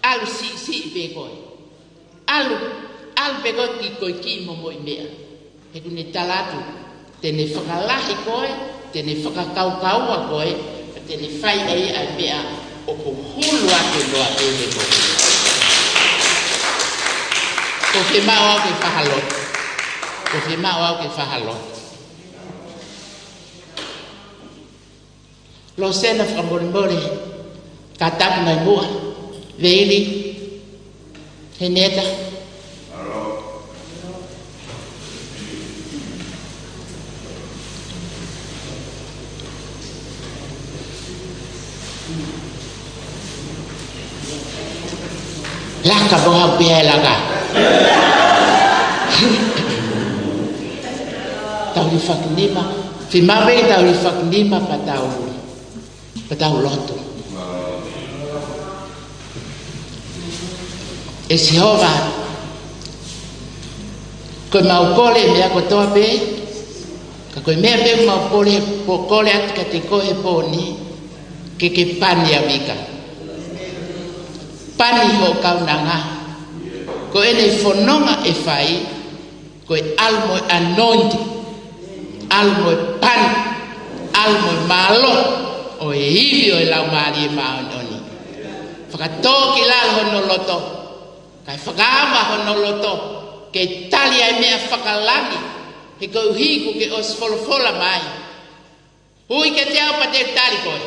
ʻAlu siʻisiʻi pē koe. ʻAlu, ʻalu pē koe ki he kiʻi momoʻi meʻa. He ʻoku ne tala atu, te ne fakalahi koe, te ne fakakaukaua koe, ka te ne fai ʻe ia ʻa e meʻa ʻoku hulu atu noa pē he koe. ʻOku fiemaʻu au ke fahalo. ʻOku fiemaʻu au ke fahalo. Losena fakamolemole, kātaki mai muʻa, Veili, Heneta. Laka mo ha pea laka. Tau hifaki nima. Fiemaʻu pē ke tau hifaki nima pea tau, pea tau lotu. ʻE Sihova, ko ʻemau kole meʻa kotoa pē, Ka ko e meʻa pē ʻoku mau kole, ʻoku ou kole atu kiate koe he pō ni, ke ke pani ʻa Vika. Pani hoʻo kaunanga. Ko ʻene fononga ʻe fai, ko e ʻalu mo e anointing, ʻalu mo e pani, ʻalu mo e mālohi ʻo e ivi ʻo e Laumālie Māʻoniʻoni. Fakatō ki lalo hono loto, kae fakaava hono loto ke tali ʻa e meʻa fakalangi, he koeʻuhi kuo ke ʻosi folofola mai: Ui kiate au pea te u tali koe,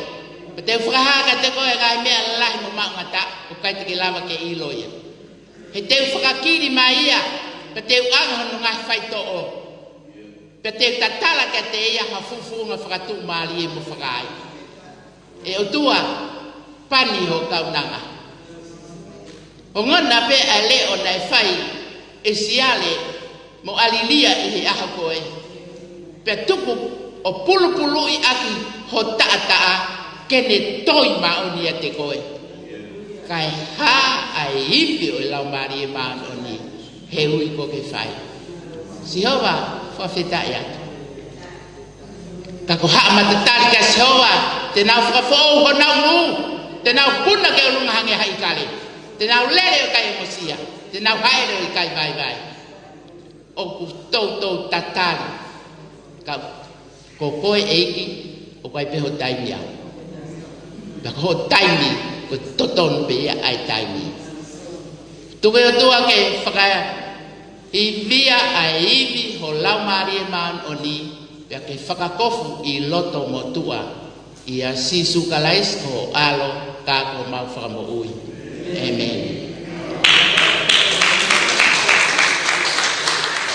pea te u fakahā kiate koe ʻa e ngaahi meʻa lalahi mo maʻungataʻa ʻoku ʻikai te ke lava ke ʻilo ia. He te u fakakili mai ia, pea te u ʻange hono ngaahi faitoʻo, pea te u tatala kiate ia ha fufunga fakatuʻumālie mo fakaai. ʻE ʻOtua, pani hoʻo kaunanga. Ongona pē ʻa e leʻo naʻe fai ʻe Siale mo ʻAlilia ʻi he ʻaho ko ē, pea tuku ʻo pulupuluʻi ʻaki ho taʻataʻa ke ne toi māʻoniʻoni ʻiate koe, kae hā ʻa e ivi ʻo e Laumālie Māʻoniʻoni he ui kuo ke fai. Sihova, fakafetaʻi atu. Ka ko haʻa matatali kia Sihova, te nau fakafoʻou honau nū, te nau puna ki ʻolunga hangē ha ʻīkale, te nau lele ʻo ʻikai ongosia, te nau haʻele ʻo ʻikai vaivai. ʻOku toutou tatali. Ka ko koe ʻEiki, ʻoku ʻikai pē ho taimi au. Ka ko ho taimi, ko e totonu pē ia ʻa e taimi. Tuku ʻe ʻOtua ke fakaivia ʻa e ivi ho Laumālie Māʻoniʻoni, pea ke fakakofu ʻi loto mo tuʻa, ʻia Sīsū Kalaisi ko ho ʻAlo ka ko homau Fakamoʻui. ʻĒmeni.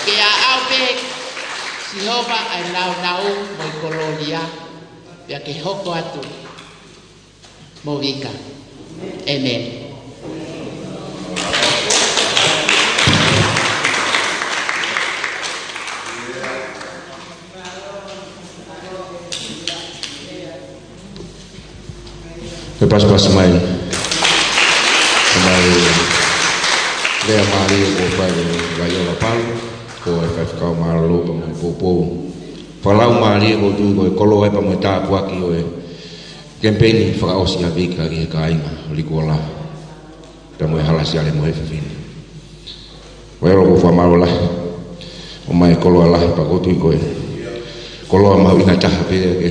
Ke ʻaʻau pē Sihova ʻa e nāunau mo e kolōlia, pea ke hoko atu mo Vika. ʻĒmeni. Ke pasipasi mai. Mai lea mālie kuo fai ʻe Vaiola Palu, ko e faifekau mālōlō pea mo e poupou. Fakalaumālie ko tu ko e koloa pea mo e tāpuaki ʻo e kemipeini fakaʻosi ʻa Vika ki he kāinga ʻo Likuola, pea mo e hala Siale mo e fefine. Ko e ʻoku ou fakamālō lahi, ʻomai e koloa lahi pea ʻoku ou tui ko e koloa mahuʻinga taha pē ke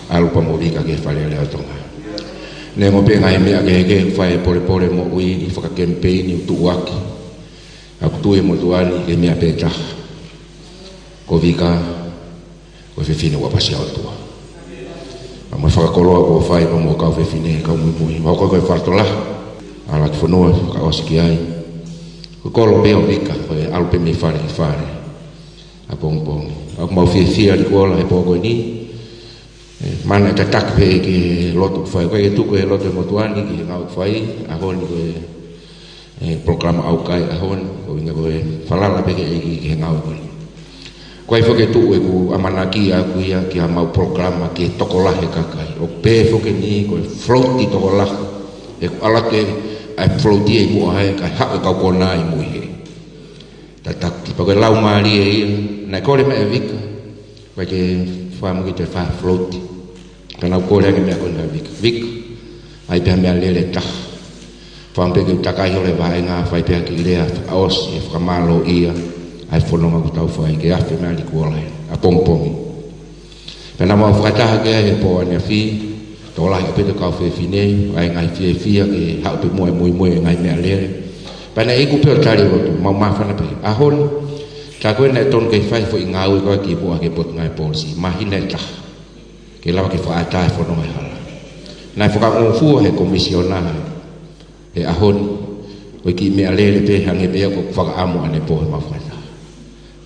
ʻalu pea mo Vika ki he Fale Alea ʻo Tonga. Neongo pē ngaahi meʻa kehekehe ʻoku fai ʻe he polepole moʻui ʻi he fakakemipeini ʻoku tuʻuaki, ʻoku tui e motuʻa ni ki he meʻa pē taha. Ko Vika, ko e fefine ʻoku ʻapasia ʻOtua. Pea mo e fakakoloa kuo fai pea mo e kau fefine, kau muimui. Mau ko e kau fakalotolahi ʻa e Laki Fonua, fakaʻosi ki ai. Ko e kolo pē ʻo Vika, ko e ʻalu pē mei fale ki fale ʻapongipongi. ʻOku mau fiefia Likuola he pō ko eni. ʻE, mana e tataki pē ki he lotu ʻoku fai. ʻOku ʻikai ke tuku e lotu ʻa e motuʻa ni ki he ngāue ʻoku fai, ʻaho ni ko e ʻe, polokalama ʻaukai ʻaho ni, ko e ʻuhinga ko e falala pē ki he ʻEiki ki he ngāue ko eni. ʻOku ʻikai foki ke tuʻu ʻeku ʻamanaki ʻaʻaku ia ki haʻamau polokalama ki he tokolahi e kakai. ʻOku pehē foki eni ko e float ʻi tokolahi. ʻOku ʻalu atu ʻa e float ia ʻi muʻa hē, kae haʻu e kau kona ʻi mui hē. Tataki, pea ko e laumālie ia, naʻe kole mai ʻe Vika. ʻOku ʻikai ke fakamuʻaki te fai ha float. Ka naʻa ku kole ange meʻa ko ena Vika. Vika, ʻai pē ha meʻalele ʻe taha. Fakaʻamu pē ke u takai holo e vaʻinga, fai pē ha kiʻi lea fakaʻosi ʻe fakamālōʻia ʻa e fononga ʻoku tau fai, ke afe mai ʻa Likuola ʻapongipongi. Pea naʻa mau fakataha ki ai he pō ʻaneafi, tokolahi ʻaupito e kau fefine, ʻai e ngaahi fiefia ke haʻu pē muʻa e muimui e ngaahi meʻalele. Pea naʻe iku pē ʻo tali e lotu, mau māfana pē. ʻAho ni, tā ko ē naʻe tonu ke fai e foʻi ngāue ko ē ki muʻa ki he Potungāue Polisi, māhina ʻe taha ke lava ke fakaʻatā e fononga ʻi he hala. Naʻe fakangofua ʻe he komisiona he ʻaho ni, ko e kiʻi meʻalele pē hangē pē ia ko ʻeku fakaʻamu ʻanepō he mau fakataha.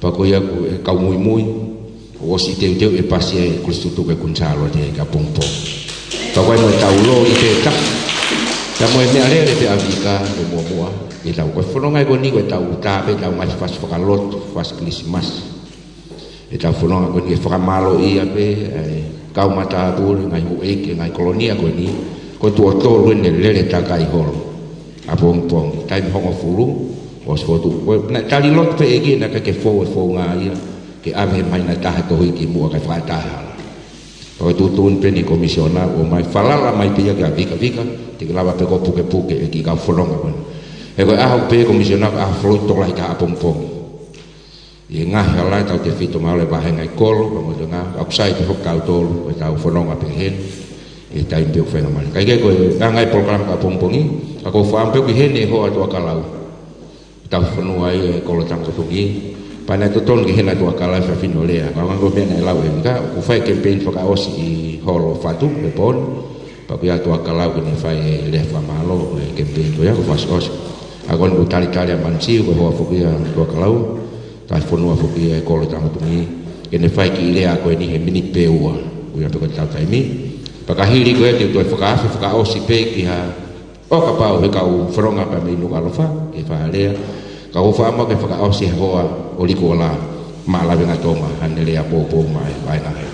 Pea ko ia ko e kau muimui, ʻoku ʻosi teuteu e pasi ʻa e Kolisi Tutuku ʻa Kuini Sālote ʻapongipongi. Pea ko e mo e tau lō ʻi he taha, pea mo e meʻalele pē ʻa Vika ʻi he muʻomuʻa, ʻi he tau ko e fononga ko eni ko e tau tā pē tau ngaahi fasi fakalotu, fasi Kilisimasi. ʻE tau fononga ko eni ke fakamālōʻia pē ʻa e kau matāpule, ngaahi houʻeiki, ngaahi kolonia ko eni, ko e tuʻo tolu eni ʻe lele takai holo ʻapongipongi. Taimi hongofulu, ʻosi fotu. Ko e, naʻe tali lotu pē ʻEiki naʻe ʻikai ke fou e founga ia. ke ʻave mai na taha tohi ki muʻa kae fakataha hala. Pea ko e tuʻutuʻuni pē ʻeni Komisiona, ʻomai falala mai pē ia kia Vika, Vika, te ke lava pē koe ʻo pukepuke e kiʻi kau fononga ko ē. He ko e ʻaho pē Komisiona, ko e ʻaho foʻou tokolahi taha ʻapongipongi. ʻI he ngaahi hala ʻe tautefito mahalo e vāhenga ʻi kolo, pea mo e ngaahi, ʻoku sai pē foki kitautolu, ko ʻetau fononga pē heni, ʻi he taimi pē ʻoku feinga mali. Kae kehe ko e ngaahi polokalama ʻapongipongi, ka ʻoku ou fakaʻamu pē ʻoku ʻi heni e hoa ʻa Tuʻakalau. Tauhi fonua ia e kolo Tangata Motuʻa Tuʻi. Pea naʻe totonu ke ʻi heni ʻa Tuʻakalau he efiafi ni ʻo lea. Ka ʻoku ʻi ai e meʻa naʻe lau ʻe Vika, ʻoku fai e kemipeini fakaʻosi ʻi holo Fatu, he pō ni. Pea ʻoku ʻi ai ʻa Tuʻakalau ke ne fai e lea fakamālō, e kemipeini ko ia, ʻoku fakaʻosiʻosi. ʻA ia ko eni ʻoku talitali ʻa Manisiu, ko e hoa foki ia ʻa Tuʻakalau, tauhi fonua foki ia e kolo Tangata Motuʻa Tuʻi. Ke ne fai e kiʻi lea ko eni he miniti pē ua. ʻOku ʻi ai pē ko ʻetau taimi. Pea ka hili ko ia te u toe fakaafe fakaʻosi pē ki ha ʻo kapau he kau fononga pea mei Nukuʻalofa, ke fai ha lea. Ka ʻoku ou fakaʻamu ke fakaʻosi he hoa ʻo Likiola, maʻa Lavengatonga, haʻane lea poupou maʻa e vaʻinga he.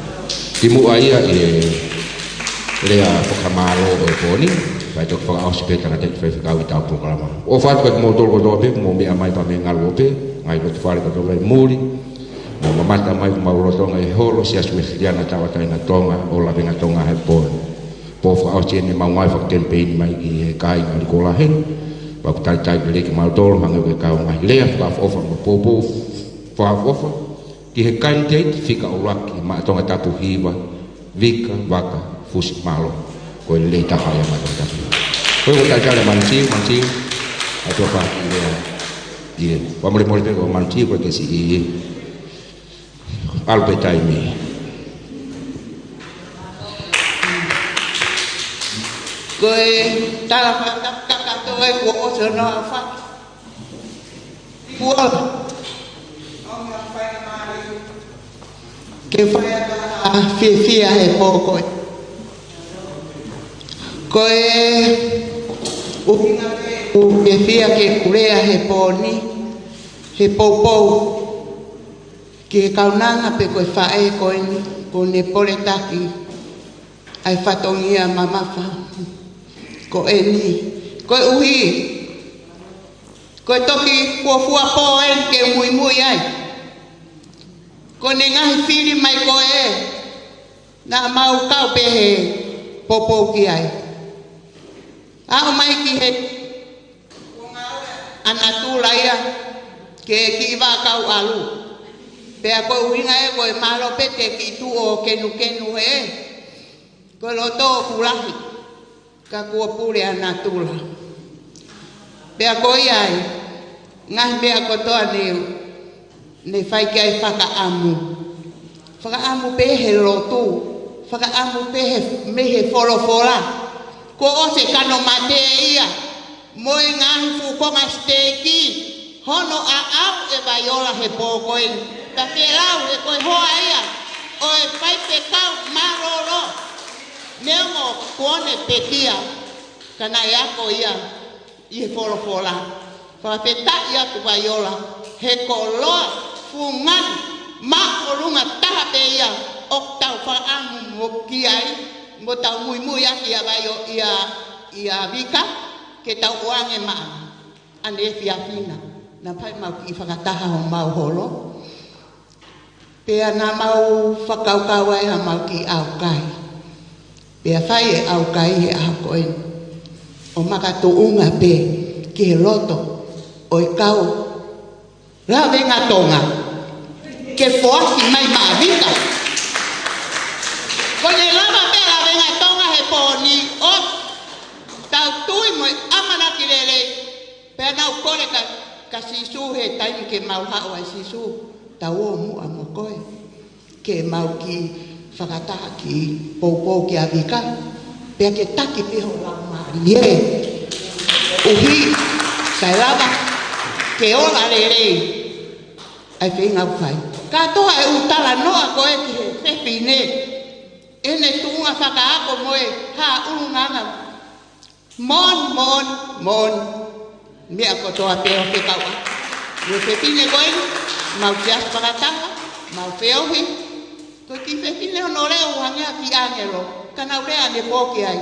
Kimuʻa ia ʻi he lea fakamālō ʻo e pō ni, kae toki fakaʻosi pē tangataʻeiki faifekau ʻetau polokalama. ʻOfa atu kiate kimoutolu kotoa pē, mou meʻa mai pea mei ngaluope, ngaahi loto fale kotoa pē muli, mou mamata mai ki homau lotolotonga ʻi he holo Siasi Uēsiliana Tauʻatāina Tonga ʻo Lavengatonga he pō ni. Pō fakaʻosi eni ʻemau ngāue fakakemipeini mai ki he kāinga Likiola heni. Pea ʻoku talitali lelei kimautolu, hangē ko e kau ngaahi lea fakaʻofoʻofa mo poupou fakaʻofoʻofa ki he kanititeiti fika ʻuluaki maʻa Tongatapu Hiva, Vika Vaka Fusi Mālohi. Ko e lelei taha ia maʻa Tongatapu Hiva. Ko ia ʻoku talitali ʻa Manisiu, Manisiu, ʻa e tofa ki lea. ʻIo, fakamolemole pē ko Manisiu ko e kesi ʻi ʻAlu pē taimi. Ko e tala fakatapu kakato e kuo ʻosi hono aofaki. Kuo ʻosi. Ke fai ʻa e fiefia he pō ko ē. Ko e ʻuhinga pē ʻoku ou fiefia ke u lea he pō ni, he poupou ki he kaunanga pē ko e faʻē ko eni, kuo ne poletaki ʻa e fatongia mamafa ko eni. Koeʻuhi, ko e toki fuofua pō eni ke muimui ai. Ko ʻene ngaahi fili mai ko ē, naʻa mau kau pē he poupou ki ai. Aʻu mai ki he ʻa natula ia, ke kiʻi vaʻakau ʻalu. Pea ko e ʻuhinga ē ko e mālō pē te kiʻi tuʻu ʻo kenukenu hē. Ko e loto ʻoku lahi, ka kuo pule ʻa natula. Pea ko ia ai, ngaahi meʻa kotoa ni, ne fai ki ai fakaʻamu. Fakaʻamu pē he lotu, fakaʻamu pē he, mei he folofola. Kuo ʻosi e kano mate ia, mo e ngaahi fuʻu konga siteiki, hono ʻaʻau ʻe Vaiola he pō ko eni. Ka ke lau he ko e hoa ia ʻo e faifekau mālōlō. Neongo kuo ne pekia, ka naʻe ako ia ʻi he folofola. Fakafetaʻi atu Vaiola, he koloa fungani māʻolunga taha pē ia ʻoku tau fakaʻamu mo ki ai, mo tau muimui ʻaki ʻia Vaio, ʻia, ʻia Vika, ke tau ʻoange maʻa ʻaneefiafi na. Naʻa pau ʻemau kiʻi fakataha homau holo. Pea naʻa mau fakakaukau ai haʻamau kiʻi ʻaukai. Pea fai e ʻaukai he ʻaho ko eni, ʻo makatuʻunga pē ki he loto ʻo e kau Lavengatonga ke foaki mai maʻa Vika. Ko ʻene lava pē Lavengatonga he pō ni ʻo tau tui mo e ʻamanaki lelei. Pea naʻa ku kole kia, kia Sīsū he taimi ke mau haʻu ai Sīsū, tau ō muʻa mo koe. Ke mau kiʻi fakataha kiʻi poupou kia Vika. Pea ke taki pē ho laumālie. ʻUhi, kae lava ke ola lelei ʻa e feinga ʻoku fai. Kātoa e ʻū talanoa ko ē ki he fefine, ʻene tuʻunga fakaako mo e hā ʻulungaanga. Mon, mon, mon. Meʻa kotoa pē ʻoku fekauʻaki mo e fefine ko eni, mau siasi fakataha, mau feohi. Ko e kiʻi fefine hono lea ʻoku hangē ha kiʻi ʻāngelo, ka naʻa ku lea ʻanepō ki ai,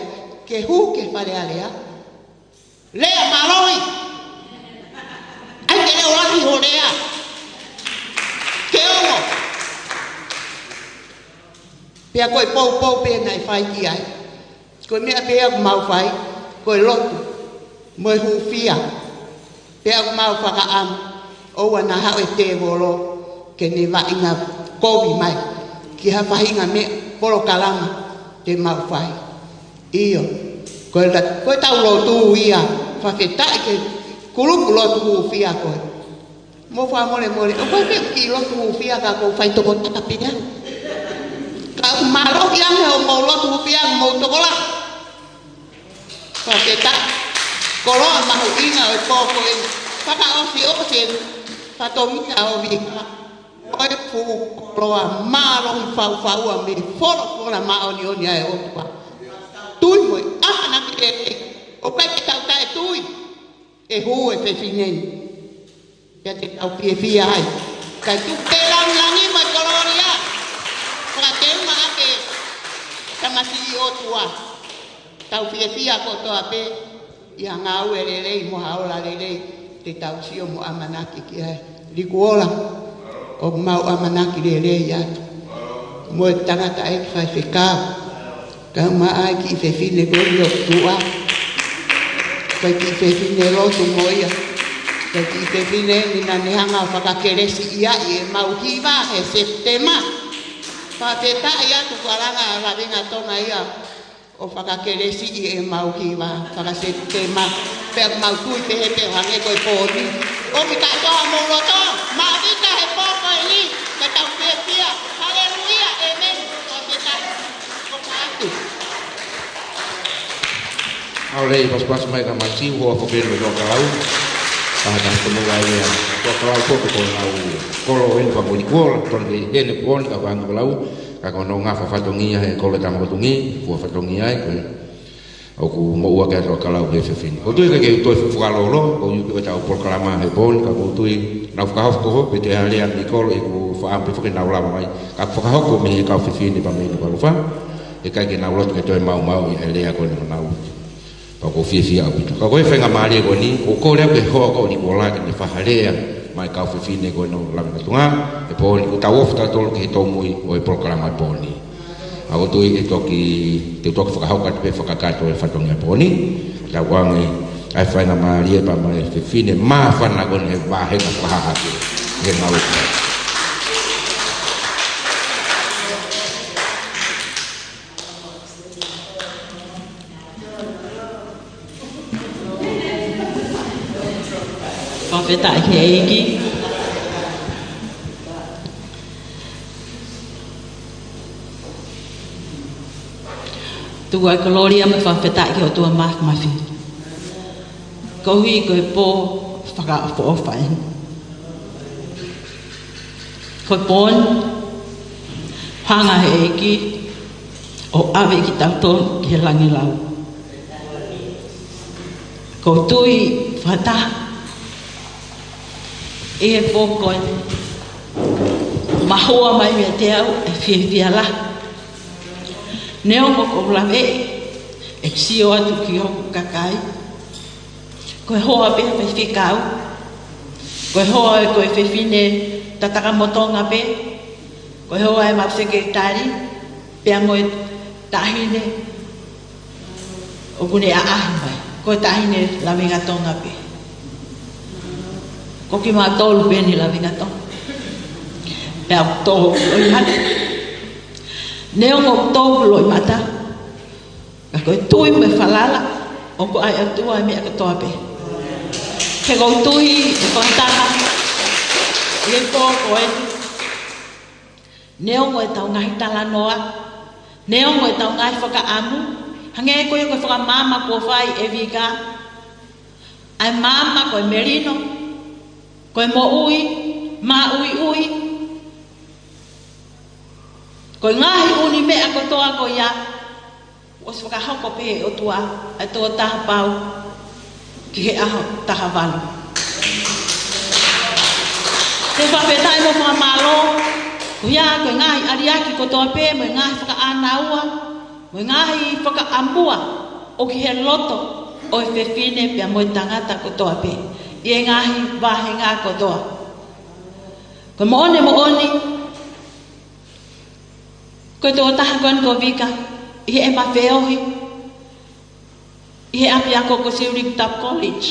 ke hū ki he Fale Alea. Lea mālohi. ʻAi ke leʻolahi ho lea. Ke ongo. Pea ko e poupou pē naʻe fai ki ai. Ko e meʻa pē ʻoku mau fai, ko e lotu, mo e hūfia. Pea ʻoku mau fakaʻamu, ʻoua naʻa haʻu e tēvolo ke ne vaʻinga kovi mai ki ha faʻahinga meʻa, polokalama te mau fai. ʻIo, ko e la-, ko ʻetau lotu ia, fakafetaʻi ki he kulupu lotu hūfia ko ē. Mou fakamolemole, ʻoku ʻikai ke u kiʻi lotu hūfia ka ʻoku ou faitokotaka pē au. Ka ʻoku mālohi ange hoʻomou lotu hūfia mo hoʻomou tokolahi. Fakafetaʻi. Koloa mahuʻinga ʻo e pō ko ē. Fakaʻosiʻosi e fatongia ʻo Vika. Ko e fuʻu koloa mālohi faufaua mei he folofola māʻoniʻoni ʻa e ʻOtua. Tui mo e ʻamanaki lelei. ʻOku ʻikai ke tau taʻetui. ʻE hū e fefine ni. Pea te tau fiefia ai. Kae tuku pē e lāngilangi mo e kolōlia. Fakateunga ʻaki e tamasiʻi ʻOtua. Tau fiefia kotoa pē ʻi ha ngāue lelei mo ha ola lelei te tau sio mo ʻamanaki ki ai. Liku Ola, ʻoku mau ʻamanaki lelei atu. Mo e tangataʻeiki faifekau. Kae ʻumaʻā e kiʻi fefine ko eni ʻoku tuʻa. Ko e kiʻi fefine lotu mo ia. Ko e kiʻi fefine ni naʻa ne hanga ʻo fakakelesiʻi ʻemau hiva he Sepitema. Fakafetaʻi atu ko e langa ʻa Lavingatonga ia ʻo fakakelesiʻi ʻemau hiva faka-Sepitema. Pea mau tui pehē pē ʻo hangē ko e pō ni. ʻOmi kātoa homou loto, Mavita he pō ko eni, ka tau fiefia. Haleluia, ʻēmeni. Fakafetaʻi. ʻOku atu. ʻAulelei, pasipasi mai ka mai siu, hoa fokeni mo Tuʻakalau. Ka hata ko mo ai ia, Tuʻakalau ko ko lau kolo eni pa mo ni kuola, tonu ke hene kuoni ka vangu lau, ka ko no ngafa fatongia he kolo tama ko tungi, fua fatongia ai, ko e. ʻOku moʻua ke atu Tuʻakalau ke fefine. Ko tui ke ke u toe fakalolo, ko u ke tau polokalama he pō ni, ka ko tui nau fakahoko ko ho, pe te alea ni kolo, ʻeku faʻam pe foke nau lava mai, ka fakahoko mei he kau fefine pa mei ni kalufa. ʻIkai ke nau lotu ke toe maumau ʻi he lea ko eni nau. Pea ʻoku ou fiefia ʻaupito. Ka ko e faingamālie ko eni, ʻoku ou kole au ki he hoa ko eni kuo lava ke ne fai ha lea, maʻa e kau fefine ko eni ʻo Lavingatonga, he pō ni ʻoku tau ofi tautolu ki he tōmui ʻo e polokalama he pō ni. ʻA ʻoku ou tui ʻe toki, te u toki fakahoko atu pē fakakakato e fatongia he pō ni, tau ange, ʻa e faingamālie pea mo e fefine māfana ko eni he vāhenga fakahā atu, he ngāue. Fakafetaʻi ki he ʻEiki. Tuku ʻa e kolōlia mo e fakafetaʻi ki he ʻOtua Māfimafi. Koeʻuhi ko e pō fakaʻofoʻofa eni. Ko e pō ni, hanga he ʻEiki ʻo ʻave kitautolu ki he langi lau. Ko u tui fakataha ʻi he pō ko eni, mahua mai meiate au e fiefia lahi. Neongo ʻoku ou laveʻi ʻeku sio atu ki hoku kakai, ko e hoa pē faifekau. Ko e hoa ē ko e fefine tatakamotonga pē. Ko e hoa ē mau sekelitali. Pea mo e taʻahine ʻoku ne ʻaʻahi mai. Ko e taʻahine Lavingatonga pē. Ko kimautolu pē eni Lavingatonga. Pea ʻoku tō loʻimata. Neongo ʻoku tō loʻimata. Ka ko e tui mo e falala, ʻoku ʻa e ʻOtua e meʻa kotoa pē. He ko u tui ʻe fakataha ʻi he pō ko eni. Neongo ʻetau ngaahi talanoa, neongo ʻetau ngaahi fakaʻamu, hangē ko ia ko e fakamaama kuo fai ʻe Vika, ʻa e maama ko e melino, ko e moʻui, māʻuiʻui, ko e ngaahi ʻū meʻa kotoa ko ia, ʻosi fakahoko pē ʻe he ʻOtua ʻa e toko taha pau ki he ʻaho taha valu. Te u fakafetaʻi mo fakamālō, ko ia ko e ngaahi ʻaliaki kotoa pē, mo e ngaahi fakaʻānaua, mo e ngaahi fakaʻamua, ʻoku ʻi he loto ʻo e fefine pea mo e tangata kotoa pē, ʻi he ngaahi vāhenga kotoa. Ko e moʻoni, moʻoni, Ko e tokotaha ko eni ko Vika, ʻi heʻema feohi ʻi he ʻapiako ko Siuʻilikutapu College.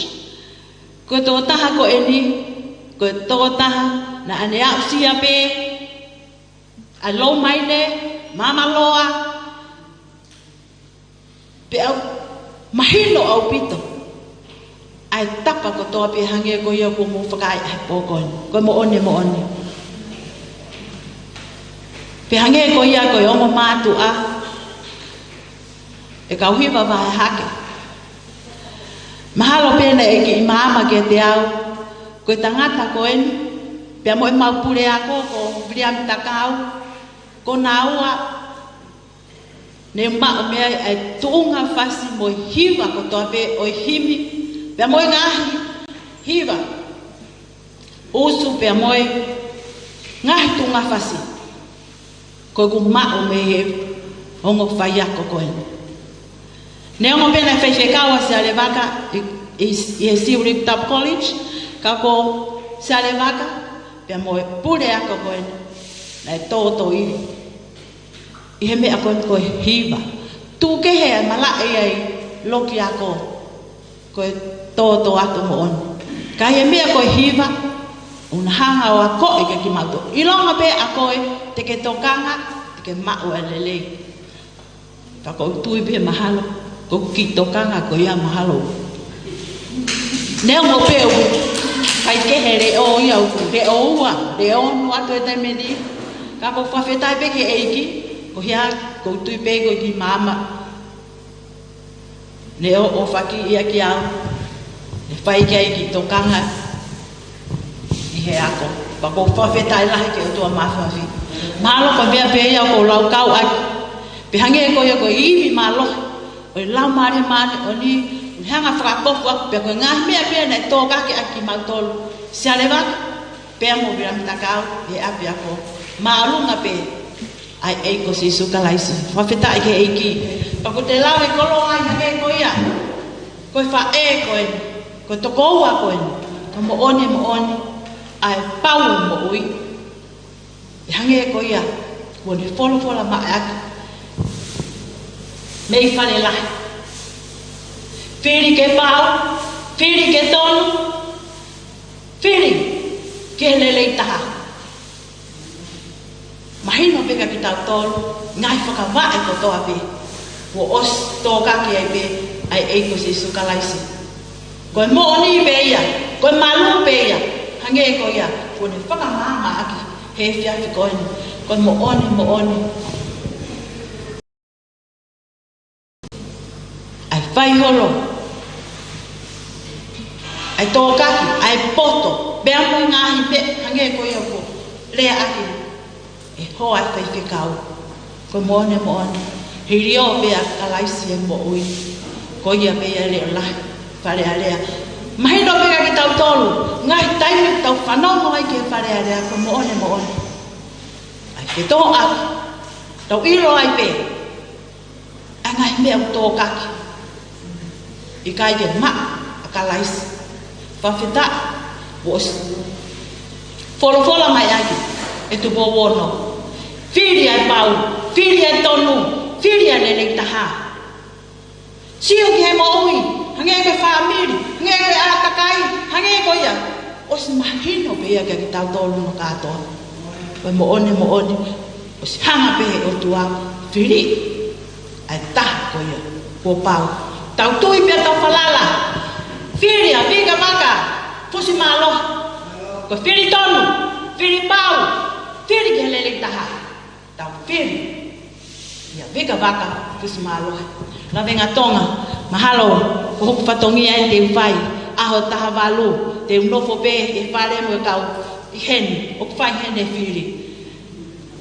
Ko e tokotaha ko eni, ko e tokotaha naʻa ne aʻusia pē ʻa Lomaine, Mamaloa, pea ʻoku mahino ʻaupito ʻa e tapa kotoa pē hangē ko ia kuo mou fakahā he pō ko eni. Ko e moʻoni, moʻoni. Pea hangē ko ia ko e ongo mātuʻa, ʻe kau hiva vahe hake. Mahalo pē naʻe kiʻi maama kiate au, ko e tangata ko eni, pea mo ʻemau puleako ko Viliami Takau, ko naua ne maʻu mei ai ʻa e tuʻunga fasi mo e hiva kotoa pē ʻo e himi, pea mo e ngaahi hiva usu pea mo e ngaahi tuʻunga fasi ko ʻeku maʻu mei he ongo faiako ko eni. Neongo pē naʻe faifekau ʻa Sialevaka ʻi, ʻi, ʻi he Siuʻilikutapu College, ka ko Sialevaka pea mo e puleako ko eni naʻe tōtōʻili ʻi he meʻa ko eni ko e hiva. Tuku kehe ʻa e malaʻe ʻa e lokiako, ko e tōtōatu moʻoni. Ka ʻi he meʻa ko e hiva, ʻoku na hanga ʻo akoʻi kiate kimautolu. ʻIlonga pē ʻa koe te ke tokanga, te ke maʻu ʻa e lelei. Ka ʻoku ou tui pē mahalo ko e kiʻi tokanga ko ia mahalo. Neongo pē ʻoku ʻikai ke he leʻo ia, ʻoku leʻo ua, leʻo ono atu he taimi ni. Ka ʻoku ou fakafetaʻi pē ki he ʻEiki, ko ia ʻoku ou tui pē ko e kiʻi maama ne ʻoʻofaki ia kiate au, ne fai ki ai e kiʻi tokanga ʻi he ako. Pea ʻoku ou fakafetaʻi lahi ki he ʻOtua Māfimafi. Mahalo ko e meʻa pē ia ʻoku ou laukau ʻaki, pea hangē ko ia ko e ivi mālohi ʻo e Laumālie Māʻoniʻoni, ʻoku ne hanga ʻo fakakofu ʻaki, pea ko e ngaahi meʻa pē naʻe tōkaki ʻaki kimautolu, Sialevaka pea mo Viliami Takau, he ʻapiako. Māʻolunga pē ʻa e ʻEiki ko Sīsū Kalaisi. Fakafetaʻi ki he ʻEiki. Pea ʻoku te lave koloa ai hangē ko ia, ko e faʻē ko eni, ko e tokoua ko eni, ko e moʻoni, moʻoni ʻa e pau ʻo e moʻui. ʻE hangē ko ia kuo ne folofola mai ʻaki mei Fale Lahi: Fili ke pau, fili ke tonu, fili ke lelei taha. Mahino pē kiate kitautolu ngaahi fakavaʻe kotoa pē kuo ʻosi tōkaki ai pē ʻa e ʻEiki ko Sīsū Kalaisi. Ko e moʻoni pē ia, ko e malu pē ia, hangē ko ia kuo ne fakamaama ʻaki he efiafi ko eni. Ko e moʻoni, moʻoni. ʻA e faiholo, ʻa e tōkaki, ʻa e poto, pea mo e ngaahi meʻa hangē ko ia kuo lea ʻaki ʻe he hoa faifekau. Ko e moʻoni, moʻoni. Hili ʻo pea Kalaisi ʻa e moʻui, ko ia pē ia e leʻo lahi Fale Alea. Mahino pē kiate kitautolu ngaahi taimi ʻoku tau fanongo ai ki he Fale Alea, ko e moʻoni, moʻoni. ʻA e fetōʻaki, tau ʻilo ai pē ʻa e ngaahi meʻa ʻoku tōkaki, ʻikai ke maʻa ʻa Kalaisi. Fakafetaʻi, kuo ʻosi folofola mai ʻaki ʻe Tupou Ono: Fili ʻa e pau, fili ʻa e tonu, fili ʻa e lelei taha. Sio ki he moʻui, hangē ko e fāmili, hangē ko e ʻātakai, hangē ko ia. ʻOsi mahino pē ia kiate kitautolu hono kātoa. Ko e moʻoni, moʻoni. ʻOsi hanga pē ʻe he ʻOtua ʻo fili ʻa e taha ko ia kuo pau. Tau tui pea tau falala. Fili ʻa Vika Vaka Fusimālohi. Ko e fili tonu, fili pau, fili ki he lelei taha. Tau fili ʻia Vika Vaka Fusimālohi. Lavengatonga, mahalo ko hoku fatongia eni te u fai. ʻAho taha valu te u nofo pē he fale mo e kau ʻi heni, ʻoku fai heni e fili.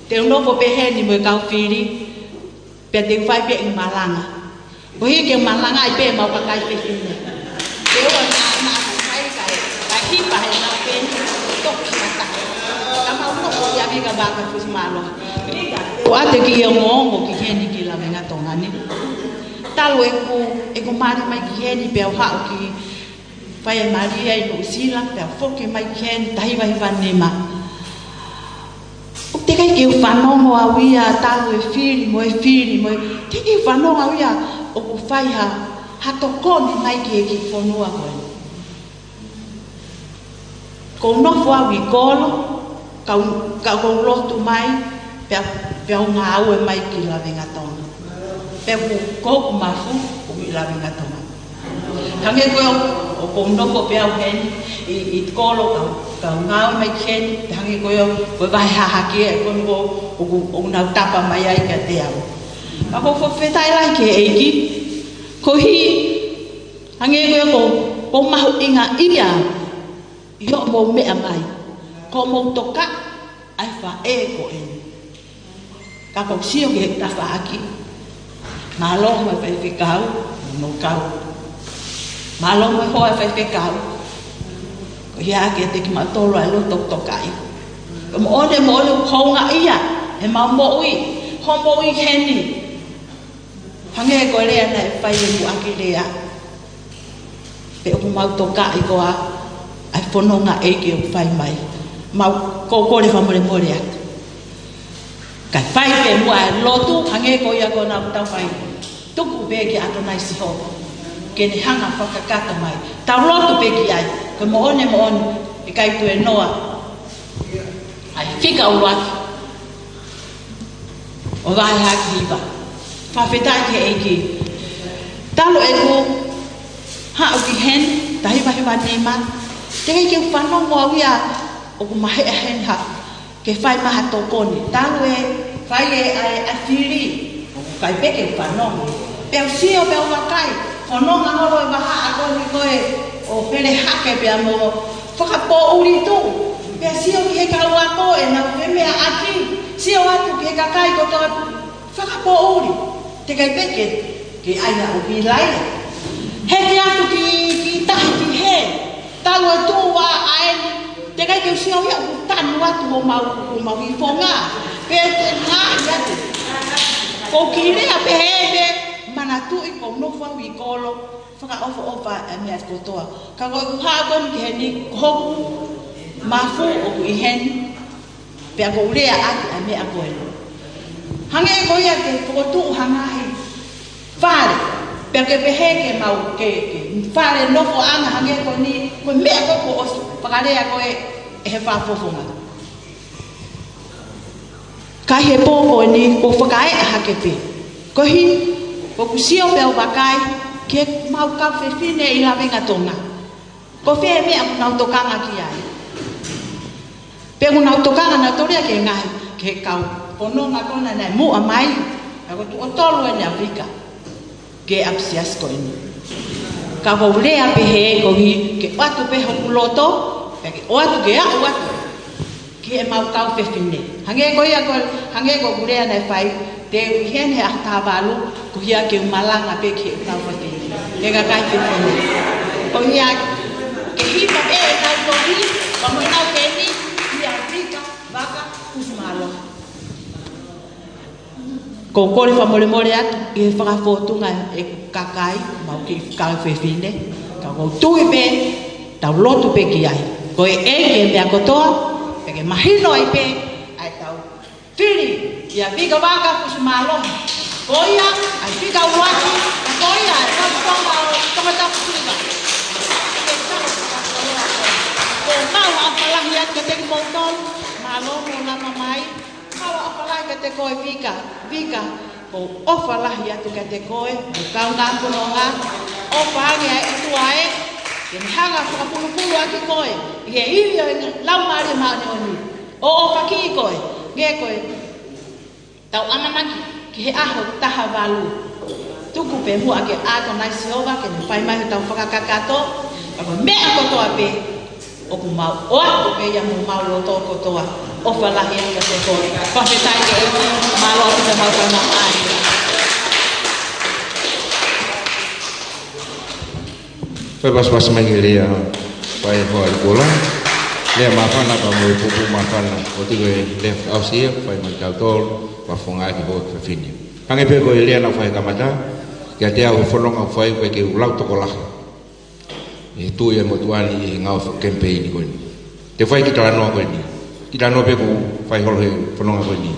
Te u nofo pē heni mo e kau fili, pea te u fai pē ʻeku malanga. Koeʻuhi ke malanga ai pē ʻemau kakai fefine. Te u ʻalu ʻo malanga ai kae, kae hipa he nau pē ni, toki ʻi ha taha. Ka mau nofo ʻia Vika Vaka Fusimālohi. Vika, ʻoatu e kiʻi ongoongo ki heni ki Lavengatonga ni. Talu ʻeku, ʻeku mali mai ki heni pea u haʻu ki fai e mali ʻi Nuʻusila, pea foki mai ki heni taha hiva hiva nima. Teʻeki ke u fanongo au ia talu e fili mo e fili mo e, teʻeki ke u fanongo au ia ʻoku fai ha, ha tokoni mai ki he kiʻi fonua ko eni. Ko u nofo au ʻi kolo, ka u, ka u lotu mai, pea, pea u ngāue mai ki Lavengatonga. Pea ko, ko hoku mafu, ʻoku ʻi Lavengatonga. Hangē ko ia, ʻoku ou nofo pē au heni, ʻi, ʻi kolo, ka, ka u ngāue mai ki heni, hangē ko ia, ko e vahe hahake, ʻa e ko eni ko, ʻoku, ʻoku nau tapa mai ai kiate au. Ka ʻoku ou fakafetaʻi lahi ki he ʻEiki, koeʻuhi, hangē ko ia ʻoku, ʻoku ou mahuʻingaʻia ʻi hoʻomou meʻa mai, ko hoʻomou tokaʻi ʻa e faʻē ko eni. Ka ʻoku ou sio ki he tafaʻaki. Mālō mo e faifekau, mo kau. Mālō mo e hoa e faifekau. Ko ia ke te kimautolu ʻa e loto tokaʻi. Ko e moʻoni, moʻoni houngaʻia, ʻemau moʻui, hoʻomou moʻui heni. Hangē ko e lea naʻe fai ʻe Muʻaki Lea. Pea ʻoku mau tokaʻi koā ʻa e fononga ʻEiki ʻoku fai mai. Mau kole fakamolemole atu. Kae fai pē muʻa e lotu, hangē ko ia ko ena ʻoku tau fai. Tuku pē kia ʻAtonai Sihova. Ke ne hanga fakakakato mai. Tau lotu pē ki ai. Ko e moʻoni, moʻoni, ʻikai tuēnoa ʻa e fika ʻuluaki ʻo vahe hahake hiva. Fakafetaʻi ki he ʻEiki. Talu ʻeku haʻu ki heni, taha hiva hiva nima. Teʻeki ke u fanongo au ia ʻoku maheʻa heni ha, ke fai mai ha tokoni. Talu e fai e ʻa e ʻa e fili. ʻOku ʻikai pē ke u fanongo. Pea u sio, pea u vakai. Fononga holo e vahaʻa ko eni ko ē ʻo pele hake pea mo fakapoʻuli tuʻu. Pea sio ki he kau ako ʻenau femeʻaʻaki. Sio atu ki he kakai kotoa fakapoʻuli. Teʻeki pē ke, ke ʻai ʻo pilai. Heke atu ki, ki tahi ki hē. Talu e tuʻu ʻa eni. Teʻeki ke u sio ia ʻoku tanu atu homau, homau ifonga. Pea te ngaahi atu. Ko e kiʻi lea pehē pē, manatuʻi ʻoku ou nofo au ʻi kolo. Fakaʻofoʻofa e meʻa kotoa. Ka ko ʻeku haʻu ko eni ki heni, ko hoku mafu ʻoku ʻi heni. Pea ʻoku ou lea ʻaki ʻa e meʻa ko eni. Hangē ko ia ke fokotuʻu ha ngaahi fale. Pea ke pehē ke mau ke, ke fale nofoʻanga hangē ko eni, ko e meʻa ko ē kuo ʻosi fakalea ko ē ʻe he fakafofonga. Ka ʻi he pō ko eni, ʻoku ou fakaeʻa hake pē. Koeʻuhi, ʻoku ou sio pea u vakai, ki heʻemau kau fefine ʻi Lavengatonga. Ko fē e meʻa ʻoku nau tokanga ki ai. Pea ʻoku nau tokanga nautolu ia ki he ngaahi, ki he kau fononga ko ena naʻe muʻa mai, ka ko e tuʻo tolu eni ʻa Vika. Ke ʻapi siasi ko eni. Ka ʻoku ou lea pehē koeʻuhi ke ʻoatu pē hoku loto, pea ke ʻoatu ke aʻu atu ki heʻemau kau fefine. Hangē ko ia ko, hangē ko ʻeku lea naʻe fai, te u ʻi heni he ʻaho taha valu, ko ia ke u malanga pē ki heʻeku kau fefine. He kakai fefine. Ko ia ke hipa pē ʻenau tohi, pea mo ʻenau temi, kia Vika, Vaka, Kusimālohi. ʻOku ou kole fakamolemole atu ʻi he fakafōtunga ʻeku kakai, mau kiʻi kau fefine, ka ʻoku ou tui pē, tau lotu pē ki ai. Ko e ʻEiki e meʻa kotoa, pea ke mahino ai pē, ʻa e tau fili, kia Vika Vaka Kusimālohi. Ko ia, ʻa e fika ʻuluaki, ko ia, ʻa e kau Tonga ʻo Tongatapu Siva. Ko e mau ʻofa lahi atu kiate kimoutolu, mālō hoʻomou lava mai. Mālō ʻofa lahi kiate koe Vika, Vika, ʻoku ou ʻofa lahi atu kiate koe, mo e kaungā fononga, ʻofa ange ʻa e ʻOtua ē, ke ne hanga fakapulupulu ʻaki koe, ʻi he ivi ʻo e Laumālie Māʻoniʻoni, ʻo ʻofa ki koe, ngē koe, tau ʻamanaki, ki he ʻaho taha valu. Tuku pē muʻa kia ʻAtonai Sihova, ke ne fai mai hotau fakakakato, ka ko e meʻa kotoa pē, ʻoku mau ʻoatu pē ia mo homau loto kotoa. ʻOfa lahi atu kiate koe. Fakafetaʻi ki he ʻEiki, mālō atu pē homau fanongo ai. Fai pasipasi mai ki he lea, fai hoa i kola. Lea māfana, pea mo e pupu māfana. ʻOku ʻi he lea fakaʻosi ia, fai mai tautolu, fakafofongaʻaki ho fefine. Hangē pē ko e lea naʻe fai kamata, kiate au he fononga ʻoku fai ko ē ke u lau tokolahi. ʻI he tui ʻa e motuʻa ni ʻi he ngāue fakakemipeini ko eni. Te u fai e kiʻi talanoa ko eni. Kiʻi talanoa pē ʻoku fai holo he fononga ko eni.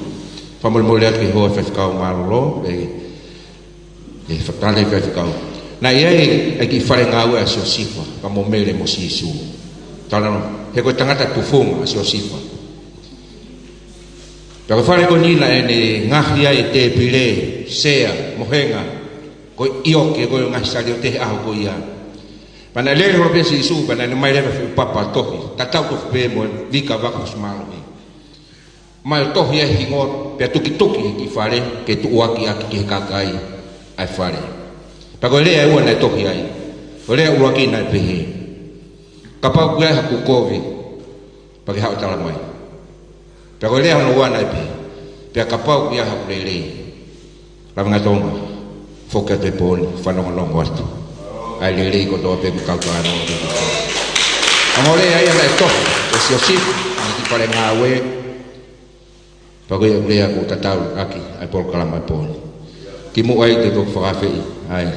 Fakamolemole atu ki he hoa faifekau mālōlō, ʻe, ʻe fakatane faifekau. Naʻe ʻi ai e kiʻi fale ngāue ʻa Siosifa, pea mo Mele mo Sīsū. Talanoa, he ko e tangata tufunga ʻa Siosifa. Pea ko e fale ko eni naʻe ne ngaohi ai e tēpile, sea, mohenga, ko e ʻioke, ko e ngaahi saliote he ʻaho ko ia. Pea naʻe lele holo pē Sīsū, pea naʻe ne ʻomai leva e fuʻu papa tohi, tatau tofu pē mo e vika vaka fusi mālohi. ʻOmai ʻo tohi e hingoa, pea tukituki he kiʻi fale, ke tuʻuaki ʻaki ki he kakai ʻa e fale. Pea ko e lea ʻe ua naʻe tohi ai. Ko e lea ʻuluaki naʻe pehē: Kapau ʻoku ʻi ai haʻaku kovi, pea ke haʻu ʻo tala mai. Pea ko e lea hono ua naʻe pehē: Pea kapau ʻoku ʻi ai haʻaku lelei, Lavengatonga, foki atu e pō ni, fanongonongo atu. ʻA e lelei kotoa pē ʻoku kau talanoa ki ai. Ongo lea ia naʻe tohi ʻe Siosifa, ʻi he kiʻi fale ngāue. Pea ko e lea ʻoku tatau ʻaki ʻa e polokalama e pō ni. Kimuʻa ai te u toki fakaafeʻi ʻa e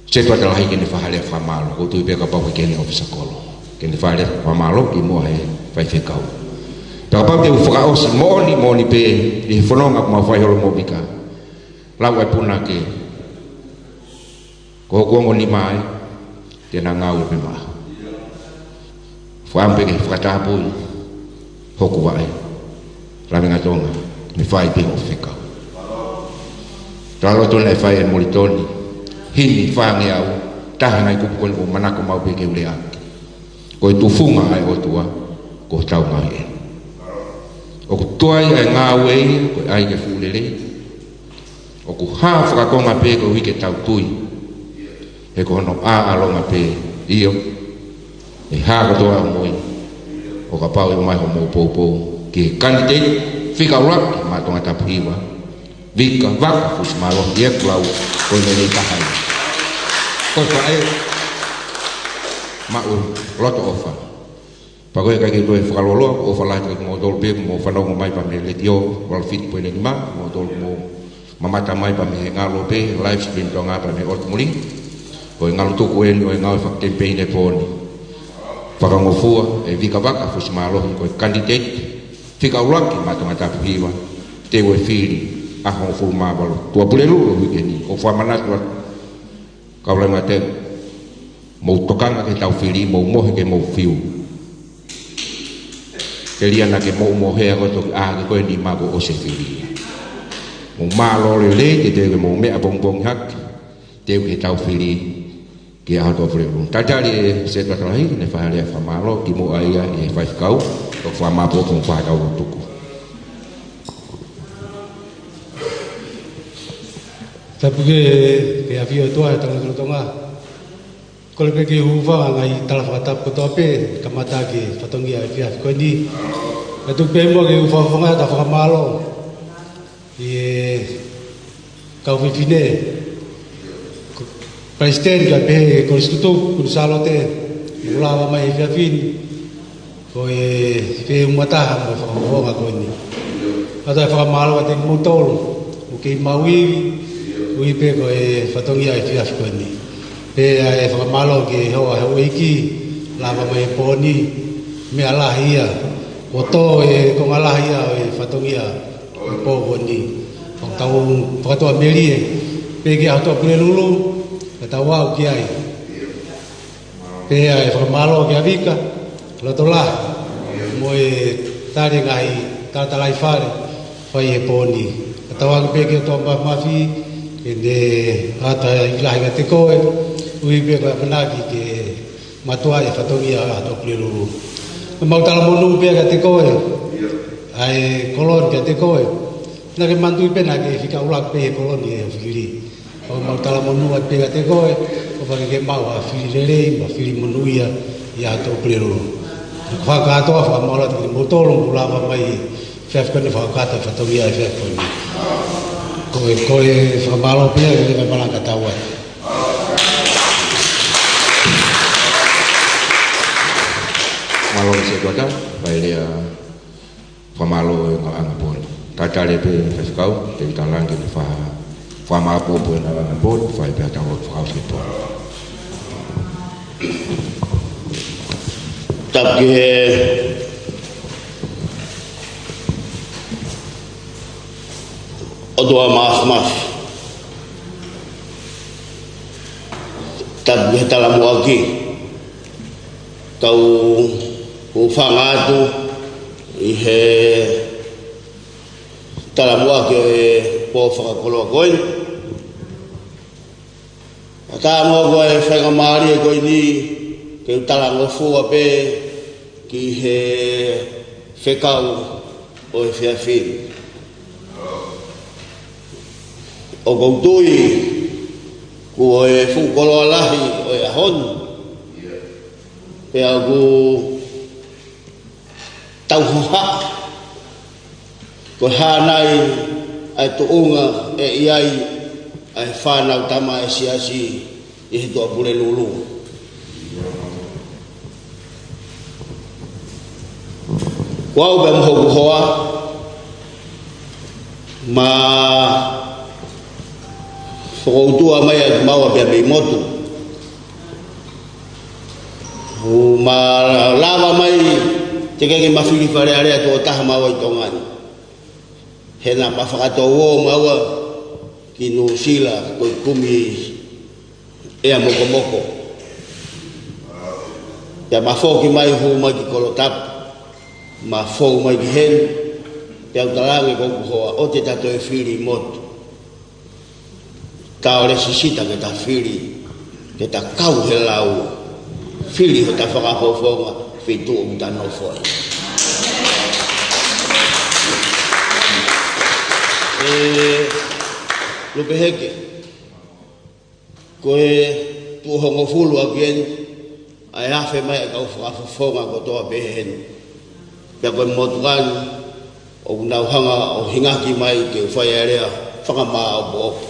Setuata Lahi ke ne fai ha lea fakamālō, ʻoku ou tui pē kapau ʻoku ʻi ai ha ʻōfisa kolo, ke ne fai ha lea fakamālō kimuʻa he faifekau. Pea kapau te u fakaʻosi moʻoni, moʻoni pē, ʻi he fononga ʻoku mau fai holo mo Vika. Lau ʻa e punake, ko hoku ongo nima ia, te na ngāue pē maʻa. Fakaʻamu pē ke fakatapui hoku vaʻe, Lavengatonga, ne fai pē hoʻo fekau. Talaloto naʻe fai ʻe Molitoni, himi fāngeau, taha e ngaahi kupu ko eni ʻoku ou manako maʻu pē ke u lea ʻaki. Ko e tufunga ʻa e ʻOtua, ko hotau ngaahi ʻea. ʻOku tuai ʻa e ngāue ia, ko e ʻai ke fuʻu lelei. ʻOku hā fakakonga pē koeʻuhi ke tau tui. He ko hono ʻāʻalonga pē, ʻio, ʻe hā kotoa ʻa e moʻui, ʻo kapau ʻe ʻomai hoʻomou poupou ki he kanitēti fika ʻuluaki maʻa Tongatapu Hiva, Vika Vaka Fusimālohi, ʻi heʻeku lau, ko e lelei taha ia. Ko e faʻē maʻu loto ʻofa. Pea ko e ʻikai ke toe fakalōloa, ʻofa lahi kiate kimoutolu pē ʻoku mou fanongo mai pea mei he letiō, valu fitu poini nima, kimoutolu ʻoku mou mamata mai pea mei he ngalo pē, live stream Tonga pea mei ʻOtu Muli. Ko e ngalo tuku eni ʻo e ngāue fakakemipeini e pō ni. Fakangofua ʻe Vika Vaka Fusimālohi ko e kanitēti fika ʻuluaki maʻa Tongatapu Hiva, teu e fili ʻaho hongofulu mā valu Tuʻapulelulu ʻo e uike ni. ʻOku fakamanatu atu, kau Laumālie, mou tokanga ke tau fili, mou mohe ke mou fiu. Telia naʻa ke moʻumohe ʻa koe toki ʻā hake ko e nima kuo ʻosi e fili. Mou mālō lelei, teuteu ke mou meʻa pongipongi hake, teu ke tau fili ki he ʻaho Tuʻapulelulu. Talitali e Setuata Lahi, ne fai ha lea fakamālō, kimuʻa ia ʻi he faifekau, ʻo fakamāʻopoʻopo mo fai ha tau tuku. Tapu ki he, ki he ʻafio ʻOtua he tangata Tonga. Kole pē ke u hūfanga he ngaahi tala fakatapu kotoa pē, kamata ki he fatongia ʻo e efiafi ko eni. Kae tuku pē muʻa ke u hūfanga he fakamālō ki he kau fefine, ko, Palesiteni kae pehē ki he Kolisi Tutuku, Kuini Sālote, ʻoku lava mai he efiafi ni. Ko e feʻunga taha mo e fakafofonga ko eni. Pea toe fakamālō atu kiate kimoutolu ʻoku kei maʻu ivi, ʻuhi pē ko e fatongia ʻo e efiafi ko eni. Pea ʻe fakamālō ki he hoa houʻeiki, lava mai he pō ni, meʻa lahi ia, kuo tō e konga lahi ia ʻo e fatongia ʻo e pō ko eni. ʻOku tau fakatuʻamelie pē ki he ʻaho Tuʻapulelulu, ka tau aʻu ki ai. Pea ʻe fakamālō kia Vika, loto lahi, mo e tali e ngaahi talatalaifale, fai he pō ni. Ka tauange pē ki he ʻOtua Māfimafi, ke ne ʻatā e ivi lahi kiate koe, ʻuhi pē ko e ʻamanaki ke mātuʻaki e fatongia ʻo e ʻaho Tuʻapulelulu. Mau talamonū pē kiate koe, ʻa e kolo ni kiate koe, naʻa ke manatuʻi pē naʻa ke fika ʻuluaki pē he kolo ni he fili. ʻOku mau talamonū atu pē kiate koe, ʻofa ke ke maʻu ha fili lelei, mo ha fili monūʻia ʻi he ʻaho Tuʻapulelulu. Fakakātoa, fakamālō atu kimoutolu ʻoku lava mai he efiafi ko eni ʻo fakakakato e fatongia ʻo e efiafi ko eni. Ko e, ko e fakamālō pē ia, ʻe leva e malanga tau atu. Mālō e Setuata, fai lea fakamālō ʻo e ngaahi ʻanga pō ni. Talitali pē faifekau, te u talaange ke ne fa-, fakamāʻopoʻopo e ngaahi ʻanga pō ni, fai pē ha tau lotu fakaʻosi pō ni. Tapu ki he ʻOtua Māfimafi, tapu he talamuʻaki, kau hūfanga atu ʻi he talamuʻaki ʻo e pō fakakoloa ko eni. ʻA tā mo e faingamālie ko eni ke u talangofua pē ki he fekau ʻo e efiafi ni. ʻOku ou tui kuo fuʻu koloa lahi ʻa e ʻaho ni. Pea ʻoku tau hohaʻa ko e hā nai ʻa e tuʻunga ʻe ʻi ai ʻa e fānau tama ʻa e siasi ʻi he Tuʻapulelulu. Ko au pea mo hoku hoa, ma fokoutua mai ʻa kimaua pea mei motu. ʻO ma lava mai teʻeki ke ma fili Fale Alea tuʻo taha maua ʻi Tonga ni. He naʻa ma fakatouʻosi maua ki Nuʻusila ko e kumi ʻea mokomoko. Pea ma foki mai hū mai ki Kolotapa, ma fou mai ki heni, pea u talaange ki hoku hoa ʻoua te ta toe fili motu. Ta ō lēsisita ke ta fili, ke ta kau he lau, fili hota fakafofonga, feituʻu ʻoku ta nofo ai. ʻE Lupeheke, ko e tuʻo hongofulu ʻaki eni ʻa e afe mai ʻa e kau fakafofonga kotoa pē heni. Pea ko e motuʻa ni, ʻoku nau hanga ʻo hingaki mai ke u fai ʻa e lea fakamāʻopoʻopo.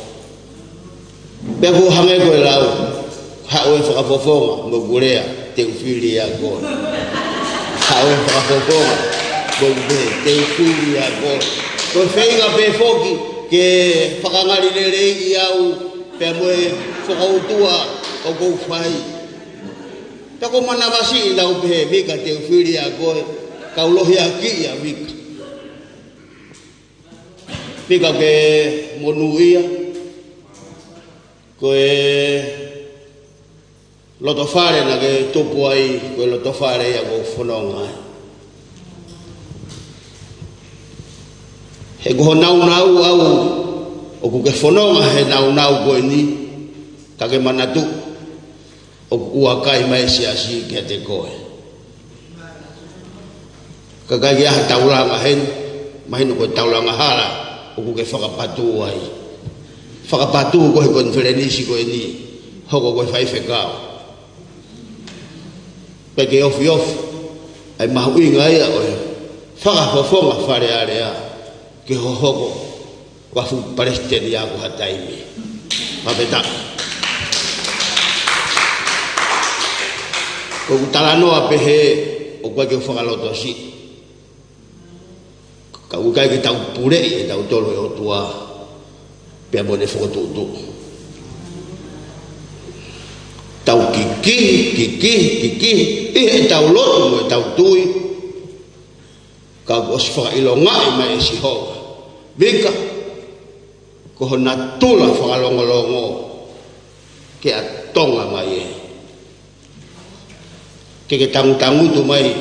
Pea ʻoku hangē ko e lau, haʻu e fakafofonga mo ʻeku lea, te u fili ʻa koe. Haʻu e fakafofonga mo ʻeku lea, te u fili ʻa koe. Ko e feinga pē foki ke fakangalilelei au pea mo e fokoutua ʻoku ou fai. Pea ko e manavasiʻi naʻa ku pehē, Mika, te u fili ʻa koe, kau lohiakiʻi ʻa Mika. Mika, ke monūʻia, ko e loto fale naʻa ke tupu ai, ko e loto fale ia ʻoku ou fononga ai. He ko ho nāunau au, ʻoku ke fononga he nāunau ko eni, ka ke manatu, ʻoku ʻuakai mai e siasi kiate koe. Ka ʻikai ke ʻi ai ha taulanga heni, mahino ko e taulanga hala ʻoku ke fakapatū ai. Fakapatū koe he konifelenisi ko eni, hoko ko e faifekau. Pea ke ofiofi ʻa e mahuʻinga ia ʻo e fakafofonga Fale Alea ke hohoko ko e fuʻu palesiteni ʻaʻaku ha taimi. Fakafetaʻi. Ko ʻeku talanoa pehē ʻoku ʻikai ke u fakalotosiʻi. Ka ʻoku ʻikai ke tau puleʻi ʻe tautolu e ʻOtua pea mo ʻene fokotuʻutuʻu. Tau kikihi, kikihi, kikihi ʻi heʻetau lotu mo ʻetau tui. Ka kuo ʻosi fakaʻilongaʻi mai ʻe Sihova, Mika, ko ho natula fakalongolongo ke ʻa Tonga mai ē. Ke ke tangutangutu mai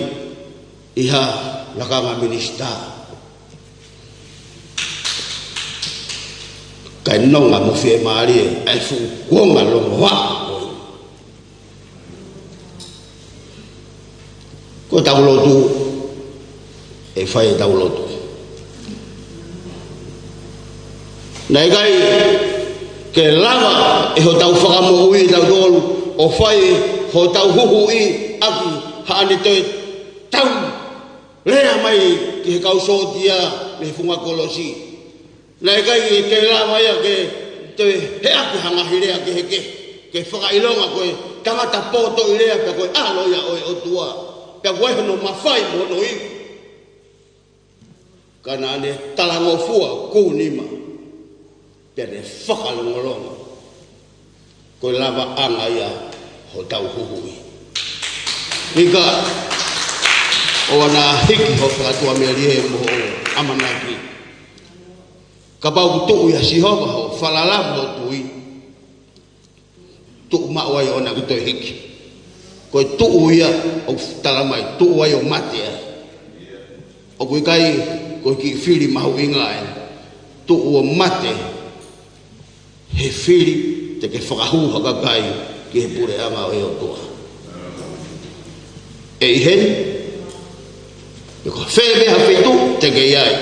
ʻi ha lakanga minisitā, kae nonga mo fiemālie ʻa e fuʻu kuonga longoaʻa ko ē. Ko ʻetau lotu, ʻe fai ʻetau lotu. Naʻe ʻikai ke lava ʻe hotau Fakamoʻui kitautolu ʻo fai hotau huhuʻi ʻaki haʻane toe tau lea mai ki he kau sōtia mei he funga kolosi. Naʻe ʻikai ke lava ia ke toe heʻaki ha ngaahi lea kehekehe, ke fakaʻilonga ko e tangata pōtoʻi lea pea ko e ʻalo ia ʻo e ʻOtua. Pea ko e hono mafai mo hono ivi. Ka naʻa ne talangofua kū nima, pea ne fakalongolongo. Ko e lavaʻanga ia hotau huhuʻi. Mika, ʻoua naʻa hiki ho fakatuʻamelie mo hoʻo ʻamanaki. Kapau ʻoku tuʻu ʻia Sihova hoʻo falala mo hoʻo tui, tuʻu maʻu ai ʻo ʻoua naʻa ke toe hiki. Ko e tuʻu ia ʻoku tala mai, tuʻu ai ʻo mate ai. ʻOku ʻikai ko e kiʻi fili mahuʻinga ē. Tuʻu ʻo mate he fili te ke fakahū ha kakai ki he puleʻanga ʻo e ʻOtua. ʻE ʻi heni, pe ko fē pē ha feituʻu te ke ʻi ai.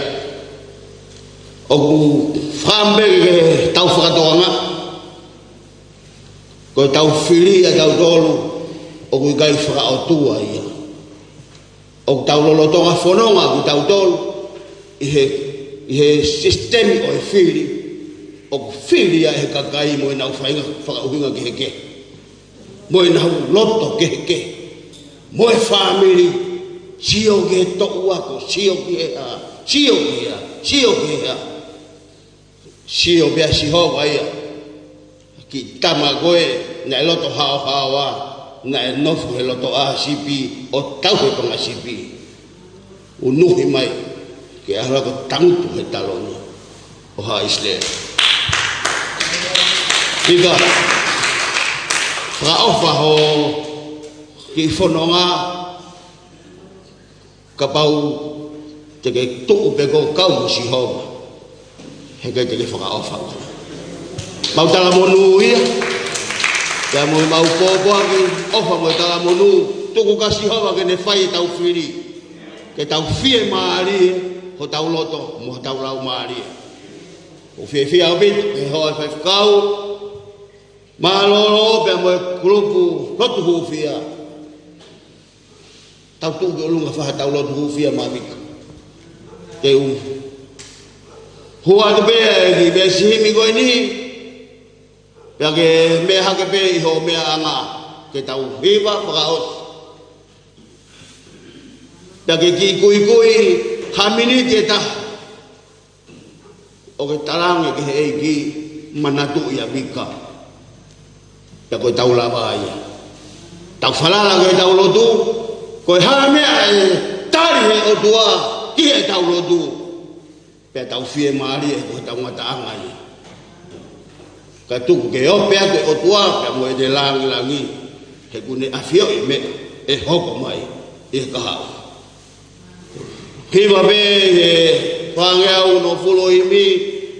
ʻOku fakaʻamu pē ke tau fakatokangaʻi, ko ʻetau fili ʻatautolu, ʻoku ʻikai fakaʻotua ia. ʻOku tau lolotonga fononga ʻoku tautolu ʻi he, ʻi he sisitemi ʻo e fili, ʻoku fili ia ʻe he kakai mo ʻenau faʻahinga fakaʻuhinga kehekehe, mo ʻenau loto kehekehe, mo e fāmili, sio ki he toʻu ako, sio ki he hā, sio ki he hā, sio ki he hā. Sio pē ʻa Sihova ia. Kiʻi tama ko ē naʻe loto haohaoa, naʻe nofo he lotoʻā sipi ʻo tauhi e konga sipi. Unuhi mai ke ʻalu ʻo tangutu he taloni ʻo haʻa ʻIsileli. Pika, fakaʻofa hoʻo kiʻi fononga. Kapau te ke tuʻu pē ʻo kau mo Sihova, he ʻikai te ke fakaʻofa. Mau talamonū ia, pea mo ʻemau pōpoaki ʻofa mo e talamonū, tuku kia Sihova ke ne fai ʻetau fili, ke tau fiemālie hotau loto mo hotau laumālie. ʻOku fiefia ʻaupito he hoa faifekau, mālōlō pea mo e kulupu lotu hūfia. Tau tuʻu ki ʻolunga ʻo fai haʻatau lotu hūfia maʻa Vika. Te u hua atu pē ʻa e kiʻi veesi himi ko eni, pea ke meʻa hake pē ʻi hoʻo meʻaʻanga, ke tau hiva fakaʻosi. Pea ke kiʻi kuikui ha miniti ʻe taha, ʻo ke talaange ki he ʻEiki, manatuʻi ʻa Vika. Pea ko ʻetau lava ia. Tau falala ki heʻetau lotu, ko e hā e meʻa ʻe tali ʻe he ʻOtua ki heʻetau lotu, pea tau fiemālie ko hotau ngataʻanga ia. Ka tuku ke ope atu e ʻOtua pea mo ʻene langilangi, he ʻoku ne ʻafioʻi e meʻa ʻe hoko mai ʻi he kahaʻu. Hiva pē he fāngeau nofulu himi,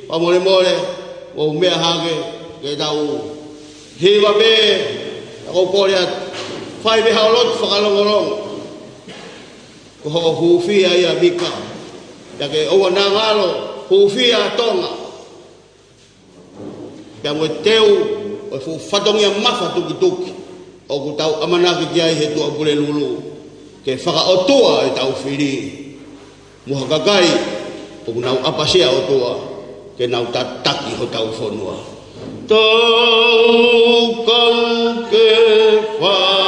fakamolemole, ʻo meʻa hake ke tau hiva pē, ʻa ʻoku ou kole atu, fai pē haʻo lotu fakalongolongo. Ko hoʻo hūfia ia Vika, pea ke ʻoua naʻa ngalo hūfia Tonga. Pea mo e teu ʻo e fuʻu fatongia mafatukituki ʻoku tau ʻamanaki ki ai he Tuʻapulelulu, ke fakaʻotua ʻetau fili mo ha kakai ʻoku nau ʻapasia ʻOtua ke nau tataki hotau fonua. Tau kau ke faka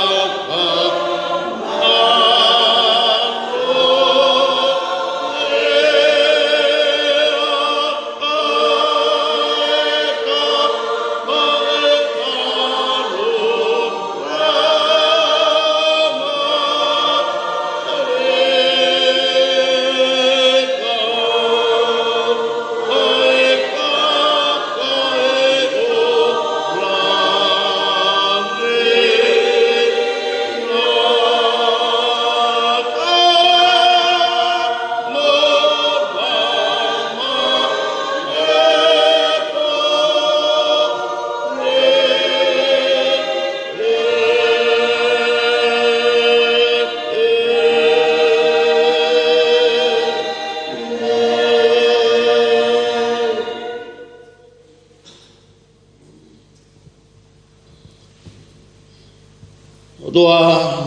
ʻOtua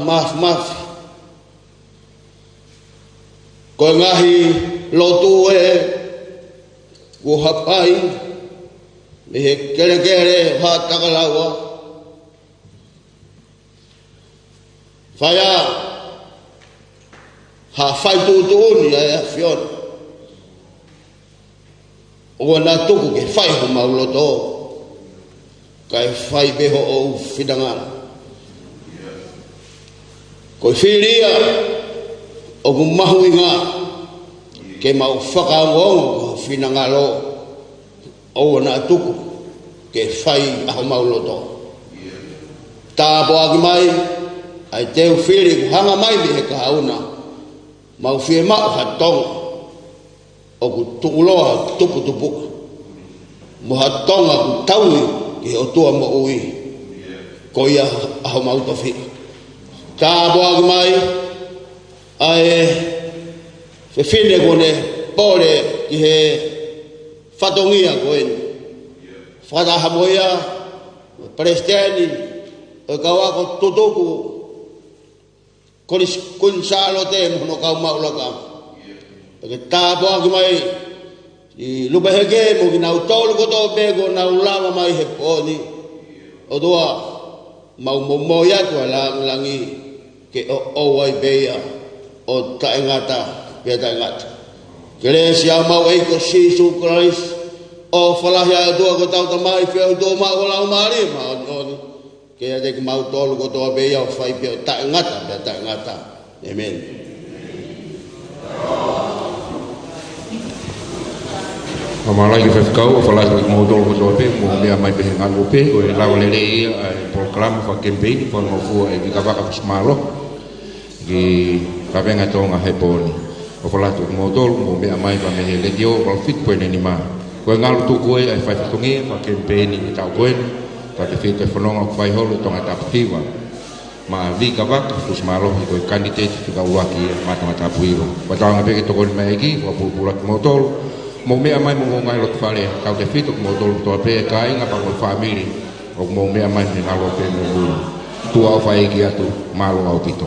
Māfimafi, ko e ngaahi lotu ē kuo hapai mei he kelekele ʻo Haʻa Takalaua, fai ā ha fai tuʻutuʻuni ʻa e ʻAfiona. ʻOua naʻa tuku ke fai homau loto, kae fai pē hoʻo finangalo. Ko e fili ia ʻoku mahuʻinga ke mau fakaongoongo ki ho finangalo, ʻoua naʻa tuku ke fai ʻa homau loto. Tāpuaki mai ʻa e teu fili kuo hanga mai mei he kahaʻu na. Mau fiemaʻu ha Tonga ʻoku tukuloa tuputupuʻa, mo ha Tonga ʻoku tauhi ki he ʻOtua moʻui, ko ia ʻa homau tofiʻa. Tāpuaki mai ʻa e fefine kuo ne pole ki he fatongia ko eni. Fakataha mo ia, Palesiteni ʻo e kau ako tutuku, Kuini Sālote mo hono kau maʻu lakanga. Pea ke tāpuaki mai ʻa Lupeheke mo kinautolu kotoa pē kuo nau lava mai he pō ni. ʻOtua, mau momoi atu ʻa e langilangi ke ʻoʻou ai pē ia ʻo taʻengata pea taʻengata. Kelesi ʻa homau ʻEiki ko Sīsū Kalaisi, ʻofa lahi ʻa e ʻOtua ko hotau Tamai, feohi tuʻumaʻu ʻo e Laumālie Māʻoniʻoni, ke ʻiate kimautolu kotoa pē ia ʻo fai pē ʻo taʻengata pea taʻengata. ʻĒmeni. Fakamālō ki he faifekau, ʻofa lahi atu kiate kimoutolu kotoa pē, mou meʻa mai pē he ngaluope, ko e lava lelei ia ʻa e polokalama fakakemipeini, fakangofua ʻe Vika Vaka Fusimālohi ki Kavenga Tonga he pō ni. ʻOfa lahi atu kiate kimoutolu, mou meʻa mai pē mei he Letiō valu fitu poini nima. Ko e ngalu tuku ē ʻa e fai fatongia fakakemipeini ʻi he taʻu ko eni, tautefito he fononga ʻoku fai holo ʻi Tongatapu Hiva. Maʻa Vika Vaka Fusimālohi ko e kaniteti fika ʻuluaki ia maʻa Tongatapu Hiva. Fakatauange pē ke tokoni mai ʻEiki, fakapulupulu ʻa kimoutolu. Mou meʻa mai mo homou ngaahi lotofale, tautefito kimoutolu kotoa pē kāinga pea mo e fāmili ʻoku mou meʻa mai mei he ngaluope mo muli. Tuʻa ʻofa ʻEiki atu, mālō ʻaupito.